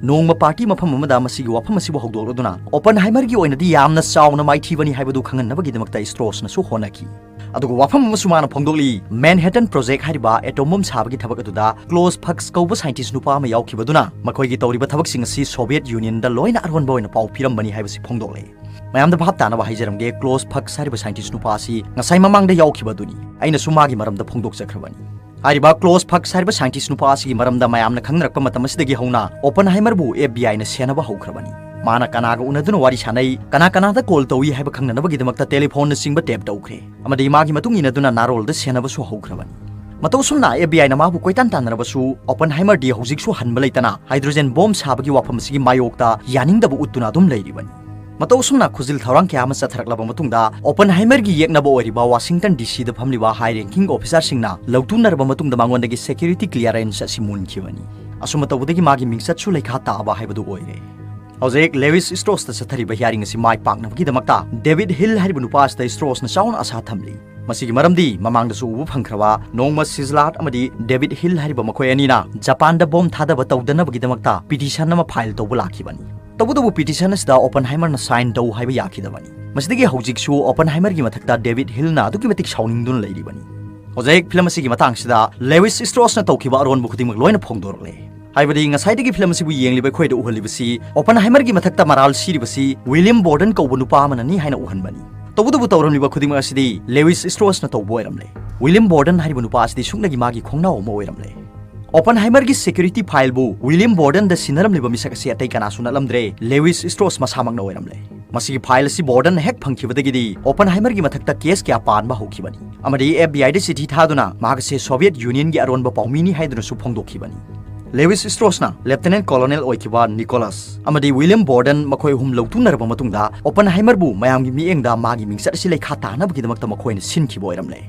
ꯅꯣꯡꯃ party ꯃꯐꯝ ꯑꯃꯗ ꯃꯁꯤꯒꯤ ꯋꯥꯐꯝ ꯑꯁꯤꯕꯨ ꯍꯧꯗꯣꯛꯂꯗꯨꯅ Oppenheimer ꯒꯤ ꯑꯣꯏꯅꯗꯤ ꯌꯥꯝꯅ ꯆꯥꯎꯅ ꯃꯥꯏꯊꯤꯕꯅꯤ ꯍꯥꯏꯕꯗꯨ ꯈꯪꯍꯟꯅꯕꯒꯤꯗꯃꯛꯇ Strauss ꯅꯁꯨ ꯍꯣꯠꯅꯈꯤ꯫ ꯑꯗꯨꯒ ꯋꯥꯐꯝ ꯑꯃꯁꯨ ꯃꯥꯅ ꯐꯣꯡꯗꯣꯛꯂꯤ, Manhattan Project ꯍꯥꯏꯔꯤꯕ atom bomb ꯁꯥꯕꯒꯤ ꯊꯕꯛ ꯑꯗꯨꯗ Klaus Fuchs ꯀꯧꯕ scientist ꯅꯨꯄꯥ ꯑꯃ ꯌꯥꯎꯈꯤꯕꯗꯨꯅ ꯃꯈꯣꯏꯒꯤ ꯇꯧꯔꯤꯕ ꯊꯕꯛꯁꯤꯡ ꯑꯁꯤ Soviet Union ꯗ ꯂꯣꯏꯅ ꯑꯔꯣꯟꯕ ꯑꯣꯏꯅ ꯄꯥꯎ ꯄꯤꯔꯝꯕꯅꯤ ꯍꯥꯏꯕꯁꯤ ꯐꯣꯡꯗꯣꯛꯂꯦ꯫ ꯃꯌꯥꯝꯗ ꯚꯥꯞ ꯇꯥꯅꯕ ꯍꯥꯏꯖꯔꯝꯒꯦ, Klaus Fuchs ꯍꯥꯏꯔꯤꯕ scientist ꯅꯨꯄꯥ ꯑꯁꯤ ꯉꯁꯥꯏ ꯃꯃꯥꯡꯗ ꯌꯥꯎꯈꯤꯕ ꯑꯗꯨꯅꯤ꯫ ꯑꯩꯅꯁꯨ ꯃꯥꯒꯤ ꯃꯔꯝꯗ ꯐꯣꯡꯗꯣꯛꯆꯈ꯭ꯔꯕꯅꯤ꯫ ꯍꯥꯏꯔꯤꯕ Klaus Fuchs ꯍꯥꯏꯔꯤꯕ scientist ꯅꯨꯄꯥ ꯑꯁꯤꯒꯤ ꯃꯔꯝꯗ ꯃꯌꯥꯝꯅ ꯈꯪꯅꯔꯛꯄ ꯃꯇꯝ ꯑꯁꯤꯗꯒꯤ ꯍꯧꯅ Oppenheimer ꯕꯨ F B I ꯅ ꯁꯦꯟꯅꯕ ꯍꯧꯈ꯭ꯔꯕꯅꯤ꯫ ꯃꯥꯅ ꯀꯅꯥꯒ ꯎꯅꯗꯨꯅ ꯋꯥꯔꯤ ꯁꯥꯟꯅꯩ, ꯀꯅꯥ ꯀꯅꯥꯗ call ꯇꯧꯏ ꯍꯥꯏꯕ ꯈꯪꯅꯅꯕꯒꯤꯗꯃꯛꯇ telephone ꯅꯆꯤꯡꯕ tap ꯇꯧꯈ꯭ꯔꯦ꯫ ꯑꯃꯗꯤ ꯃꯥꯒꯤ ꯃꯇꯨꯡ ꯏꯟꯅꯗꯨꯅ ꯅꯥꯔꯣꯜꯗ ꯁꯦꯟꯅꯕꯁꯨ ꯍꯧꯈ꯭ꯔꯕꯅꯤ꯫ ꯃꯇꯧ ꯑꯁꯨꯝꯅ F B I ꯅ ꯃꯥꯕꯨ ꯀꯣꯏꯇꯥꯟ ꯇꯥꯟꯅꯔꯕꯁꯨ, Oppenheimer ꯗꯤ ꯍꯧꯖꯤꯛꯁꯨ ꯍꯟꯕ ꯂꯩꯇꯅ hydrogen bomb ꯁꯥꯕꯒꯤ ꯋꯥꯐꯝ ꯑꯁꯤꯒꯤ ꯃꯥꯌꯣꯛꯇ ꯌꯥꯅꯤꯡꯗꯕ ꯎꯠꯇꯨꯅ ꯑꯗꯨꯝ ꯂꯩꯔꯤꯕꯅꯤ꯫ ꯃꯇꯧ ꯑꯁꯨꯝꯅ ꯈꯨꯖꯤꯜ ꯊꯧꯔꯥꯡ ꯀꯌꯥ ꯑꯃ ꯆꯠꯊꯔꯛꯂꯕ ꯃꯇꯨꯡꯗ, Oppenheimer ꯒꯤ ꯌꯦꯛꯅꯕ ꯑꯣꯏꯔꯤꯕ Washington D C ꯗ ꯐꯝꯂꯤꯕ high ranking officer ꯁꯤꯡꯅ ꯂꯧꯇꯨꯅꯔꯕ ꯃꯇꯨꯡꯗ ꯃꯉꯣꯟꯗꯒꯤ security clearance ꯑꯁꯤ ꯃꯨꯟꯈꯤꯕꯅꯤ꯫ ꯑꯁꯨꯝꯅ ꯇꯧꯕꯗꯒꯤ ꯃꯥꯒꯤ ꯃꯤꯡꯆꯠꯁꯨ ꯂꯩꯈꯥ ꯇꯥꯕ ꯍꯥꯏꯕꯗꯨ ꯑꯣꯏꯔꯦ꯫ ꯍꯧꯖꯤꯛ Lewis Strauss ꯇ ꯆꯠꯊꯔꯤꯕ hearing ꯑꯁꯤ ꯃꯥꯏ ꯄꯥꯛꯅꯕꯒꯤꯗꯃꯛꯇ David Hill ꯍꯥꯏꯔꯤꯕ ꯅꯨꯄꯥ ꯑꯁꯤꯗ Strauss ꯅ ꯆꯥꯎꯅ ꯑꯁꯥ ꯊꯝꯂꯤ꯫ ꯃꯁꯤꯒꯤ ꯃꯔꯝꯗꯤ ꯃꯃꯥꯡꯗꯁꯨ ꯎꯕ ꯐꯪꯈ꯭ꯔꯕ ꯅꯣꯡꯃ ꯁꯤꯖꯂꯥꯔꯗ ꯑꯃꯗꯤ ꯗꯦꯕꯤꯗ ꯍꯤꯜ ꯍꯥꯏꯔꯤꯕ ꯃꯈꯣꯏ ꯑꯅꯤꯅ ꯖꯄꯥꯟꯗ ꯕꯣꯝ ꯊꯥꯗꯕ ꯇꯧꯗꯅꯕꯒꯤꯗꯃꯛꯇ ꯄꯤꯇꯤꯁꯟ ꯑꯃ ꯐꯥꯏꯜ ꯇꯧꯕ ꯂꯥꯛꯈꯤꯕꯅꯤ꯫ ꯇꯧꯕꯇꯕꯨ ꯄꯤꯇꯤꯁꯟ ꯑꯁꯤꯗ ꯑꯣꯄꯟꯍꯥꯏꯃꯔꯅ ꯁꯥꯏꯟ ꯇꯧ ꯍꯥꯏꯕ ꯌꯥꯈꯤꯗꯕꯅꯤ꯫ ꯃꯁꯤꯗꯒꯤ ꯍꯧꯖꯤꯛꯁꯨ ꯑꯣꯄꯟꯍꯥꯏꯃꯔꯒꯤ ꯃꯊꯛꯇ ꯗꯦꯕꯤꯗ ꯍꯤꯜꯅ ꯑꯗꯨꯛꯀꯤ ꯃꯇꯤꯛ ꯁꯥꯎꯅꯤꯡꯗꯨꯅ ꯂꯩꯔꯤꯕꯅꯤ꯫ ꯍꯧꯖꯤꯛ ꯐꯤꯂꯝ ꯑꯁꯤꯒꯤ ꯃꯇꯥꯡꯁꯤꯗ ꯂꯦꯋꯤꯁ ꯁ꯭ꯇ꯭ꯔꯣꯁꯅ ꯇꯧꯈꯤꯕ ꯑꯔꯣꯟꯕ ꯈꯨꯗꯤꯡꯃꯛ ꯂꯣꯏꯅ ꯐꯣꯡꯗꯣꯔꯛꯂꯦ꯫ ꯍꯥꯏꯕꯗꯤ ꯉꯁꯥꯏꯗꯒꯤ ꯐꯤꯂꯝ ꯑꯁꯤꯕꯨ ꯌꯦꯡꯂꯤꯕ ꯑꯩꯈꯣꯏꯗ ꯎꯍꯜꯂꯤꯕꯁꯤ ꯑꯣꯄꯟꯍꯥꯏꯃꯔꯒꯤ ꯃꯊꯛꯇ ꯃꯔꯥꯜ ꯁꯤꯔꯤꯕꯁꯤ ꯋꯤꯂꯤꯌꯝ ꯕꯣꯔꯗꯟ ꯀꯧꯕ ꯅꯨꯄꯥ ꯑꯃꯅꯅꯤ ꯍꯥꯏꯅ ꯎꯍꯟꯕꯅꯤ꯫ ꯇꯧꯕꯇꯕꯨ ꯇꯧꯔꯝꯂꯤꯕ ꯈꯨꯗꯤꯡꯃꯛ ꯑꯁꯤꯗꯤ ꯂꯦꯋꯤꯁ ꯁ꯭ꯇ꯭ꯔꯣꯁꯅ ꯇꯧꯕ ꯑꯣꯏꯔꯝꯂꯦ꯫ ꯋꯤꯂꯤꯌꯝ ꯕꯣꯔꯗꯟ ꯍꯥꯏꯔꯤꯕ ꯅꯨꯄꯥ ꯑꯁꯤꯗꯤ ꯁꯨꯞꯅꯒꯤ ꯃꯥꯒꯤ ꯈꯣꯡꯅꯥꯎ ꯑꯃ ꯑꯣꯏꯔꯝꯂꯦ꯫ ꯑꯣꯄꯟꯍꯥꯏꯃꯔꯒꯤ ꯁꯦꯀ꯭ꯌꯨꯔꯤꯇꯤ ꯐꯥꯏꯜꯕꯨ ꯋꯤꯂꯤꯌꯝ ꯕꯣꯔꯗꯟꯗ ꯁꯤꯟꯅꯔꯝꯂꯤꯕ ꯃꯤꯁꯛ ꯑꯁꯤ ꯑꯇꯩ ꯀꯅꯥꯁꯨ ꯅꯠꯂꯝꯗ꯭ꯔꯦ, ꯂꯦꯋꯤꯁ ꯁ꯭ꯇ꯭ꯔꯣꯁ ꯃꯁꯥꯃꯛꯅ ꯑꯣꯏꯔꯝꯂꯦ꯫ ꯃꯁꯤꯒꯤ ꯐꯥꯏꯜ ꯑꯁꯤ ꯕꯣꯔꯗꯟꯅ ꯍꯦꯛ ꯐꯪꯈꯤꯕꯗꯒꯤꯗꯤ ꯑꯣꯄꯟꯍꯥꯏꯃꯔꯒꯤ ꯃꯊꯛꯇ ꯀꯦꯁ ꯀꯌꯥ ꯄꯥꯟꯕ ꯍꯧꯈꯤꯕꯅꯤ ꯑꯃꯗꯤ ꯑꯦꯐ ꯕꯤ ꯑꯥꯏꯗ ꯆꯤꯊꯤ ꯊꯥꯗꯨꯅ ꯃꯍꯥꯛ ꯑꯁꯤ ꯁꯣꯚꯤꯌꯦꯠ ꯌꯨꯅꯤꯌꯟꯒꯤ ꯑꯔꯣꯟꯕ ꯄꯥꯎꯃꯤꯅꯤ ꯍꯥꯏꯗꯨꯅꯁꯨ ꯐꯣꯡꯗꯣꯛꯈꯤꯕꯅꯤ꯫ ꯂꯦꯋꯤꯁ ꯁ꯭ꯇ꯭ꯔꯣꯁꯅ ꯂꯦꯐꯇꯤꯅꯦꯟꯠ ꯀꯣꯂꯣꯅꯦꯜ ꯑꯣꯏꯈꯤꯕ ꯅꯤꯀꯣꯂꯁ ꯑꯃꯗꯤ ꯋꯤꯂꯤꯌꯝ ꯕꯣꯔꯗꯟ ꯃꯈꯣꯏ ꯑꯍꯨꯝ ꯂꯧꯊꯣꯛꯅꯔꯕ ꯃꯇꯨꯡꯗ ꯑꯣꯄꯟꯍꯥꯏꯃꯔꯕꯨ ꯃꯌꯥꯝꯒꯤ ꯃꯤꯠꯌꯦꯡꯗ ꯃꯥꯒꯤ ꯃꯤꯡꯆꯠ ꯑꯁꯤ ꯂꯩꯈꯥ ꯇꯥꯅꯕꯒꯤꯗꯃꯛꯇ ꯃꯈꯣꯏꯅ ꯁꯤꯟꯈꯤꯕ ꯑꯣꯏꯔꯝꯂꯦ꯫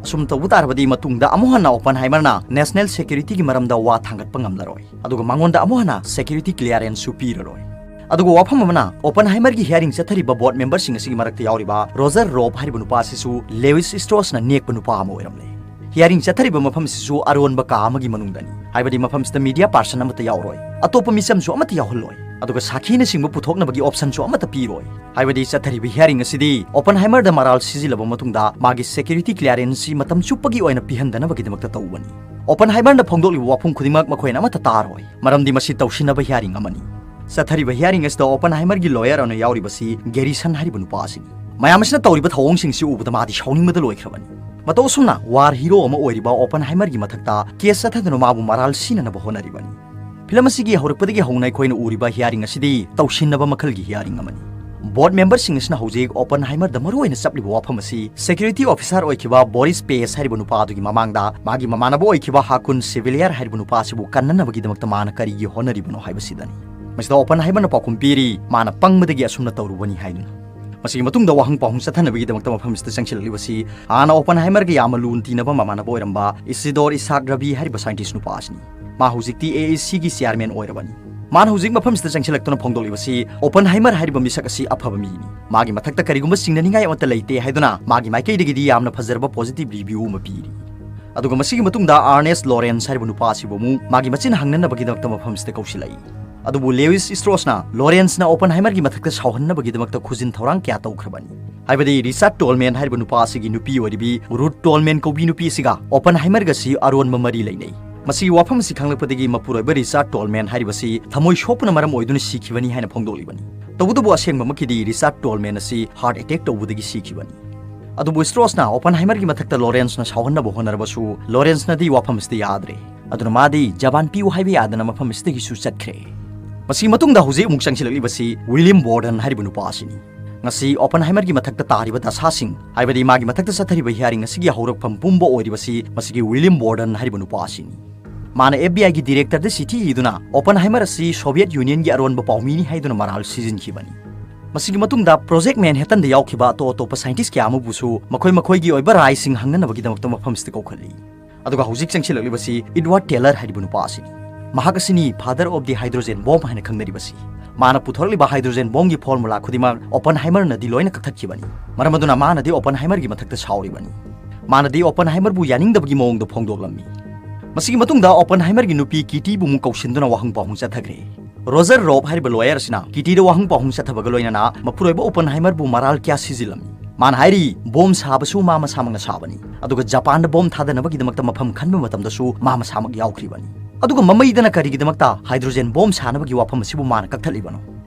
ꯑꯁꯨꯝ ꯇꯧꯕ ꯇꯥꯔꯕꯗꯤ ꯃꯇꯨꯡꯗ ꯑꯃꯨꯛ ꯍꯟꯅ ꯑꯣꯄꯟꯍꯥꯏꯃꯔꯅ ꯅꯦꯁꯅꯦꯜ ꯁꯦꯀ꯭ꯌꯨꯔꯤꯇꯤꯒꯤ ꯃꯔꯝꯗ ꯋꯥ ꯊꯥꯡꯒꯠꯄ ꯉꯝꯂꯔꯣꯏ, ꯑꯗꯨꯒ ꯃꯉꯣꯟꯗ ꯑꯃꯨꯛ ꯍꯟꯅ ꯁꯦꯀ꯭ꯌꯨꯔꯤꯇꯤ ꯀ꯭ꯂꯤꯌꯥꯔꯦꯟꯁꯁꯨ ꯄꯤꯔꯔꯣꯏ꯫ ꯑꯗꯨꯒ ꯋꯥꯐꯝ ꯑꯃꯅ, ꯑꯣꯄꯟꯍꯥꯏꯃꯔꯒꯤ ꯍꯤꯌꯥꯔꯤꯡ ꯆꯠꯊꯔꯤꯕ ꯕꯣꯔꯗ ꯃꯦꯝꯕꯔꯁꯤꯡ ꯑꯁꯤꯒꯤ ꯃꯔꯛꯇ ꯌꯥꯎꯔꯤꯕ ꯔꯣꯖꯔ ꯔꯣꯕ ꯍꯥꯏꯔꯤꯕ ꯅꯨꯄꯥ ꯑꯁꯤꯁꯨ ꯂꯦꯋꯤꯁ ꯁ꯭ꯇ꯭ꯔꯣꯁꯅ ꯅꯦꯛꯄ ꯅꯨꯄꯥ ꯑꯃ ꯑꯣꯏꯔꯝꯂꯦ꯫ ꯍꯤꯌꯥꯔꯤꯡ ꯆꯠꯊꯔꯤꯕ ꯃꯐꯝ ꯑꯁꯤꯁꯨ ꯑꯔꯣꯟꯕ ꯀꯥ ꯑꯃꯒꯤ ꯃꯅꯨꯡꯗꯅꯤ, ꯍꯥꯏꯕꯗꯤ ꯃꯐꯝꯁꯤꯗ ꯃꯤꯗꯤꯌꯥ ꯄꯥꯔꯁꯟ ꯑꯃꯠꯇ ꯌꯥꯎꯔꯣꯏ, ꯑꯇꯣꯞꯄ ꯃꯤꯆꯝꯁꯨ ꯑꯃꯠꯇ ꯌꯥꯎꯍꯜꯂꯣꯏ, ꯑꯗꯨꯒ ꯁꯥꯈꯤꯅꯆꯤꯡꯕ ꯄꯨꯊꯣꯛꯅꯕꯒꯤ ꯑꯣꯞꯁꯟꯁꯨ ꯑꯃꯠꯇ ꯄꯤꯔꯣꯏ꯫ ꯍꯥꯏꯕꯗꯤ ꯆꯠꯊꯔꯤꯕ ꯍꯤꯌꯥꯔꯤꯡ ꯑꯁꯤꯗꯤ ꯑꯣꯄꯟꯍꯥꯏꯃꯔꯗ ꯃꯔꯥꯜ ꯁꯤꯖꯤꯜꯂꯕ ꯃꯇꯨꯡꯗ ꯃꯥꯒꯤ ꯁꯦꯀ꯭ꯌꯨꯔꯤꯇꯤ ꯀ꯭ꯂꯤꯌꯥꯔꯦꯟꯁꯁꯤ ꯃꯇꯝ ꯆꯨꯞꯄꯒꯤ ꯑꯣꯏꯅ ꯄꯤꯍꯟꯗꯅꯕꯒꯤꯗꯃꯛꯇ ꯇꯧꯕꯅꯤ꯫ ꯑꯣꯄꯟꯍꯥꯏꯃꯔꯅ ꯐꯣꯡꯗꯣꯛꯂꯤꯕ ꯋꯥꯐꯝ ꯈꯨꯗꯤꯡꯃꯛ ꯃꯈꯣꯏꯅ ꯑꯃꯠꯇ ꯇꯥꯔꯣꯏ, ꯃꯔꯝꯗꯤ ꯃꯁꯤ ꯇꯧꯁꯤꯟꯅꯕ ꯍꯤꯌꯥꯔꯤꯡ ꯑꯃꯅꯤ꯫ ꯆꯠꯊꯔꯤꯕ ꯍꯤꯌꯥꯔꯤꯡ ꯑꯁꯤꯗ ꯑꯣꯄꯟꯍꯥꯏꯃꯔꯒꯤ ꯂꯣꯌꯔ ꯑꯣꯏꯅ ꯌꯥꯎꯔꯤꯕꯁꯤ ꯒꯦꯔꯤꯁꯟ ꯍꯥꯏꯔꯤꯕ ꯅꯨꯄꯥ ꯑꯁꯤꯅꯤ꯫ ꯃꯌꯥꯝ ꯑꯁꯤꯅ ꯇꯧꯔꯤꯕ ꯊꯧꯑꯣꯡꯁꯤꯡꯁꯤ ꯎꯕꯗ ꯃꯥꯗꯤ ꯁꯥꯎꯅꯤꯡꯕꯗ ꯂꯣꯏꯈ꯭ꯔꯕꯅꯤ꯫ ꯃꯇꯧ ꯑꯁꯨꯝꯅ ꯋꯥꯔ ꯍꯤꯔꯣ ꯑꯃ ꯑꯣꯏꯔꯤꯕ ꯑꯣꯄꯟꯍꯥꯏꯃꯔꯒꯤ ꯃꯊꯛꯇ ꯀꯦꯁ ꯆꯠꯊꯗꯨꯅ ꯃꯥꯕꯨ ꯃꯔꯥꯜ ꯁꯤꯅꯅꯕ ꯍꯣꯠꯅꯔꯤꯕꯅꯤ꯫ ꯐꯤꯂꯝ ꯑꯁꯤꯒꯤ ꯍꯧꯔꯛꯄꯗꯒꯤ ꯍꯧꯅ ꯑꯩꯈꯣꯏꯅ ꯎꯔꯤꯕ ꯍꯤꯌꯥꯔꯤꯡ ꯑꯁꯤꯗꯤ ꯇꯧꯁꯤꯟꯅꯕ ꯃꯈꯜꯒꯤ ꯍꯤꯌꯥꯔꯤꯡ ꯑꯃꯅꯤ꯫ ꯕꯣꯔꯗ ꯃꯦꯝꯕꯔꯁꯤꯡ ꯑꯁꯤꯅ ꯍꯧꯖꯤꯛ ꯑꯣꯄꯟꯍꯥꯏꯃꯔꯗ ꯃꯔꯨꯑꯣꯏꯅ ꯆꯞꯂꯤꯕ ꯋꯥꯐꯝ ꯑꯁꯤ ꯁꯦꯀ꯭ꯌꯨꯔꯤꯇꯤ ꯑꯣꯐꯤꯁꯥꯔ ꯑꯣꯏꯈꯤꯕ ꯕꯣꯔꯤꯁ ꯄꯦꯁ ꯍꯥꯏꯔꯤꯕ ꯅꯨꯄꯥ ꯑꯗꯨꯒꯤ ꯃꯃꯥꯡꯗ ꯃꯥꯒꯤ ꯃꯃꯥꯟꯅꯕ ꯑꯣꯏꯈꯤꯕ ꯍꯥꯀꯨꯟ ꯁꯤꯚꯤꯂꯤꯌꯔ ꯍꯥꯏꯔꯤꯕ ꯅꯨꯄꯥ ꯑꯁꯤꯕꯨ ꯀꯟꯅꯅꯕꯒꯤꯗꯃꯛꯇ ꯃꯥꯅ ꯀꯔꯤꯒꯤ ꯍꯣꯠꯅꯔꯤꯕꯅꯣ ꯍꯥꯏꯕꯁꯤꯗꯅꯤ꯫ ꯃꯁꯤꯗ ꯑꯣꯄꯟꯍꯥꯏꯃꯔꯅ ꯄꯥꯎꯈꯨꯝ ꯄꯤꯔꯤ, ꯃꯥꯅ ꯄꯪꯕꯗꯒꯤ ꯑꯁꯨꯝꯅ ꯇꯧꯔꯨꯕꯅꯤ ꯍꯥꯏꯗꯨꯅ꯫ ꯃꯁꯤꯒꯤ ꯃꯇꯨꯡꯗ ꯋꯥꯍꯪ ꯄꯥꯎꯍꯪ ꯆꯠꯊꯅꯕꯒꯤꯗꯃꯛꯇ ꯃꯐꯝꯁꯤꯗ ꯆꯪꯁꯤꯜꯂꯛꯂꯤꯕꯁꯤ ꯍꯥꯟꯅ ꯑꯣꯄꯟꯍꯥꯏꯃꯔꯒ ꯌꯥꯝꯅ ꯂꯨꯅ ꯇꯤꯟꯅꯕ ꯃꯃꯥꯟꯅꯕ ꯑꯣꯏꯔꯝꯕ ꯏꯁꯤꯗꯣꯔ ꯏꯁꯥꯛ ꯔꯕꯤ ꯍꯥꯏꯔꯤꯕ ꯁꯥꯏꯟꯇꯤꯁ ꯅꯨꯄꯥ ꯑꯁꯤꯅꯤ꯫ ꯃꯥ ꯍꯧꯖꯤꯛꯇꯤ ꯑꯦ ꯑꯦ ꯁꯤꯒꯤ ꯆꯤꯌꯥꯔꯃꯦꯟ ꯑꯣꯏꯔꯕꯅꯤ꯫ ꯃꯥꯅ ꯍꯧꯖꯤꯛ ꯃꯐꯝꯁꯤꯗ ꯆꯪꯁꯤꯜꯂꯛꯇꯨꯅ ꯐꯣꯡꯗꯣꯛꯂꯤꯕꯁꯤ, "ꯑꯣꯄꯟꯍꯥꯏꯃꯔ ꯍꯥꯏꯔꯤꯕ ꯃꯤꯁꯛ ꯑꯁꯤ ꯑꯐꯕ ꯃꯤꯅꯤ, ꯃꯥꯒꯤ ꯃꯊꯛꯇ ꯀꯔꯤꯒꯨꯝꯕ ꯆꯤꯡꯅꯅꯤꯡꯉꯥꯏ ꯑꯃꯠꯇ ꯂꯩꯇꯦ" ꯍꯥꯏꯗꯨꯅ ꯃꯥꯒꯤ ꯃꯥꯏꯀꯩꯗꯒꯤꯗꯤ ꯌꯥꯝꯅ ꯐꯖꯔꯕ positive review ꯑꯃ ꯄꯤꯔꯤ꯫ ꯑꯗꯨꯒ ꯃꯁꯤꯒꯤ ꯃꯇꯨꯡꯗ ꯑꯥꯔꯅꯦꯁ ꯂꯣꯔꯦꯟꯁ ꯍꯥꯏꯔꯤꯕ ꯅꯨꯄꯥ ꯑꯁꯤꯕꯨ ꯑꯃꯨꯛ ꯃꯥꯒꯤ ꯃꯆꯤꯟ ꯍꯪꯅꯅꯕꯒꯤꯗꯃꯛꯇ ꯃꯐꯝꯁꯤꯗ ꯀꯧꯁꯤꯜꯂꯛꯏ꯫ ꯑꯗꯨꯕꯨ ꯂꯦꯋꯤꯁ ꯁ꯭ꯇ꯭ꯔꯣꯁꯅ ꯂꯣꯔꯦꯟꯁꯅ ꯑꯣꯄꯟꯍꯥꯏꯃꯔꯒꯤ ꯃꯊꯛꯇ ꯁꯥꯎꯍꯟꯅꯕꯒꯤꯗꯃꯛꯇ ꯈꯨꯖꯤꯟ ꯊꯧꯔꯥꯡ ꯀꯌꯥ ꯇꯧꯈ꯭ꯔꯕꯅꯤ꯫ ꯍꯥꯏꯕꯗꯤ ꯔꯤꯆꯥꯔꯗ ꯇꯣꯜꯃꯦꯟ ꯍꯥꯏꯔꯤꯕ ꯅꯨꯄꯥ ꯑꯁꯤꯒꯤ ꯅꯨꯄꯤ ꯑꯣꯏꯔꯤꯕꯤ ꯔꯨꯠ ꯇꯣꯜꯃꯦꯟ ꯀꯧꯕꯤ ꯅꯨꯄꯤ ꯑꯁꯤꯒ ꯑꯣꯄꯟꯍꯥꯏꯃꯔꯒꯁꯤ ꯑꯔꯣꯟꯕ ꯃꯔꯤ ꯂꯩꯅꯩ꯫ ꯃꯁꯤꯒꯤ ꯋꯥꯐꯝ ꯑꯁꯤ ꯈꯪꯂꯛꯄꯗꯒꯤ ꯃꯄꯨꯔꯣꯏꯕ ꯔꯤꯆꯥꯔꯗ ꯇꯣꯜꯃꯦꯟ ꯍꯥꯏꯔꯤꯕꯁꯤ ꯊꯃꯣꯏ ꯁꯣꯛꯄꯅ ꯃꯔꯝ ꯑꯣꯏꯗꯨꯅ ꯁꯤꯈꯤꯕꯅꯤ ꯍꯥꯏꯅ ꯐꯣꯡꯗꯣꯛꯂꯤꯕꯅꯤ꯫ ꯇꯧꯕꯇꯕꯨ ꯑꯁꯦꯡꯕꯃꯛꯀꯤꯗꯤ ꯔꯤꯆꯥꯔꯗ ꯇꯣꯜꯃꯦꯟ ꯑꯁꯤ heart attack ꯇꯧꯕꯗꯒꯤ ꯁꯤꯈꯤꯕꯅꯤ꯫ ꯑꯗꯨꯕꯨ ꯁ꯭ꯇ꯭ꯔꯣꯁꯅ ꯑꯣꯄꯟꯍꯥꯏꯃꯔꯒꯤ ꯃꯊꯛꯇ ꯂꯣꯔꯦꯟꯁꯅ ꯁꯥꯎꯍꯟꯅꯕ ꯍꯣꯠꯅꯔꯕꯁꯨ ꯂꯣꯔꯦꯟꯁꯅꯗꯤ ꯋꯥꯐꯝ ꯑꯁꯤꯗ ꯌꯥꯗ꯭ꯔꯦ꯫ ꯑꯗꯨꯅ ꯃꯥꯗꯤ ꯖꯄꯥꯟ ꯄꯤꯌꯨ ꯍꯥꯏꯕ ꯌꯥꯗꯅ ꯃꯐꯝ ꯑꯁꯤꯗꯒꯤꯁꯨ ꯆꯠꯈ꯭ꯔꯦ꯫ ꯃꯁꯤꯒꯤ ꯃꯇꯨꯡꯗ ꯍꯧꯖꯤꯛ ꯑꯃꯨꯛ ꯆꯪꯁꯤꯜꯂꯛꯂꯤꯕꯁꯤ ꯋꯤꯂꯤꯌꯝ ꯕꯣꯔꯗꯟ ꯍꯥꯏꯔꯤꯕ ꯅꯨꯄꯥ ꯑꯁꯤꯅꯤ꯫ ꯉꯁꯤ ꯑꯣꯄꯟꯍꯥꯏꯃꯔꯒꯤ ꯃꯊꯛꯇ ꯇꯥꯔꯤꯕ ꯗꯁꯥꯁꯤꯡ, ꯍꯥꯏꯕꯗꯤ ꯃꯥꯒꯤ ꯃꯊꯛꯇ ꯆꯠꯊꯔꯤꯕ hearing ꯑꯁꯤꯒꯤ ꯍꯧꯔꯛꯐꯝ ꯄꯨꯝꯕ ꯑꯣꯏꯔꯤꯕꯁꯤ ꯃꯁꯤꯒꯤ ꯋꯤꯂꯤꯌꯝ ꯕꯣꯔꯗꯟ ꯍꯥꯏꯔꯤꯕ ꯅꯨꯄꯥ ꯑꯁꯤꯅꯤ꯫ ꯃꯥꯅ FBI ꯒꯤ director ꯗ ꯆꯤꯊꯤ ꯏꯗꯨꯅ ꯑꯣꯄꯟꯍꯥꯏꯃꯔ ꯑꯁꯤ Soviet Union ꯒꯤ ꯑꯔꯣꯟꯕ ꯄꯥꯎꯃꯤꯅꯤ ꯍꯥꯏꯗꯨꯅ ꯃꯔꯥꯜ ꯁꯤꯖꯤꯟꯈꯤꯕꯅꯤ꯫ ꯃꯁꯤꯒꯤ ꯃꯇꯨꯡꯗ Project Manhattan ꯗ ꯌꯥꯎꯈꯤꯕ ꯑꯇꯣꯞ ꯑꯇꯣꯞꯄ scientist ꯀꯌꯥ ꯑꯃꯕꯨꯁꯨ ꯃꯈꯣꯏ ꯃꯈꯣꯏꯒꯤ ꯑꯣꯏꯕ ꯔꯥꯏꯁꯤꯡ ꯍꯪꯅꯅꯕꯒꯤꯗꯃꯛꯇ ꯃꯐꯝꯁꯤꯗ ꯀꯧꯈꯠꯂꯤ꯫ ꯑꯗꯨꯒ ꯍꯧꯖꯤꯛ ꯆꯪꯁꯤꯜꯂꯛꯂꯤꯕꯁꯤ Edward Teller ꯍꯥꯏꯔꯤꯕ ꯅꯨꯄꯥ ꯑꯁꯤꯅꯤ꯫ ꯃꯍꯥꯛ ꯑꯁꯤꯅꯤ father of the hydrogen bomb ꯍꯥꯏꯅ ꯈꯪꯅꯔꯤꯕꯁꯤ꯫ ꯃꯥꯅ ꯄꯨꯊꯣꯔꯛꯂꯤꯕ hydrogen bomb ꯒꯤ formula ꯈꯨꯗꯤꯡꯃꯛ ꯑꯣꯄꯟꯍꯥꯏꯃꯔꯅꯗꯤ ꯂꯣꯏꯅ ꯀꯛꯊꯠꯈꯤꯕꯅꯤ꯫ ꯃꯔꯝ ꯑꯗꯨꯅ ꯃꯥꯅꯗꯤ ꯑꯣꯄꯟꯍꯥꯏꯃꯔꯒꯤ ꯃꯊꯛꯇ ꯁꯥꯎꯔꯤꯕꯅꯤ꯫ ꯃꯥꯅꯗꯤ ꯑꯣꯄꯟꯍꯥꯏꯃꯔꯕꯨ ꯌꯥꯅꯤꯡꯗꯕꯒꯤ ꯃꯑꯣꯡꯗ ꯐꯣꯡꯗꯣꯛꯂꯝꯃꯤ꯫ ꯃꯁꯤꯒꯤ ꯃꯇꯨꯡꯗ ꯑꯣꯄꯟꯍꯥꯏꯃꯔꯒꯤ ꯅꯨꯄꯤ ꯀꯤꯇꯤꯕꯨ ꯑꯃꯨꯛ ꯀꯧꯁꯤꯟꯗꯨꯅ ꯋꯥꯍꯪ ꯄꯥꯎꯍꯪ ꯆꯠꯊꯈ꯭ꯔꯦ꯫ ꯔꯣꯖꯔ ꯔꯣꯕ ꯍꯥꯏꯔꯤꯕ lawyer ꯑꯁꯤꯅ ꯀꯤꯇꯤꯗ ꯋꯥꯍꯪ ꯄꯥꯎꯍꯪ ꯆꯠꯊꯕꯒ ꯂꯣꯏꯅꯅ ꯃꯄꯨꯔꯣꯏꯕ ꯑꯣꯄꯟꯍꯥꯏꯃꯔꯕꯨ ꯃꯔꯥꯜ ꯀꯌꯥ ꯁꯤꯖꯤꯜꯂꯝꯃꯤ꯫ ꯃꯥꯅ ꯍꯥꯏꯔꯤ, "ꯕꯣꯝ ꯁꯥꯕꯁꯨ ꯃꯥ ꯃꯁꯥꯃꯛꯅ ꯁꯥꯕꯅꯤ, ꯑꯗꯨꯒ ꯖꯄꯥꯟꯗ ꯕꯣꯝ ꯊꯥꯗꯅꯕꯒꯤꯗꯃꯛꯇ ꯃꯐꯝ ꯈꯟꯕ ꯃꯇꯝꯗꯁꯨ ꯃꯥ ꯃꯁꯥꯃꯛ ꯌꯥꯎꯈ꯭ꯔꯤꯕꯅꯤ꯫ ꯑꯗꯨꯒ ꯃꯃꯩꯗꯅ ꯀꯔꯤꯒꯤꯗꯃꯛꯇ ꯍꯥꯏꯗ꯭ꯔꯣꯖꯦꯟ ꯕꯣꯝ ꯁꯥꯅꯕꯒꯤ ꯋꯥꯐꯝ ꯑꯁꯤꯕꯨ ꯃꯥꯅ ꯀꯛꯊꯠꯂꯤꯕꯅꯣ?"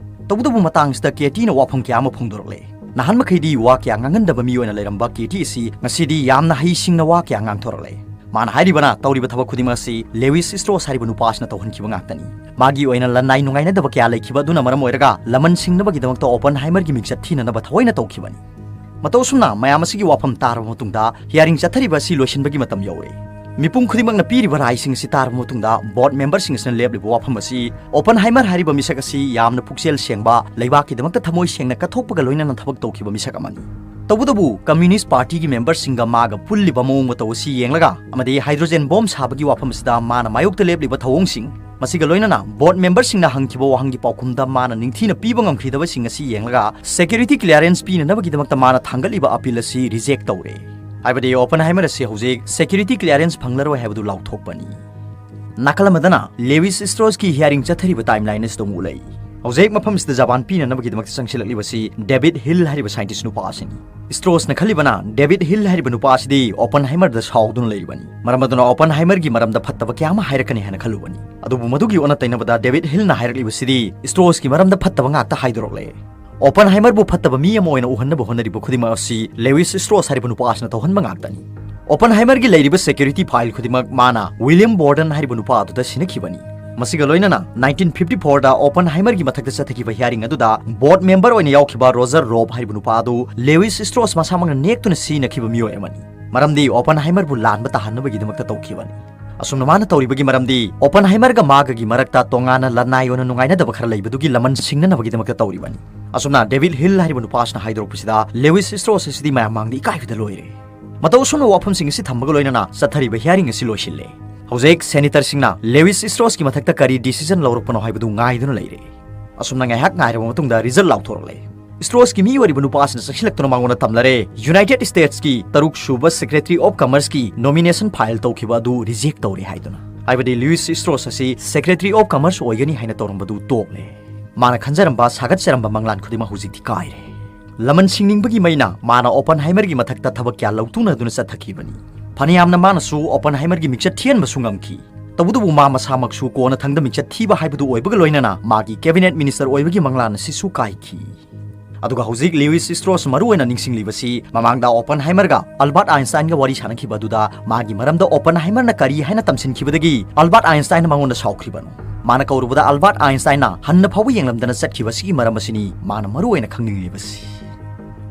ꯇꯧꯕꯇꯕꯨ ꯃꯇꯥꯡꯁꯤꯗ ꯀꯦꯇꯤꯅ ꯋꯥꯐꯝ ꯀꯌꯥ ꯑꯃ ꯐꯣꯡꯗꯣꯔꯛꯂꯦ꯫ ꯅꯍꯥꯟ ꯃꯈꯩꯗꯤ ꯋꯥ ꯀꯌꯥ ꯉꯥꯡꯒꯟꯗꯕ ꯃꯤ ꯑꯣꯏꯅ ꯂꯩꯔꯝꯕ ꯀꯦꯇꯤ ꯑꯁꯤ ꯉꯁꯤꯗꯤ ꯌꯥꯝꯅ ꯍꯩꯁꯤꯡꯅ ꯋꯥ ꯀꯌꯥ ꯉꯥꯡꯊꯣꯔꯛꯂꯦ꯫ ꯃꯥꯅ ꯍꯥꯏꯔꯤꯕꯅ ꯇꯧꯔꯤꯕ ꯊꯕꯛ ꯈꯨꯗꯤꯡꯃꯛ ꯑꯁꯤ ꯂꯦꯋꯤꯁ ꯁ꯭ꯇ꯭ꯔꯣꯁ ꯍꯥꯏꯔꯤꯕ ꯅꯨꯄꯥ ꯑꯁꯤꯅ ꯇꯧꯍꯟꯈꯤꯕ ꯉꯥꯛꯇꯅꯤ꯫ ꯃꯥꯒꯤ ꯑꯣꯏꯅ ꯂꯅꯥꯏ ꯅꯨꯡꯉꯥꯏꯅꯗꯕ ꯀꯌꯥ ꯂꯩꯈꯤꯕ ꯑꯗꯨꯅ ꯃꯔꯝ ꯑꯣꯏꯔꯒ ꯂꯃꯟ ꯁꯤꯡꯅꯕꯒꯤꯗꯃꯛꯇ ꯑꯣꯄꯟꯍꯥꯏꯃꯔꯒꯤ ꯃꯤꯡꯆꯠ ꯊꯤꯅꯅꯕ ꯊꯑꯣꯏꯅ ꯇꯧꯈꯤꯕꯅꯤ꯫ ꯃꯇꯧ ꯑꯁꯨꯝꯅ ꯃꯌꯥꯝ ꯑꯁꯤꯒꯤ ꯋꯥꯐꯝ ꯇꯥꯔꯕ ꯃꯇꯨꯡꯗ hearing ꯆꯠꯊꯔꯤꯕ ꯑꯁꯤ ꯂꯣꯏꯁꯤꯟꯕꯒꯤ ꯃꯇꯝ ꯌꯧꯔꯦ꯫ ꯃꯤꯄꯨꯝ ꯈꯨꯗꯤꯡꯃꯛꯅ ꯄꯤꯔꯤꯕ ꯔꯥꯏꯁꯤꯡ ꯑꯁꯤ ꯇꯥꯔꯕ ꯃꯇꯨꯡꯗ board member ꯁꯤꯡ ꯑꯁꯤꯅ ꯂꯦꯞꯂꯤꯕ ꯋꯥꯐꯝ ꯑꯁꯤ, "ꯑꯣꯄꯟꯍꯥꯏꯃꯔ ꯍꯥꯏꯔꯤꯕ ꯃꯤꯁꯛ ꯑꯁꯤ ꯌꯥꯝꯅ ꯄꯨꯛꯆꯦꯜ ꯁꯦꯡꯕ, ꯂꯩꯕꯥꯛꯀꯤꯗꯃꯛꯇ ꯊꯃꯣꯏ ꯁꯦꯡꯅ ꯀꯠꯊꯣꯛꯄꯒ ꯂꯣꯏꯅꯅ ꯊꯕꯛ ꯇꯧꯈꯤꯕ ꯃꯤꯁꯛ ꯑꯃꯅꯤ꯫ ꯇꯧꯕꯇꯕꯨ Communist Party ꯒꯤ member ꯁꯤꯡꯒ ꯃꯥꯒ ꯄꯨꯜꯂꯤꯕ ꯃꯑꯣꯡ ꯃꯇꯧ ꯑꯁꯤ ꯌꯦꯡꯂꯒ ꯑꯃꯗꯤ ꯍꯥꯏꯗ꯭ꯔꯣꯖꯦꯟ ꯕꯣꯝ ꯁꯥꯕꯒꯤ ꯋꯥꯐꯝ ꯑꯁꯤꯗ ꯃꯥꯅ ꯃꯥꯌꯣꯛꯇ ꯂꯦꯞꯂꯤꯕ ꯊꯧꯑꯣꯡꯁꯤꯡ, ꯑꯁꯤꯒ ꯂꯣꯏꯅꯅ ꯕꯣꯔꯗ ꯃꯦꯝꯕꯔꯁꯤꯡꯅ ꯍꯪꯈꯤꯕ ꯋꯥꯍꯪꯒꯤ ꯄꯥꯎꯈꯨꯝꯗ ꯃꯥꯅ ꯅꯤꯡꯊꯤꯅ ꯄꯤꯕ ꯉꯝꯈꯤꯗꯕꯁꯤꯡ ꯑꯁꯤ ꯌꯦꯡꯂꯒ security clearance ꯄꯤꯅꯅꯕꯒꯤꯗꯃꯛꯇ ꯃꯥꯅ ꯊꯥꯡꯒꯠꯂꯤꯕ ꯑꯄꯤꯜ ꯑꯁꯤ reject ꯇꯧꯔꯦ꯫ ꯍꯥꯏꯕꯗꯤ ꯑꯣꯄꯟꯍꯥꯏꯃꯔ ꯑꯁꯤ ꯍꯧꯖꯤꯛ security clearance ꯐꯪꯂꯔꯣꯏ ꯍꯥꯏꯕꯗꯨ ꯂꯥꯎꯊꯣꯛꯄꯅꯤ꯫ ꯅꯥꯀꯜ ꯑꯃꯗꯅ ꯂꯦꯋꯤꯁ ꯁ꯭ꯇ꯭ꯔꯣꯁꯀꯤ hearing ꯆꯠꯊꯔꯤꯕ timeline ꯑꯁꯤ ꯑꯃꯨꯛ ꯎꯠꯂꯛꯏ꯫ ꯍꯧꯖꯤꯛ ꯃꯐꯝꯁꯤꯗ ꯖꯄꯥꯟ ꯄꯤꯅꯅꯕꯒꯤꯗꯃꯛꯇ ꯆꯪꯁꯤꯜꯂꯛꯂꯤꯕꯁꯤ ꯗꯦꯕꯤꯗ ꯍꯤꯜ ꯍꯥꯏꯔꯤꯕ scientist ꯅꯨꯄꯥ ꯑꯁꯤꯅꯤ꯫ ꯁ꯭ꯇ꯭ꯔꯣꯁꯅ ꯈꯜꯂꯤꯕꯅ ꯗꯦꯕꯤꯗ ꯍꯤꯜ ꯍꯥꯏꯔꯤꯕ ꯅꯨꯄꯥ ꯑꯁꯤꯗꯤ ꯑꯣꯄꯟꯍꯥꯏꯃꯔꯗ ꯁꯥꯎꯗꯨꯅ ꯂꯩꯔꯤꯕꯅꯤ꯫ ꯃꯔꯝ ꯑꯗꯨꯅ ꯑꯣꯄꯟꯍꯥꯏꯃꯔꯒꯤ ꯃꯔꯝꯗ ꯐꯠꯇꯕ ꯀꯌꯥ ꯑꯃ ꯍꯥꯏꯔꯛꯀꯅꯤ ꯍꯥꯏꯅ ꯈꯜꯂꯨꯕꯅꯤ꯫ ꯑꯗꯨꯕꯨ ꯃꯗꯨꯒꯤ ꯑꯣꯟꯅ ꯇꯩꯅꯕꯗ ꯗꯦꯕꯤꯗ ꯍꯤꯜꯅ ꯍꯥꯏꯔꯛꯂꯤꯕꯁꯤꯗꯤ ꯁ꯭ꯇ꯭ꯔꯣꯁꯀꯤ ꯃꯔꯝꯗ ꯐꯠꯇꯕ ꯉꯥꯛꯇ ꯍꯥꯏꯗꯣꯔꯛꯂꯦ꯫ ꯑꯣꯄꯟꯍꯥꯏꯃꯔꯕꯨ ꯐꯠꯇꯕ ꯃꯤ ꯑꯃ ꯑꯣꯏꯅ ꯎꯍꯟꯅꯕ ꯍꯣꯠꯅꯔꯤꯕ ꯈꯨꯗꯤꯡꯃꯛ ꯑꯁꯤ ꯂꯦꯋꯤꯁ ꯁ꯭ꯇ꯭ꯔꯣꯁ ꯍꯥꯏꯔꯤꯕ ꯅꯨꯄꯥ ꯑꯁꯤꯅ ꯇꯧꯍꯟꯕ ꯉꯥꯛꯇꯅꯤ꯫ ꯑꯣꯄꯟꯍꯥꯏꯃꯔꯒꯤ ꯂꯩꯔꯤꯕ security file ꯈꯨꯗꯤꯡꯃꯛ ꯃꯥꯅ ꯋꯤꯂꯤꯌꯝ ꯕꯣꯔꯗꯟ ꯍꯥꯏꯔꯤꯕ ꯅꯨꯄꯥ ꯑꯗꯨꯗ ꯁꯤꯟꯅꯈꯤꯕꯅꯤ꯫ ꯃꯁꯤꯒ ꯂꯣꯏꯅꯅ nineteen fifty fourꯗ ꯑꯣꯄꯟꯍꯥꯏꯃꯔꯒꯤ ꯃꯊꯛꯇ ꯆꯠꯊꯈꯤꯕ hearing ꯑꯗꯨꯗ ꯕꯣꯔꯗ ꯃꯦꯝꯕꯔ ꯑꯣꯏꯅ ꯌꯥꯎꯈꯤꯕ ꯔꯣꯖꯔ ꯔꯣꯕ ꯍꯥꯏꯔꯤꯕ ꯅꯨꯄꯥ ꯑꯗꯨ ꯂꯦꯋꯤꯁ ꯁ꯭ꯇ꯭ꯔꯣꯁ ꯃꯁꯥꯃꯛꯅ ꯅꯦꯛꯇꯨꯅ ꯁꯤꯖꯤꯟꯅꯈꯤꯕ ꯃꯤꯑꯣꯏ ꯑꯃꯅꯤ꯫ ꯃꯔꯝꯗꯤ ꯑꯣꯄꯟꯍꯥꯏꯃꯔꯕꯨ ꯂꯥꯟꯕ ꯇꯥꯍꯟꯅꯕꯒꯤꯗꯃꯛꯇ ꯇꯧꯈꯤꯕꯅꯤ꯫ ꯑꯁꯨꯝꯅ ꯃꯥꯅ ꯇꯧꯔꯤꯕꯒꯤ ꯃꯔꯝꯗꯤ ꯑꯣꯄꯟꯍꯥꯏꯃꯔꯒ ꯃꯥꯒꯒꯤ ꯃꯔꯛꯇ ꯇꯣꯉꯥꯟꯅ ꯂꯅꯥꯏ ꯑꯣꯏꯅ ꯅꯨꯡꯉꯥꯏꯅꯗꯕ ꯈꯔ ꯂꯩꯕꯗꯨꯒꯤ ꯂꯃꯟ ꯁꯤꯡꯅꯅꯕꯒꯤꯗꯃꯛꯇ ꯇꯧꯔꯤꯕꯅꯤ꯫ ꯑꯁꯨꯝꯅ ꯗꯦꯕꯤꯗ ꯍꯤꯜ ꯍꯥꯏꯔꯤꯕ ꯅꯨꯄꯥ ꯑꯁꯤꯅ ꯍꯥꯏꯗꯣꯔꯛꯄꯁꯤꯗ ꯂꯦꯋꯤꯁ ꯁ꯭ꯇ꯭ꯔꯣꯁ ꯑꯁꯤꯗꯤ ꯃꯌꯥꯝ ꯃꯥꯡꯗ ꯏꯀꯥꯏꯕꯗ ꯂꯣꯏꯔꯦ꯫ ꯃꯇꯧ ꯑꯁꯨꯝꯅ ꯋꯥꯐꯝꯁꯤꯡ ꯑꯁꯤ ꯊꯝꯕꯒ ꯂꯣꯏꯅꯅ ꯆꯠꯊꯔꯤꯕ hearing ꯑꯁꯤ ꯂꯣꯏꯁꯤꯜꯂꯦ꯫ ꯍꯧꯖꯤꯛ senatorꯁꯤꯡꯅ ꯂꯦꯋꯤꯁ ꯁ꯭ꯇ꯭ꯔꯣꯁꯀꯤ ꯃꯊꯛꯇ ꯀꯔꯤ decision ꯂꯧꯔꯛꯄꯅꯣ ꯍꯥꯏꯕꯗꯨ ꯉꯥꯏꯗꯨꯅ ꯂꯩꯔꯦ꯫ ꯑꯁꯨꯝꯅ ꯉꯥꯏꯍꯥꯛ ꯉꯥꯏꯔꯕ ꯃꯇꯨꯡꯗ result ꯂꯥꯎꯊꯣꯔꯛꯂꯦ꯫ ꯁ꯭ꯇ꯭ꯔꯣꯁꯀꯤ ꯃꯤ ꯑꯣꯏꯔꯤꯕ ꯅꯨꯄꯥ ꯑꯁꯤꯅ ꯆꯪꯁꯤꯜꯂꯛꯇꯨꯅ ꯃꯉꯣꯟꯗ ꯇꯝꯂꯔꯦ, United Statesꯀꯤ ꯇꯔꯨꯛ ꯁꯨꯕ Secretary of Commerceꯀꯤ nomination file ꯇꯧꯈꯤꯕ ꯑꯗꯨ reject ꯇꯧꯔꯦ ꯍꯥꯏꯗꯨꯅ꯫ ꯍꯥꯏꯕꯗꯤ ꯂꯨꯏꯁ ꯁ꯭ꯇ꯭ꯔꯣꯁ ꯑꯁꯤ Secretary of Commerce ꯑꯣꯏꯒꯅꯤ ꯍꯥꯏꯅ ꯇꯧꯔꯝꯕꯗꯨ ꯇꯣꯛꯂꯦ꯫ ꯃꯥꯅ ꯈꯟꯖꯔꯝꯕ, ꯁꯥꯒꯠꯆꯔꯝꯕ ꯃꯪꯂꯥꯟ ꯈꯨꯗꯤꯡꯃꯛ ꯍꯧꯖꯤꯛꯇꯤ ꯀꯥꯏꯔꯦ꯫ ꯂꯃꯟ ꯁꯤꯡꯅꯤꯡꯕꯒꯤ ꯃꯩꯅ ꯃꯥꯅ ꯑꯣꯄꯟꯍꯥꯏꯃꯔꯒꯤ ꯃꯊꯛꯇ ꯊꯕꯛ ꯀꯌꯥ ꯂꯧꯇꯨꯅꯗꯨꯅ ꯆꯠꯊꯈꯤꯕꯅꯤ꯫ ꯐꯅꯌꯥꯝꯅ ꯃꯥꯅꯁꯨ ꯑꯣꯄꯟꯍꯥꯏꯃꯔꯒꯤ ꯃꯤꯡꯆꯠ ꯊꯤꯍꯟꯕꯁꯨ ꯉꯝꯈꯤ꯫ ꯇꯧꯕꯇꯕꯨ ꯃꯥ ꯃꯁꯥꯃꯛꯁꯨ ꯀꯣꯟꯅ ꯊꯪꯗ ꯃꯤꯡꯆꯠ ꯊꯤꯕ ꯍꯥꯏꯕꯗꯨ ꯑꯣꯏꯕꯒ ꯂꯣꯏꯅꯅ ꯃꯥꯒꯤ cabinet minister ꯑꯣꯏꯕꯒꯤ ꯃꯪꯂꯥꯟ ꯑꯁꯤꯁꯨ ꯀꯥꯏꯈꯤ꯫ ꯑꯗꯨꯒ ꯍꯧꯖꯤꯛ ꯂꯨꯏꯁ ꯁ꯭ꯇ꯭ꯔꯣꯁ ꯃꯔꯨꯑꯣꯏꯅ ꯅꯤꯡꯁꯤꯡꯂꯤꯕꯁꯤ ꯃꯃꯥꯡꯗ ꯑꯣꯄꯟꯍꯥꯏꯃꯔꯒ ꯑꯜꯕꯥꯔꯠ ꯑꯥꯏꯟꯁꯇꯥꯏꯟꯒ ꯋꯥꯔꯤ ꯁꯥꯟꯅꯈꯤꯕ ꯑꯗꯨꯗ ꯃꯥꯒꯤ ꯃꯔꯝꯗ ꯑꯣꯄꯟꯍꯥꯏꯃꯔꯅ ꯀꯔꯤ ꯍꯥꯏꯅ ꯇꯝꯁꯤꯟꯈꯤꯕꯗꯒꯤ ꯑꯜꯕꯥꯔꯠ ꯑꯥꯏꯟꯁꯇꯥꯏꯟꯅ ꯃꯉꯣꯟꯗ ꯁꯥꯎꯈ꯭ꯔꯤꯕꯅꯣ꯫ ꯃꯥꯅ ꯀꯧꯔꯨꯕꯗ ꯑꯜꯕꯥꯔꯠ ꯑꯥꯏꯟꯁꯇꯥꯏꯟꯅ ꯍꯟꯅ ꯐꯥꯎꯕ ꯌꯦꯡꯂꯝꯗꯅ ꯆꯠꯈꯤꯕ ꯑꯁꯤꯒꯤ ꯃꯔꯝ ꯑꯁꯤꯅꯤ ꯃꯥꯅ ꯃꯔꯨꯑꯣꯏꯅ ꯈꯪꯅꯤꯡꯂꯤꯕꯁꯤ꯫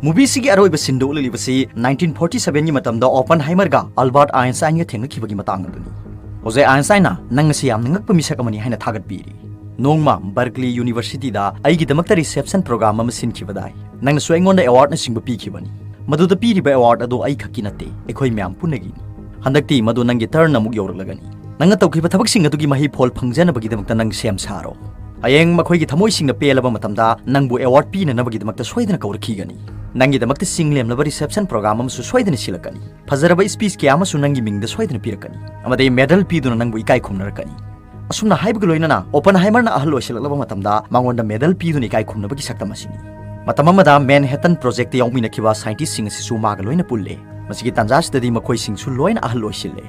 movieꯁꯤꯒꯤ ꯑꯔꯣꯏꯕ sceneꯗ ꯎꯠꯂꯛꯂꯤꯕꯁꯤ nineteen forty sevenꯒꯤ ꯃꯇꯝꯗ ꯑꯣꯄꯟꯍꯥꯏꯃꯔꯒ ꯑꯜꯕꯥꯔꯠ ꯑꯥꯏꯟꯁꯇꯥꯏꯟꯒ ꯊꯦꯡꯅꯈꯤꯕꯒꯤ ꯃꯇꯥꯡ ꯑꯗꯨꯅꯤ꯫ ꯍꯧꯖꯤꯛ ꯑꯥꯏꯟꯁꯇꯥꯏꯟꯅ ꯅꯪ ꯑꯁꯤ ꯌꯥꯝꯅ ꯉꯛꯄ ꯃꯤꯁꯛ ꯑꯃꯅꯤ ꯍꯥꯏꯅ ꯊꯥꯒꯠꯄꯤꯔꯤ꯫ ꯅꯣꯡꯃ ꯕꯔꯀꯂꯤ ꯌꯨꯅꯤꯚꯔꯁꯤꯇꯤꯗ ꯑꯩꯒꯤꯗꯃꯛꯇ reception program ꯑꯃ ꯁꯤꯟꯈꯤꯕꯗꯥꯏ꯫ ꯅꯪꯅꯁꯨ ꯑꯩꯉꯣꯟꯗ awardꯅꯆꯤꯡꯕ ꯄꯤꯈꯤꯕꯅꯤ꯫ ꯃꯗꯨꯗ ꯄꯤꯔꯤꯕ award ꯑꯗꯨ ꯑꯩ ꯈꯛꯀꯤ ꯅꯠꯇꯦ, ꯑꯩꯈꯣꯏ ꯃꯌꯥꯝ ꯄꯨꯟꯅꯒꯤꯅꯤ꯫ ꯍꯟꯗꯛꯇꯤ ꯃꯗꯨ ꯅꯪꯒꯤ turn ꯑꯃꯨꯛ ꯌꯧꯔꯛꯂꯒꯅꯤ꯫ ꯅꯪꯅ ꯇꯧꯈꯤꯕ ꯊꯕꯛꯁꯤꯡ ꯑꯗꯨꯒꯤ ꯃꯍꯩ ꯐꯣꯜ ꯐꯪꯖꯅꯕꯒꯤꯗꯃꯛꯇ ꯅꯪ ꯁꯦꯝ ꯁꯥꯔꯣ꯫ ꯍꯌꯦꯡ ꯃꯈꯣꯏꯒꯤ ꯊꯃꯣꯏꯁꯤꯡꯅ ꯄꯦꯜꯂꯕ ꯃꯇꯝꯗ ꯅꯪꯕꯨ ꯑꯦꯋꯥꯔꯗ ꯄꯤꯅꯅꯕꯒꯤꯗꯃꯛꯇ ꯁꯣꯏꯗꯅ ꯀꯧꯔꯛꯈꯤꯒꯅꯤ꯫ ꯅꯪꯒꯤꯗꯃꯛꯇ ꯆꯤꯡꯂꯦꯝꯂꯕ ꯔꯤꯁꯦꯞꯁꯟ ꯄ꯭ꯔꯣꯒ꯭ꯔꯥꯝ ꯑꯃꯁꯨ ꯁꯣꯏꯗꯅ ꯁꯤꯜꯂꯛꯀꯅꯤ꯫ ꯐꯖꯔꯕ ꯁ꯭ꯄꯤꯆ ꯀꯌꯥ ꯑꯃꯁꯨ ꯅꯪꯒꯤ ꯃꯤꯡꯗ ꯁꯣꯏꯗꯅ ꯄꯤꯔꯛꯀꯅꯤ ꯑꯃꯗꯤ ꯃꯦꯗꯜ ꯄꯤꯗꯨꯅ ꯅꯪꯕꯨ ꯏꯀꯥꯏ ꯈꯨꯝꯅꯔꯛꯀꯅꯤ꯫ ꯑꯁꯨꯝꯅ ꯍꯥꯏꯕꯒ ꯂꯣꯏꯅꯅ ꯑꯣꯄꯟꯍꯥꯏꯃꯔꯅ ꯑꯍꯜ ꯑꯣꯏꯁꯤꯜꯂꯛꯂꯕ ꯃꯇꯝꯗ ꯃꯉꯣꯟꯗ ꯃꯦꯗꯜ ꯄꯤꯗꯨꯅ ꯏꯀꯥꯏ ꯈꯨꯝꯅꯕꯒꯤ ꯁꯛꯇꯝ ꯑꯁꯤꯅꯤ꯫ ꯃꯇꯝ ꯑꯃꯗ ꯃꯦꯟꯍꯦꯇꯟ ꯄ꯭ꯔꯣꯖꯦꯛꯇ ꯌꯥꯎꯃꯤꯟꯅꯈꯤꯕ ꯁꯥꯏꯟꯇꯤꯁꯁꯤꯡ ꯑꯁꯤꯁꯨ ꯃꯥꯒ ꯂꯣꯏꯅ ꯄꯨꯜꯂꯦ꯫ ꯃꯁꯤꯒꯤ ꯇꯥꯟꯖꯥꯁꯤꯗꯗꯤ ꯃꯈꯣꯏꯁꯤꯡꯁꯨ ꯂꯣꯏꯅ ꯑꯍꯜ ꯑꯣꯏꯁꯤꯜꯂꯦ꯫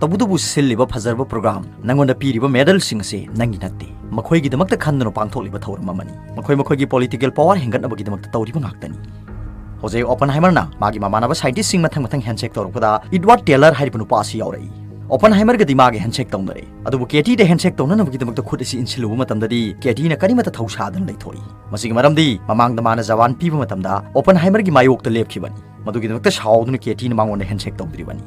ꯇꯧꯕꯇꯕꯨ ꯁꯤꯜꯂꯤꯕ ꯐꯖꯔꯕ ꯄ꯭ꯔꯣꯒ꯭ꯔꯥꯝ, ꯅꯪꯉꯣꯟꯗ ꯄꯤꯔꯤꯕ ꯃꯦꯗꯜꯁꯤꯡ ꯑꯁꯤ ꯅꯪꯒꯤ ꯅꯠꯇꯦ, ꯃꯈꯣꯏꯒꯤꯗꯃꯛꯇ ꯈꯟꯗꯨꯅ ꯄꯥꯡꯊꯣꯛꯂꯤꯕ ꯊꯧꯔꯝ ꯑꯃꯅꯤ꯫ ꯃꯈꯣꯏ ꯃꯈꯣꯏꯒꯤ ꯄꯣꯂꯤꯇꯤꯀꯦꯜ ꯄꯥꯋꯔ ꯍꯦꯟꯒꯠꯅꯕꯒꯤꯗꯃꯛꯇ ꯇꯧꯔꯤꯕ ꯉꯥꯛꯇꯅꯤ꯫ ꯍꯧꯖꯤꯛ ꯑꯣꯄꯟꯍꯥꯏꯃꯔꯅ ꯃꯥꯒꯤ ꯃꯃꯥꯟꯅꯕ ꯁꯥꯏꯟꯇꯤꯁꯁꯤꯡ ꯃꯊꯪ ꯃꯊꯪ ꯍꯦꯟꯁꯦꯛ ꯇꯧꯔꯛꯄꯗ ꯏꯗꯋꯥꯔꯗ ꯇꯦꯂꯔ ꯍꯥꯏꯔꯤꯕ ꯅꯨꯄꯥ ꯑꯁꯤ ꯌꯥꯎꯔꯛꯏ꯫ ꯑꯣꯄꯟꯍꯥꯏꯃꯔꯒꯗꯤ ꯃꯥꯒꯤ ꯍꯦꯟꯁꯦꯛ ꯇꯧꯅꯔꯦ, ꯑꯗꯨꯕꯨ ꯀꯦꯇꯤꯗ ꯍꯦꯟꯁꯦꯛ ꯇꯧꯅꯅꯕꯒꯤꯗꯃꯛꯇ ꯈꯨꯠ ꯑꯁꯤ ꯏꯟꯁꯤꯜꯂꯨꯕ ꯃꯇꯝꯗꯗꯤ ꯀꯦꯇꯤꯅ ꯀꯔꯤꯃꯠꯇ ꯊꯧꯁꯥꯗꯅ ꯂꯩꯊꯣꯛꯏ꯫ ꯃꯁꯤꯒꯤ ꯃꯔꯝꯗꯤ ꯃꯃꯥꯡꯗ ꯃꯥꯅ ꯖꯋꯥꯟ ꯄꯤꯕ ꯃꯇꯝꯗ ꯑꯣꯄꯟꯍꯥꯏꯃꯔꯒꯤ ꯃꯥꯌꯣꯛꯇ ꯂꯦꯞꯈꯤꯕꯅꯤ꯫ ꯃꯗꯨꯒꯤꯗꯃꯛꯇ ꯁꯥꯎꯗꯨꯅ ꯀꯦꯇꯤꯅ ꯃꯉꯣꯟꯗ ꯍꯦꯟꯁꯦꯛ ꯇꯧꯗ꯭ꯔꯤꯕꯅꯤ꯫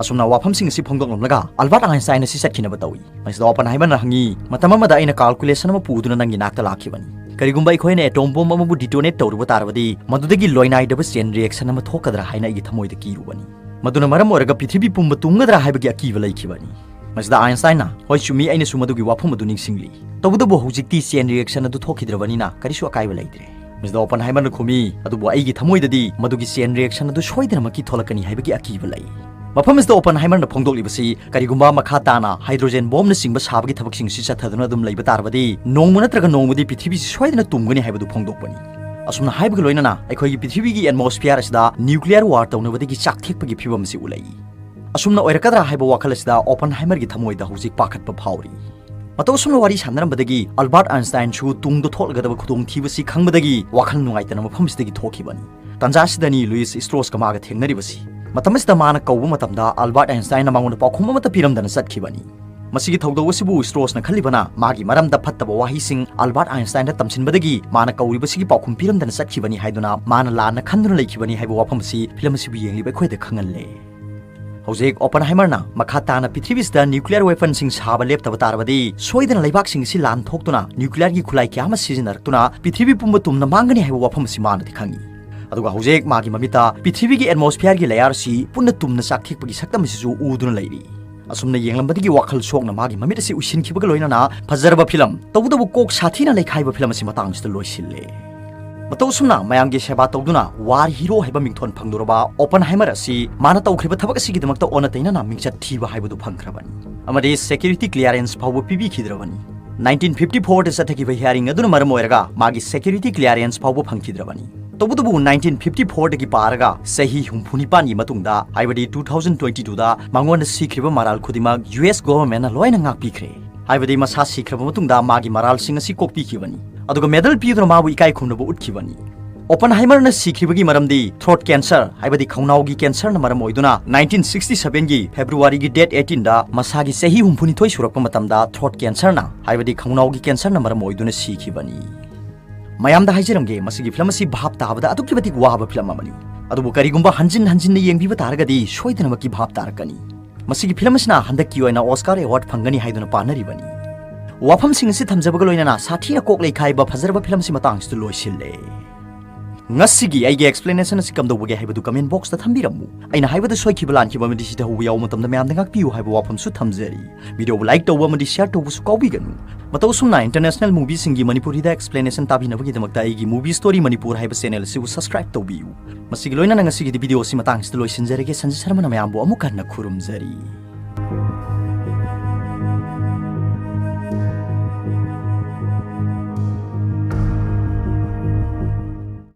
ꯑꯁꯨꯝꯅ ꯋꯥꯐꯝꯁꯤꯡ ꯑꯁꯤ ꯐꯣꯡꯗꯣꯛꯂꯝꯂꯒ ꯑꯜꯕꯥꯔꯠ ꯑꯥꯏꯟꯁꯇꯥꯏꯟ ꯑꯁꯤ ꯆꯠꯈꯤꯅꯕ ꯇꯧꯏ꯫ ꯃꯁꯤꯗ ꯑꯣꯄꯟꯍꯥꯏꯃꯔꯅ ꯍꯪꯉꯤ, "ꯃꯇꯝ ꯑꯃꯗ ꯑꯩꯅ ꯀꯥꯜꯀꯨꯂꯦꯁꯟ ꯑꯃ ꯄꯨꯗꯨꯅ ꯅꯪꯒꯤ ꯅꯥꯛꯇ ꯂꯥꯛꯈꯤꯕꯅꯤ꯫ ꯀꯔꯤꯒꯨꯝꯕ ꯑꯩꯈꯣꯏꯅ ꯑꯦꯇꯣꯝ ꯕꯣꯝ ꯑꯃꯕꯨ ꯗꯤꯇꯣꯅꯦꯠ ꯇꯧꯔꯨꯕ ꯇꯥꯔꯕꯗꯤ ꯃꯗꯨꯗꯒꯤ ꯂꯣꯏꯅꯥꯏꯗꯕ ꯆꯦꯟ ꯔꯤꯑꯦꯛꯁꯟ ꯑꯃ ꯊꯣꯛꯀꯗ꯭ꯔꯥ ꯍꯥꯏꯅ ꯑꯩꯒꯤ ꯊꯃꯣꯏꯗ ꯀꯤꯔꯨꯕꯅꯤ꯫ ꯃꯗꯨꯅ ꯃꯔꯝ ꯑꯣꯏꯔꯒ ꯄ꯭ꯔꯤꯊꯤꯕꯤ ꯄꯨꯝꯕ ꯇꯨꯝꯒꯗ꯭ꯔꯥ ꯍꯥꯏꯕꯒꯤ ꯑꯀꯤꯕ ꯂꯩꯈꯤꯕꯅꯤ꯫" ꯃꯁꯤꯗ ꯑꯥꯏꯟꯁꯇꯥꯏꯟꯅ, "ꯍꯣꯏ, ꯆꯨꯝꯃꯤ, ꯑꯩꯅꯁꯨ ꯃꯗꯨꯒꯤ ꯋꯥꯐꯝ ꯑꯗꯨ ꯅꯤꯡꯁꯤꯡꯂꯤ꯫ ꯇꯧꯕꯇꯕꯨ ꯍꯧꯖꯤꯛꯇꯤ ꯆꯦꯟ ꯔꯤꯑꯦꯛꯁꯟ ꯑꯗꯨ ꯊꯣꯛꯈꯤꯗ꯭ꯔꯕꯅꯤꯅ ꯀꯔꯤꯁꯨ ꯑꯀꯥꯏꯕ ꯂꯩꯇ꯭ꯔꯦ꯫" ꯃꯁꯤꯗ ꯑꯣꯄꯟꯍꯥꯏꯃꯔꯅ ꯈꯨꯝꯃꯤ, "ꯑꯗꯨꯕꯨ ꯑꯩꯒꯤ ꯊꯃꯣꯏꯗꯗꯤ ꯃꯗꯨꯒꯤ ꯆꯦꯟ ꯔꯤꯑꯦꯛꯁꯟ ꯑꯗꯨ ꯁꯣꯏꯗꯅꯃꯛꯀꯤ ꯊꯣꯛꯂꯛꯀꯅꯤ ꯍꯥꯏꯕꯒꯤ ꯑꯀꯤꯕ ꯂꯩ꯫" ꯃꯐꯝ ꯑꯁꯤꯗ ꯑꯣꯄꯟꯍꯥꯏꯃꯔꯅ ꯐꯣꯡꯗꯣꯛꯂꯤꯕꯁꯤ, ꯀꯔꯤꯒꯨꯝꯕ ꯃꯈꯥ ꯇꯥꯅ ꯍꯥꯏꯗ꯭ꯔꯣꯖꯦꯟ ꯕꯣꯝꯅꯆꯤꯡꯕ ꯁꯥꯕꯒꯤ ꯊꯕꯛꯁꯤꯡ ꯑꯁꯤ ꯆꯠꯊꯗꯨꯅ ꯑꯗꯨꯝ ꯂꯩꯕ ꯇꯥꯔꯕꯗꯤ, ꯅꯣꯡꯃ ꯅꯠꯇ꯭ꯔꯒ ꯅꯣꯡꯃꯗꯤ ꯄ꯭ꯔꯤꯊꯤꯕꯤꯁꯤ ꯁꯣꯏꯗꯅ ꯇꯨꯝꯒꯅꯤ ꯍꯥꯏꯕꯗꯨ ꯐꯣꯡꯗꯣꯛꯄꯅꯤ꯫ ꯑꯁꯨꯝꯅ ꯍꯥꯏꯕꯒ ꯂꯣꯏꯅꯅ ꯑꯩꯈꯣꯏꯒꯤ ꯄ꯭ꯔꯤꯊꯤꯕꯤꯒꯤ ꯑꯦꯠꯃꯣꯁꯐꯤꯌꯥꯔ ꯑꯁꯤꯗ ꯅ꯭ꯌꯨꯀ꯭ꯂꯤꯌꯔ ꯋꯥꯔ ꯇꯧꯅꯕꯗꯒꯤ ꯆꯥꯛ ꯊꯦꯛꯄꯒꯤ ꯐꯤꯕꯝ ꯑꯁꯤ ꯎꯠꯂꯛꯏ꯫ ꯑꯁꯨꯝꯅ ꯑꯣꯏꯔꯛꯀꯗ꯭ꯔꯥ ꯍꯥꯏꯕ ꯋꯥꯈꯜ ꯑꯁꯤꯗ ꯑꯣꯄꯟꯍꯥꯏꯃꯔꯒꯤ ꯊꯃꯣꯏꯗ ꯍꯧꯖꯤꯛ ꯄꯥꯈꯠꯄ ꯐꯥꯎꯔꯤ꯫ ꯃꯇꯧ ꯑꯁꯨꯝꯅ ꯋꯥꯔꯤ ꯁꯥꯟꯅꯔꯝꯕꯗꯒꯤ ꯑꯜꯕꯥꯔꯠ ꯑꯥꯏꯟꯁꯇꯥꯏꯟꯁꯨ ꯇꯨꯡꯗ ꯊꯣꯛꯂꯒꯗꯕ ꯈꯨꯗꯣꯡꯊꯤꯕꯁꯤ ꯈꯪꯕꯗꯒꯤ ꯋꯥꯈꯜ ꯅꯨꯡꯉꯥꯏꯇꯅ ꯃꯐꯝꯁꯤꯗꯒꯤ ꯊꯣꯛꯈꯤꯕꯅꯤ꯫ ꯇꯥꯟꯖꯥꯁꯤꯗꯅꯤ ꯂꯨꯏꯁ ꯁ꯭ꯇ꯭ꯔꯣꯁꯀ ꯃꯥꯒ ꯊꯦꯡꯅꯔꯤꯕꯁꯤ꯫ ꯃꯇꯝ ꯑꯁꯤꯗ ꯃꯥꯅ ꯀꯧꯕ ꯃꯇꯝꯗ ꯑꯜꯕꯥꯔꯠ ꯑꯥꯏꯟꯁꯇꯥꯏꯟꯅ ꯃꯉꯣꯟꯗ ꯄꯥꯎꯈꯨꯝ ꯑꯃꯠꯇ ꯄꯤꯔꯝꯗꯅ ꯆꯠꯈꯤꯕꯅꯤ꯫ ꯃꯁꯤꯒꯤ ꯊꯧꯗꯧ ꯑꯁꯤꯕꯨ ꯁ꯭ꯇ꯭ꯔꯣꯁꯅ ꯈꯜꯂꯤꯕꯅ ꯃꯥꯒꯤ ꯃꯔꯝꯗ ꯐꯠꯇꯕ ꯋꯥꯍꯩꯁꯤꯡ ꯑꯜꯕꯥꯔꯠ ꯑꯥꯏꯟꯁꯇꯥꯏꯟꯗ ꯇꯝꯁꯤꯟꯕꯗꯒꯤ ꯃꯥꯅ ꯀꯧꯔꯤꯕꯁꯤꯒꯤ ꯄꯥꯎꯈꯨꯝ ꯄꯤꯔꯝꯗꯅ ꯆꯠꯈꯤꯕꯅꯤ ꯍꯥꯏꯗꯨꯅ ꯃꯥꯅ ꯂꯥꯟꯅ ꯈꯟꯗꯨꯅ ꯂꯩꯈꯤꯕꯅꯤ ꯍꯥꯏꯕ ꯋꯥꯐꯝ ꯑꯁꯤ ꯐꯤꯂꯝ ꯑꯁꯤꯕꯨ ꯌꯦꯡꯂꯤꯕ ꯑꯩꯈꯣꯏꯗ ꯈꯪꯍꯜꯂꯦ꯫ ꯍꯧꯖꯤꯛ ꯑꯣꯄꯟꯍꯥꯏꯃꯔꯅ ꯃꯈꯥ ꯇꯥꯅ ꯄ꯭ꯔꯤꯊꯤꯕꯤꯁꯤꯗ ꯅ꯭ꯌꯨꯀ꯭ꯂꯤꯌꯔ ꯋꯦꯄꯟꯁꯤꯡ ꯁꯥꯕ ꯂꯦꯞꯇꯕ ꯇꯥꯔꯕꯗꯤ ꯁꯣꯏꯗꯅ ꯂꯩꯕꯥꯛꯁꯤꯡ ꯑꯁꯤ ꯂꯥꯟ ꯊꯣꯛꯇꯨꯅ ꯅ꯭ꯌꯨꯀ꯭ꯂꯤꯌꯔꯒꯤ ꯈꯨꯠꯂꯥꯏ ꯀꯌꯥ ꯑꯃ ꯁꯤꯖꯤꯟꯅꯔꯛꯇꯨꯅ ꯄ꯭ꯔꯤꯊꯤꯕꯤ ꯄꯨꯝꯕ ꯇꯨꯝꯅ ꯃꯥꯡꯒꯅꯤ ꯍꯥꯏꯕ ꯋꯥꯐꯝ ꯑꯁꯤ ꯃꯥꯅꯗꯤ ꯈꯪꯏ꯫ ꯑꯗꯨꯒ ꯍꯧꯖꯤꯛ ꯃꯥꯒꯤ ꯃꯃꯤꯠꯇ ꯄ꯭ꯔꯤꯊꯤꯕꯤꯒꯤ ꯑꯦꯠꯃꯣꯁꯐꯤꯌꯔꯒꯤ ꯂꯦꯌꯔ ꯑꯁꯤ ꯄꯨꯟꯅ ꯇꯨꯝꯅ ꯆꯥꯛꯊꯦꯛꯄꯒꯤ ꯁꯛꯇꯝ ꯑꯁꯤꯁꯨ ꯎꯗꯨꯅ ꯂꯩꯔꯤ꯫ ꯑꯁꯨꯝꯅ ꯌꯦꯡꯂꯝꯕꯗꯒꯤ ꯋꯥꯈꯜ ꯁꯣꯛꯅ ꯃꯥꯒꯤ ꯃꯃꯤꯠ ꯑꯁꯤ ꯎꯏꯁꯤꯟꯈꯤꯕꯒ ꯂꯣꯏꯅꯅ ꯐꯖꯔꯕ ꯐꯤꯂꯝ, ꯇꯧꯕꯇꯕꯨ ꯀꯣꯛ ꯁꯥꯊꯤꯅ ꯂꯩꯈꯥꯏꯕ ꯐꯤꯂꯝ ꯑꯁꯤ ꯃꯇꯥꯡꯁꯤꯗ ꯂꯣꯏꯁꯤꯜꯂꯦ꯫ ꯃꯇꯧ ꯑꯁꯨꯝꯅ ꯃꯌꯥꯝꯒꯤ ꯁꯦꯕꯥ ꯇꯧꯗꯨꯅ ꯋꯥꯔ ꯍꯤꯔꯣ ꯍꯥꯏꯕ ꯃꯤꯡꯊꯣꯟ ꯐꯪꯂꯨꯔꯕ ꯑꯣꯄꯟꯍꯥꯏꯃꯔ ꯑꯁꯤ ꯃꯥꯅ ꯇꯧꯈ꯭ꯔꯤꯕ ꯊꯕꯛ ꯑꯁꯤꯒꯤꯗꯃꯛꯇ ꯑꯣꯟꯅ ꯇꯩꯅꯅ ꯃꯤꯡꯆꯠ ꯊꯤꯕ ꯍꯥꯏꯕꯗꯨ ꯐꯪꯈ꯭ꯔꯕꯅꯤ ꯑꯃꯗꯤ ꯁꯦꯀ꯭ꯌꯨꯔꯤꯇꯤ ꯀ꯭ꯂꯤꯌꯥꯔꯦꯟꯁ ꯐꯥꯎꯕ ꯄꯤꯕꯤꯈꯤꯗ꯭ꯔꯕꯅꯤ꯫ ꯅꯥꯏꯟꯇꯤꯟ ꯐꯤꯐꯇꯤ ꯐꯣꯔꯗ ꯆꯠꯊꯈꯤꯕ ꯍꯤꯌꯥꯔꯤꯡ ꯑꯗꯨꯅ ꯃꯔꯝ ꯑꯣꯏꯔꯒ ꯃꯥꯒꯤ ꯁꯦꯀ꯭ꯌꯨꯔꯤꯇꯤ ꯀ꯭ꯂꯤꯌꯥꯔꯦꯟꯁ ꯐꯥꯎꯕ ꯐꯪꯈꯤꯗ꯭ꯔꯕꯅꯤ꯫ ꯇꯧꯕꯇꯕꯨ ꯅꯥꯏꯟꯇꯤꯟ ꯐꯤꯐꯇꯤ ꯐꯣꯔꯗꯒꯤ ꯄꯥꯔꯒ ꯆꯍꯤ ꯍꯨꯝꯐꯨ ꯅꯤꯄꯥꯟꯒꯤ ꯃꯇꯨꯡꯗ, ꯍꯥꯏꯕꯗꯤ ꯇꯨ ꯊꯥꯎꯖꯟ ꯇ꯭ꯋꯦꯟꯇꯤ ꯇꯨꯗ ꯃꯉꯣꯟꯗ ꯁꯤꯈ꯭ꯔꯤꯕ ꯃꯔꯥꯜ ꯈꯨꯗꯤꯡꯃꯛ ꯌꯨ ꯑꯦꯁ ꯒꯣꯚꯔꯟꯃꯦꯟꯠꯅ ꯂꯣꯏꯅ ꯉꯥꯛꯄꯤꯈ꯭ꯔꯦ꯫ ꯍꯥꯏꯕꯗꯤ ꯃꯁꯥ ꯁꯤꯈ꯭ꯔꯕ ꯃꯇꯨꯡꯗ ꯃꯥꯒꯤ ꯃꯔꯥꯜꯁꯤꯡ ꯑꯁꯤ ꯀꯣꯛꯄꯤꯈꯤꯕꯅꯤ, ꯑꯗꯨꯒ ꯃꯦꯗꯜ ꯄꯤꯗꯨꯅ ꯃꯥꯕꯨ ꯏꯀꯥꯏ ꯈꯨꯝꯅꯕ ꯎꯠꯈꯤꯕꯅꯤ꯫ ꯑꯣꯄꯟꯍꯥꯏꯃꯔꯅ ꯁꯤꯈ꯭ꯔꯤꯕꯒꯤ ꯃꯔꯝꯗꯤ ꯊ꯭ꯔꯣꯠ ꯀꯦꯟꯁꯔ, ꯍꯥꯏꯕꯗꯤ ꯈꯧꯅꯥꯎꯒꯤ ꯀꯦꯟꯁꯔꯅ ꯃꯔꯝ ꯑꯣꯏꯗꯨꯅ ꯅꯥꯏꯟꯇꯤꯟ ꯁꯤꯛꯁꯇꯤ ꯁꯚꯦꯟꯒꯤ ꯐꯦꯕ꯭ꯔꯨꯋꯥꯔꯤꯒꯤ ꯗꯦꯠ ꯑꯩꯠꯇꯤꯟꯗ ꯃꯁꯥꯒꯤ ꯆꯍꯤ ꯍꯨꯝꯐꯨꯅꯤꯊꯣꯏ ꯁꯨꯔꯛꯄ ꯃꯇꯝꯗ ꯊ꯭ꯔꯣꯠ ꯀꯦꯟꯁꯔꯅ, ꯍꯥꯏꯕꯗꯤ ꯈꯧꯅꯥꯎꯒꯤ ꯀꯦꯟꯁꯔꯅ ꯃꯔꯝ ꯑꯣꯏꯗꯨꯅ ꯁꯤꯈꯤꯕꯅꯤ꯫ ꯃꯌꯥꯝꯗ ꯍꯥꯏꯖꯔꯝꯒꯦ, ꯃꯁꯤꯒꯤ ꯐꯤꯂꯝ ꯑꯁꯤ ꯚꯥꯞ ꯇꯥꯕꯗ ꯑꯗꯨꯛꯀꯤ ꯃꯇꯤꯛ ꯋꯥꯕ ꯐꯤꯂꯝ ꯑꯃꯅꯤ꯫ ꯑꯗꯨꯕꯨ ꯀꯔꯤꯒꯨꯝꯕ ꯍꯟꯖꯤꯟ ꯍꯟꯖꯤꯟꯅ ꯌꯦꯡꯕꯤꯕ ꯇꯥꯔꯒꯗꯤ ꯁꯣꯏꯗꯅꯃꯛꯀꯤ ꯚꯥꯞ ꯇꯥꯔꯛꯀꯅꯤ꯫ ꯃꯁꯤꯒꯤ ꯐꯤꯂꯝ ꯑꯁꯤꯅ ꯍꯟꯗꯛꯀꯤ ꯑꯣꯏꯅ ꯑꯣꯁꯀꯥꯔ ꯑꯦꯋꯥꯔꯗ ꯐꯪꯒꯅꯤ ꯍꯥꯏꯗꯨꯅ ꯄꯥꯅꯔꯤꯕꯅꯤ꯫ ꯋꯥꯐꯝꯁꯤꯡ ꯑꯁꯤ ꯊꯝꯖꯕꯒ ꯂꯣꯏꯅꯅ ꯁꯥꯊꯤꯅ ꯀꯣꯛ ꯂꯩꯈꯥꯏꯕ ꯐꯖꯔꯕ ꯐꯤꯂꯝ ꯑꯁꯤ ꯃꯇꯥꯡꯁꯤꯗ ꯂꯣꯏꯁꯤꯜꯂꯦ꯫ ꯉꯁꯤꯒꯤ ꯑꯩꯒꯤ ꯑꯦꯛꯁꯄ꯭ꯂꯦꯅꯦꯁꯟ ꯑꯁꯤ ꯀꯝꯗꯧꯕꯒꯦ ꯍꯥꯏꯕꯗꯨ ꯀꯃꯦꯟ ꯕꯣꯛꯁꯇ ꯊꯝꯕꯤꯔꯝꯃꯨ꯫ ꯑꯩꯅ ꯍꯥꯏꯕꯗ ꯁꯣꯏꯈꯤꯕ ꯂꯥꯟꯈꯤꯕ ꯑꯃꯗꯤ ꯁꯤꯊꯍꯧꯕ ꯌꯥꯎꯕ ꯃꯇꯝꯗ ꯃꯌꯥꯝꯗ ꯉꯥꯛꯄꯤꯌꯨ ꯍꯥꯏꯕ ꯋꯥꯐꯝꯁꯨ ꯊꯝꯖꯔꯤ꯫ ꯚꯤꯗꯤꯑꯣꯕꯨ ꯂꯥꯏꯛ ꯇꯧꯕ ꯑꯃꯗꯤ ꯁꯤꯌꯔ ꯇꯧꯕꯁꯨ ꯀꯥꯎꯕꯤꯒꯅꯨ꯫ ꯃꯇꯧ ꯑꯁꯨꯝꯅ ꯏꯟꯇꯔꯅꯦꯁꯅꯦꯜ ꯃꯨꯚꯤꯁꯤꯡꯒꯤ ꯃꯅꯤꯄꯨꯔꯤꯗ ꯑꯦꯛꯁꯄ꯭ꯂꯦꯅꯦꯁꯟ ꯇꯥꯕꯤꯅꯕꯒꯤꯗꯃꯛꯇ ꯑꯩꯒꯤ ꯃꯨꯚꯤ ꯁ꯭ꯇꯣꯔꯤ ꯃꯅꯤꯄꯨꯔ ꯍꯥꯏꯕ ꯆꯦꯅꯦꯜ ꯑꯁꯤꯕꯨ ꯁꯕꯁꯀ꯭ꯔꯥꯏꯕ ꯇꯧꯕꯤꯌꯨ꯫ ꯃꯁꯤꯒꯤ ꯂꯣꯏꯅꯅ ꯉꯁꯤꯒꯤꯗꯤ ꯚꯤꯗꯤꯑꯣ ꯑꯁꯤ ꯃꯇꯥꯡꯁꯤꯗ ꯂꯣꯏꯁꯤꯟꯖꯔꯒꯦ꯫ ꯁꯟꯖꯤꯠ ꯁꯔꯃꯅ ꯃꯌꯥꯝꯕꯨ ꯑꯃꯨꯛ ꯍꯟꯅ ꯈꯨꯔꯨꯝꯖꯔꯤ꯫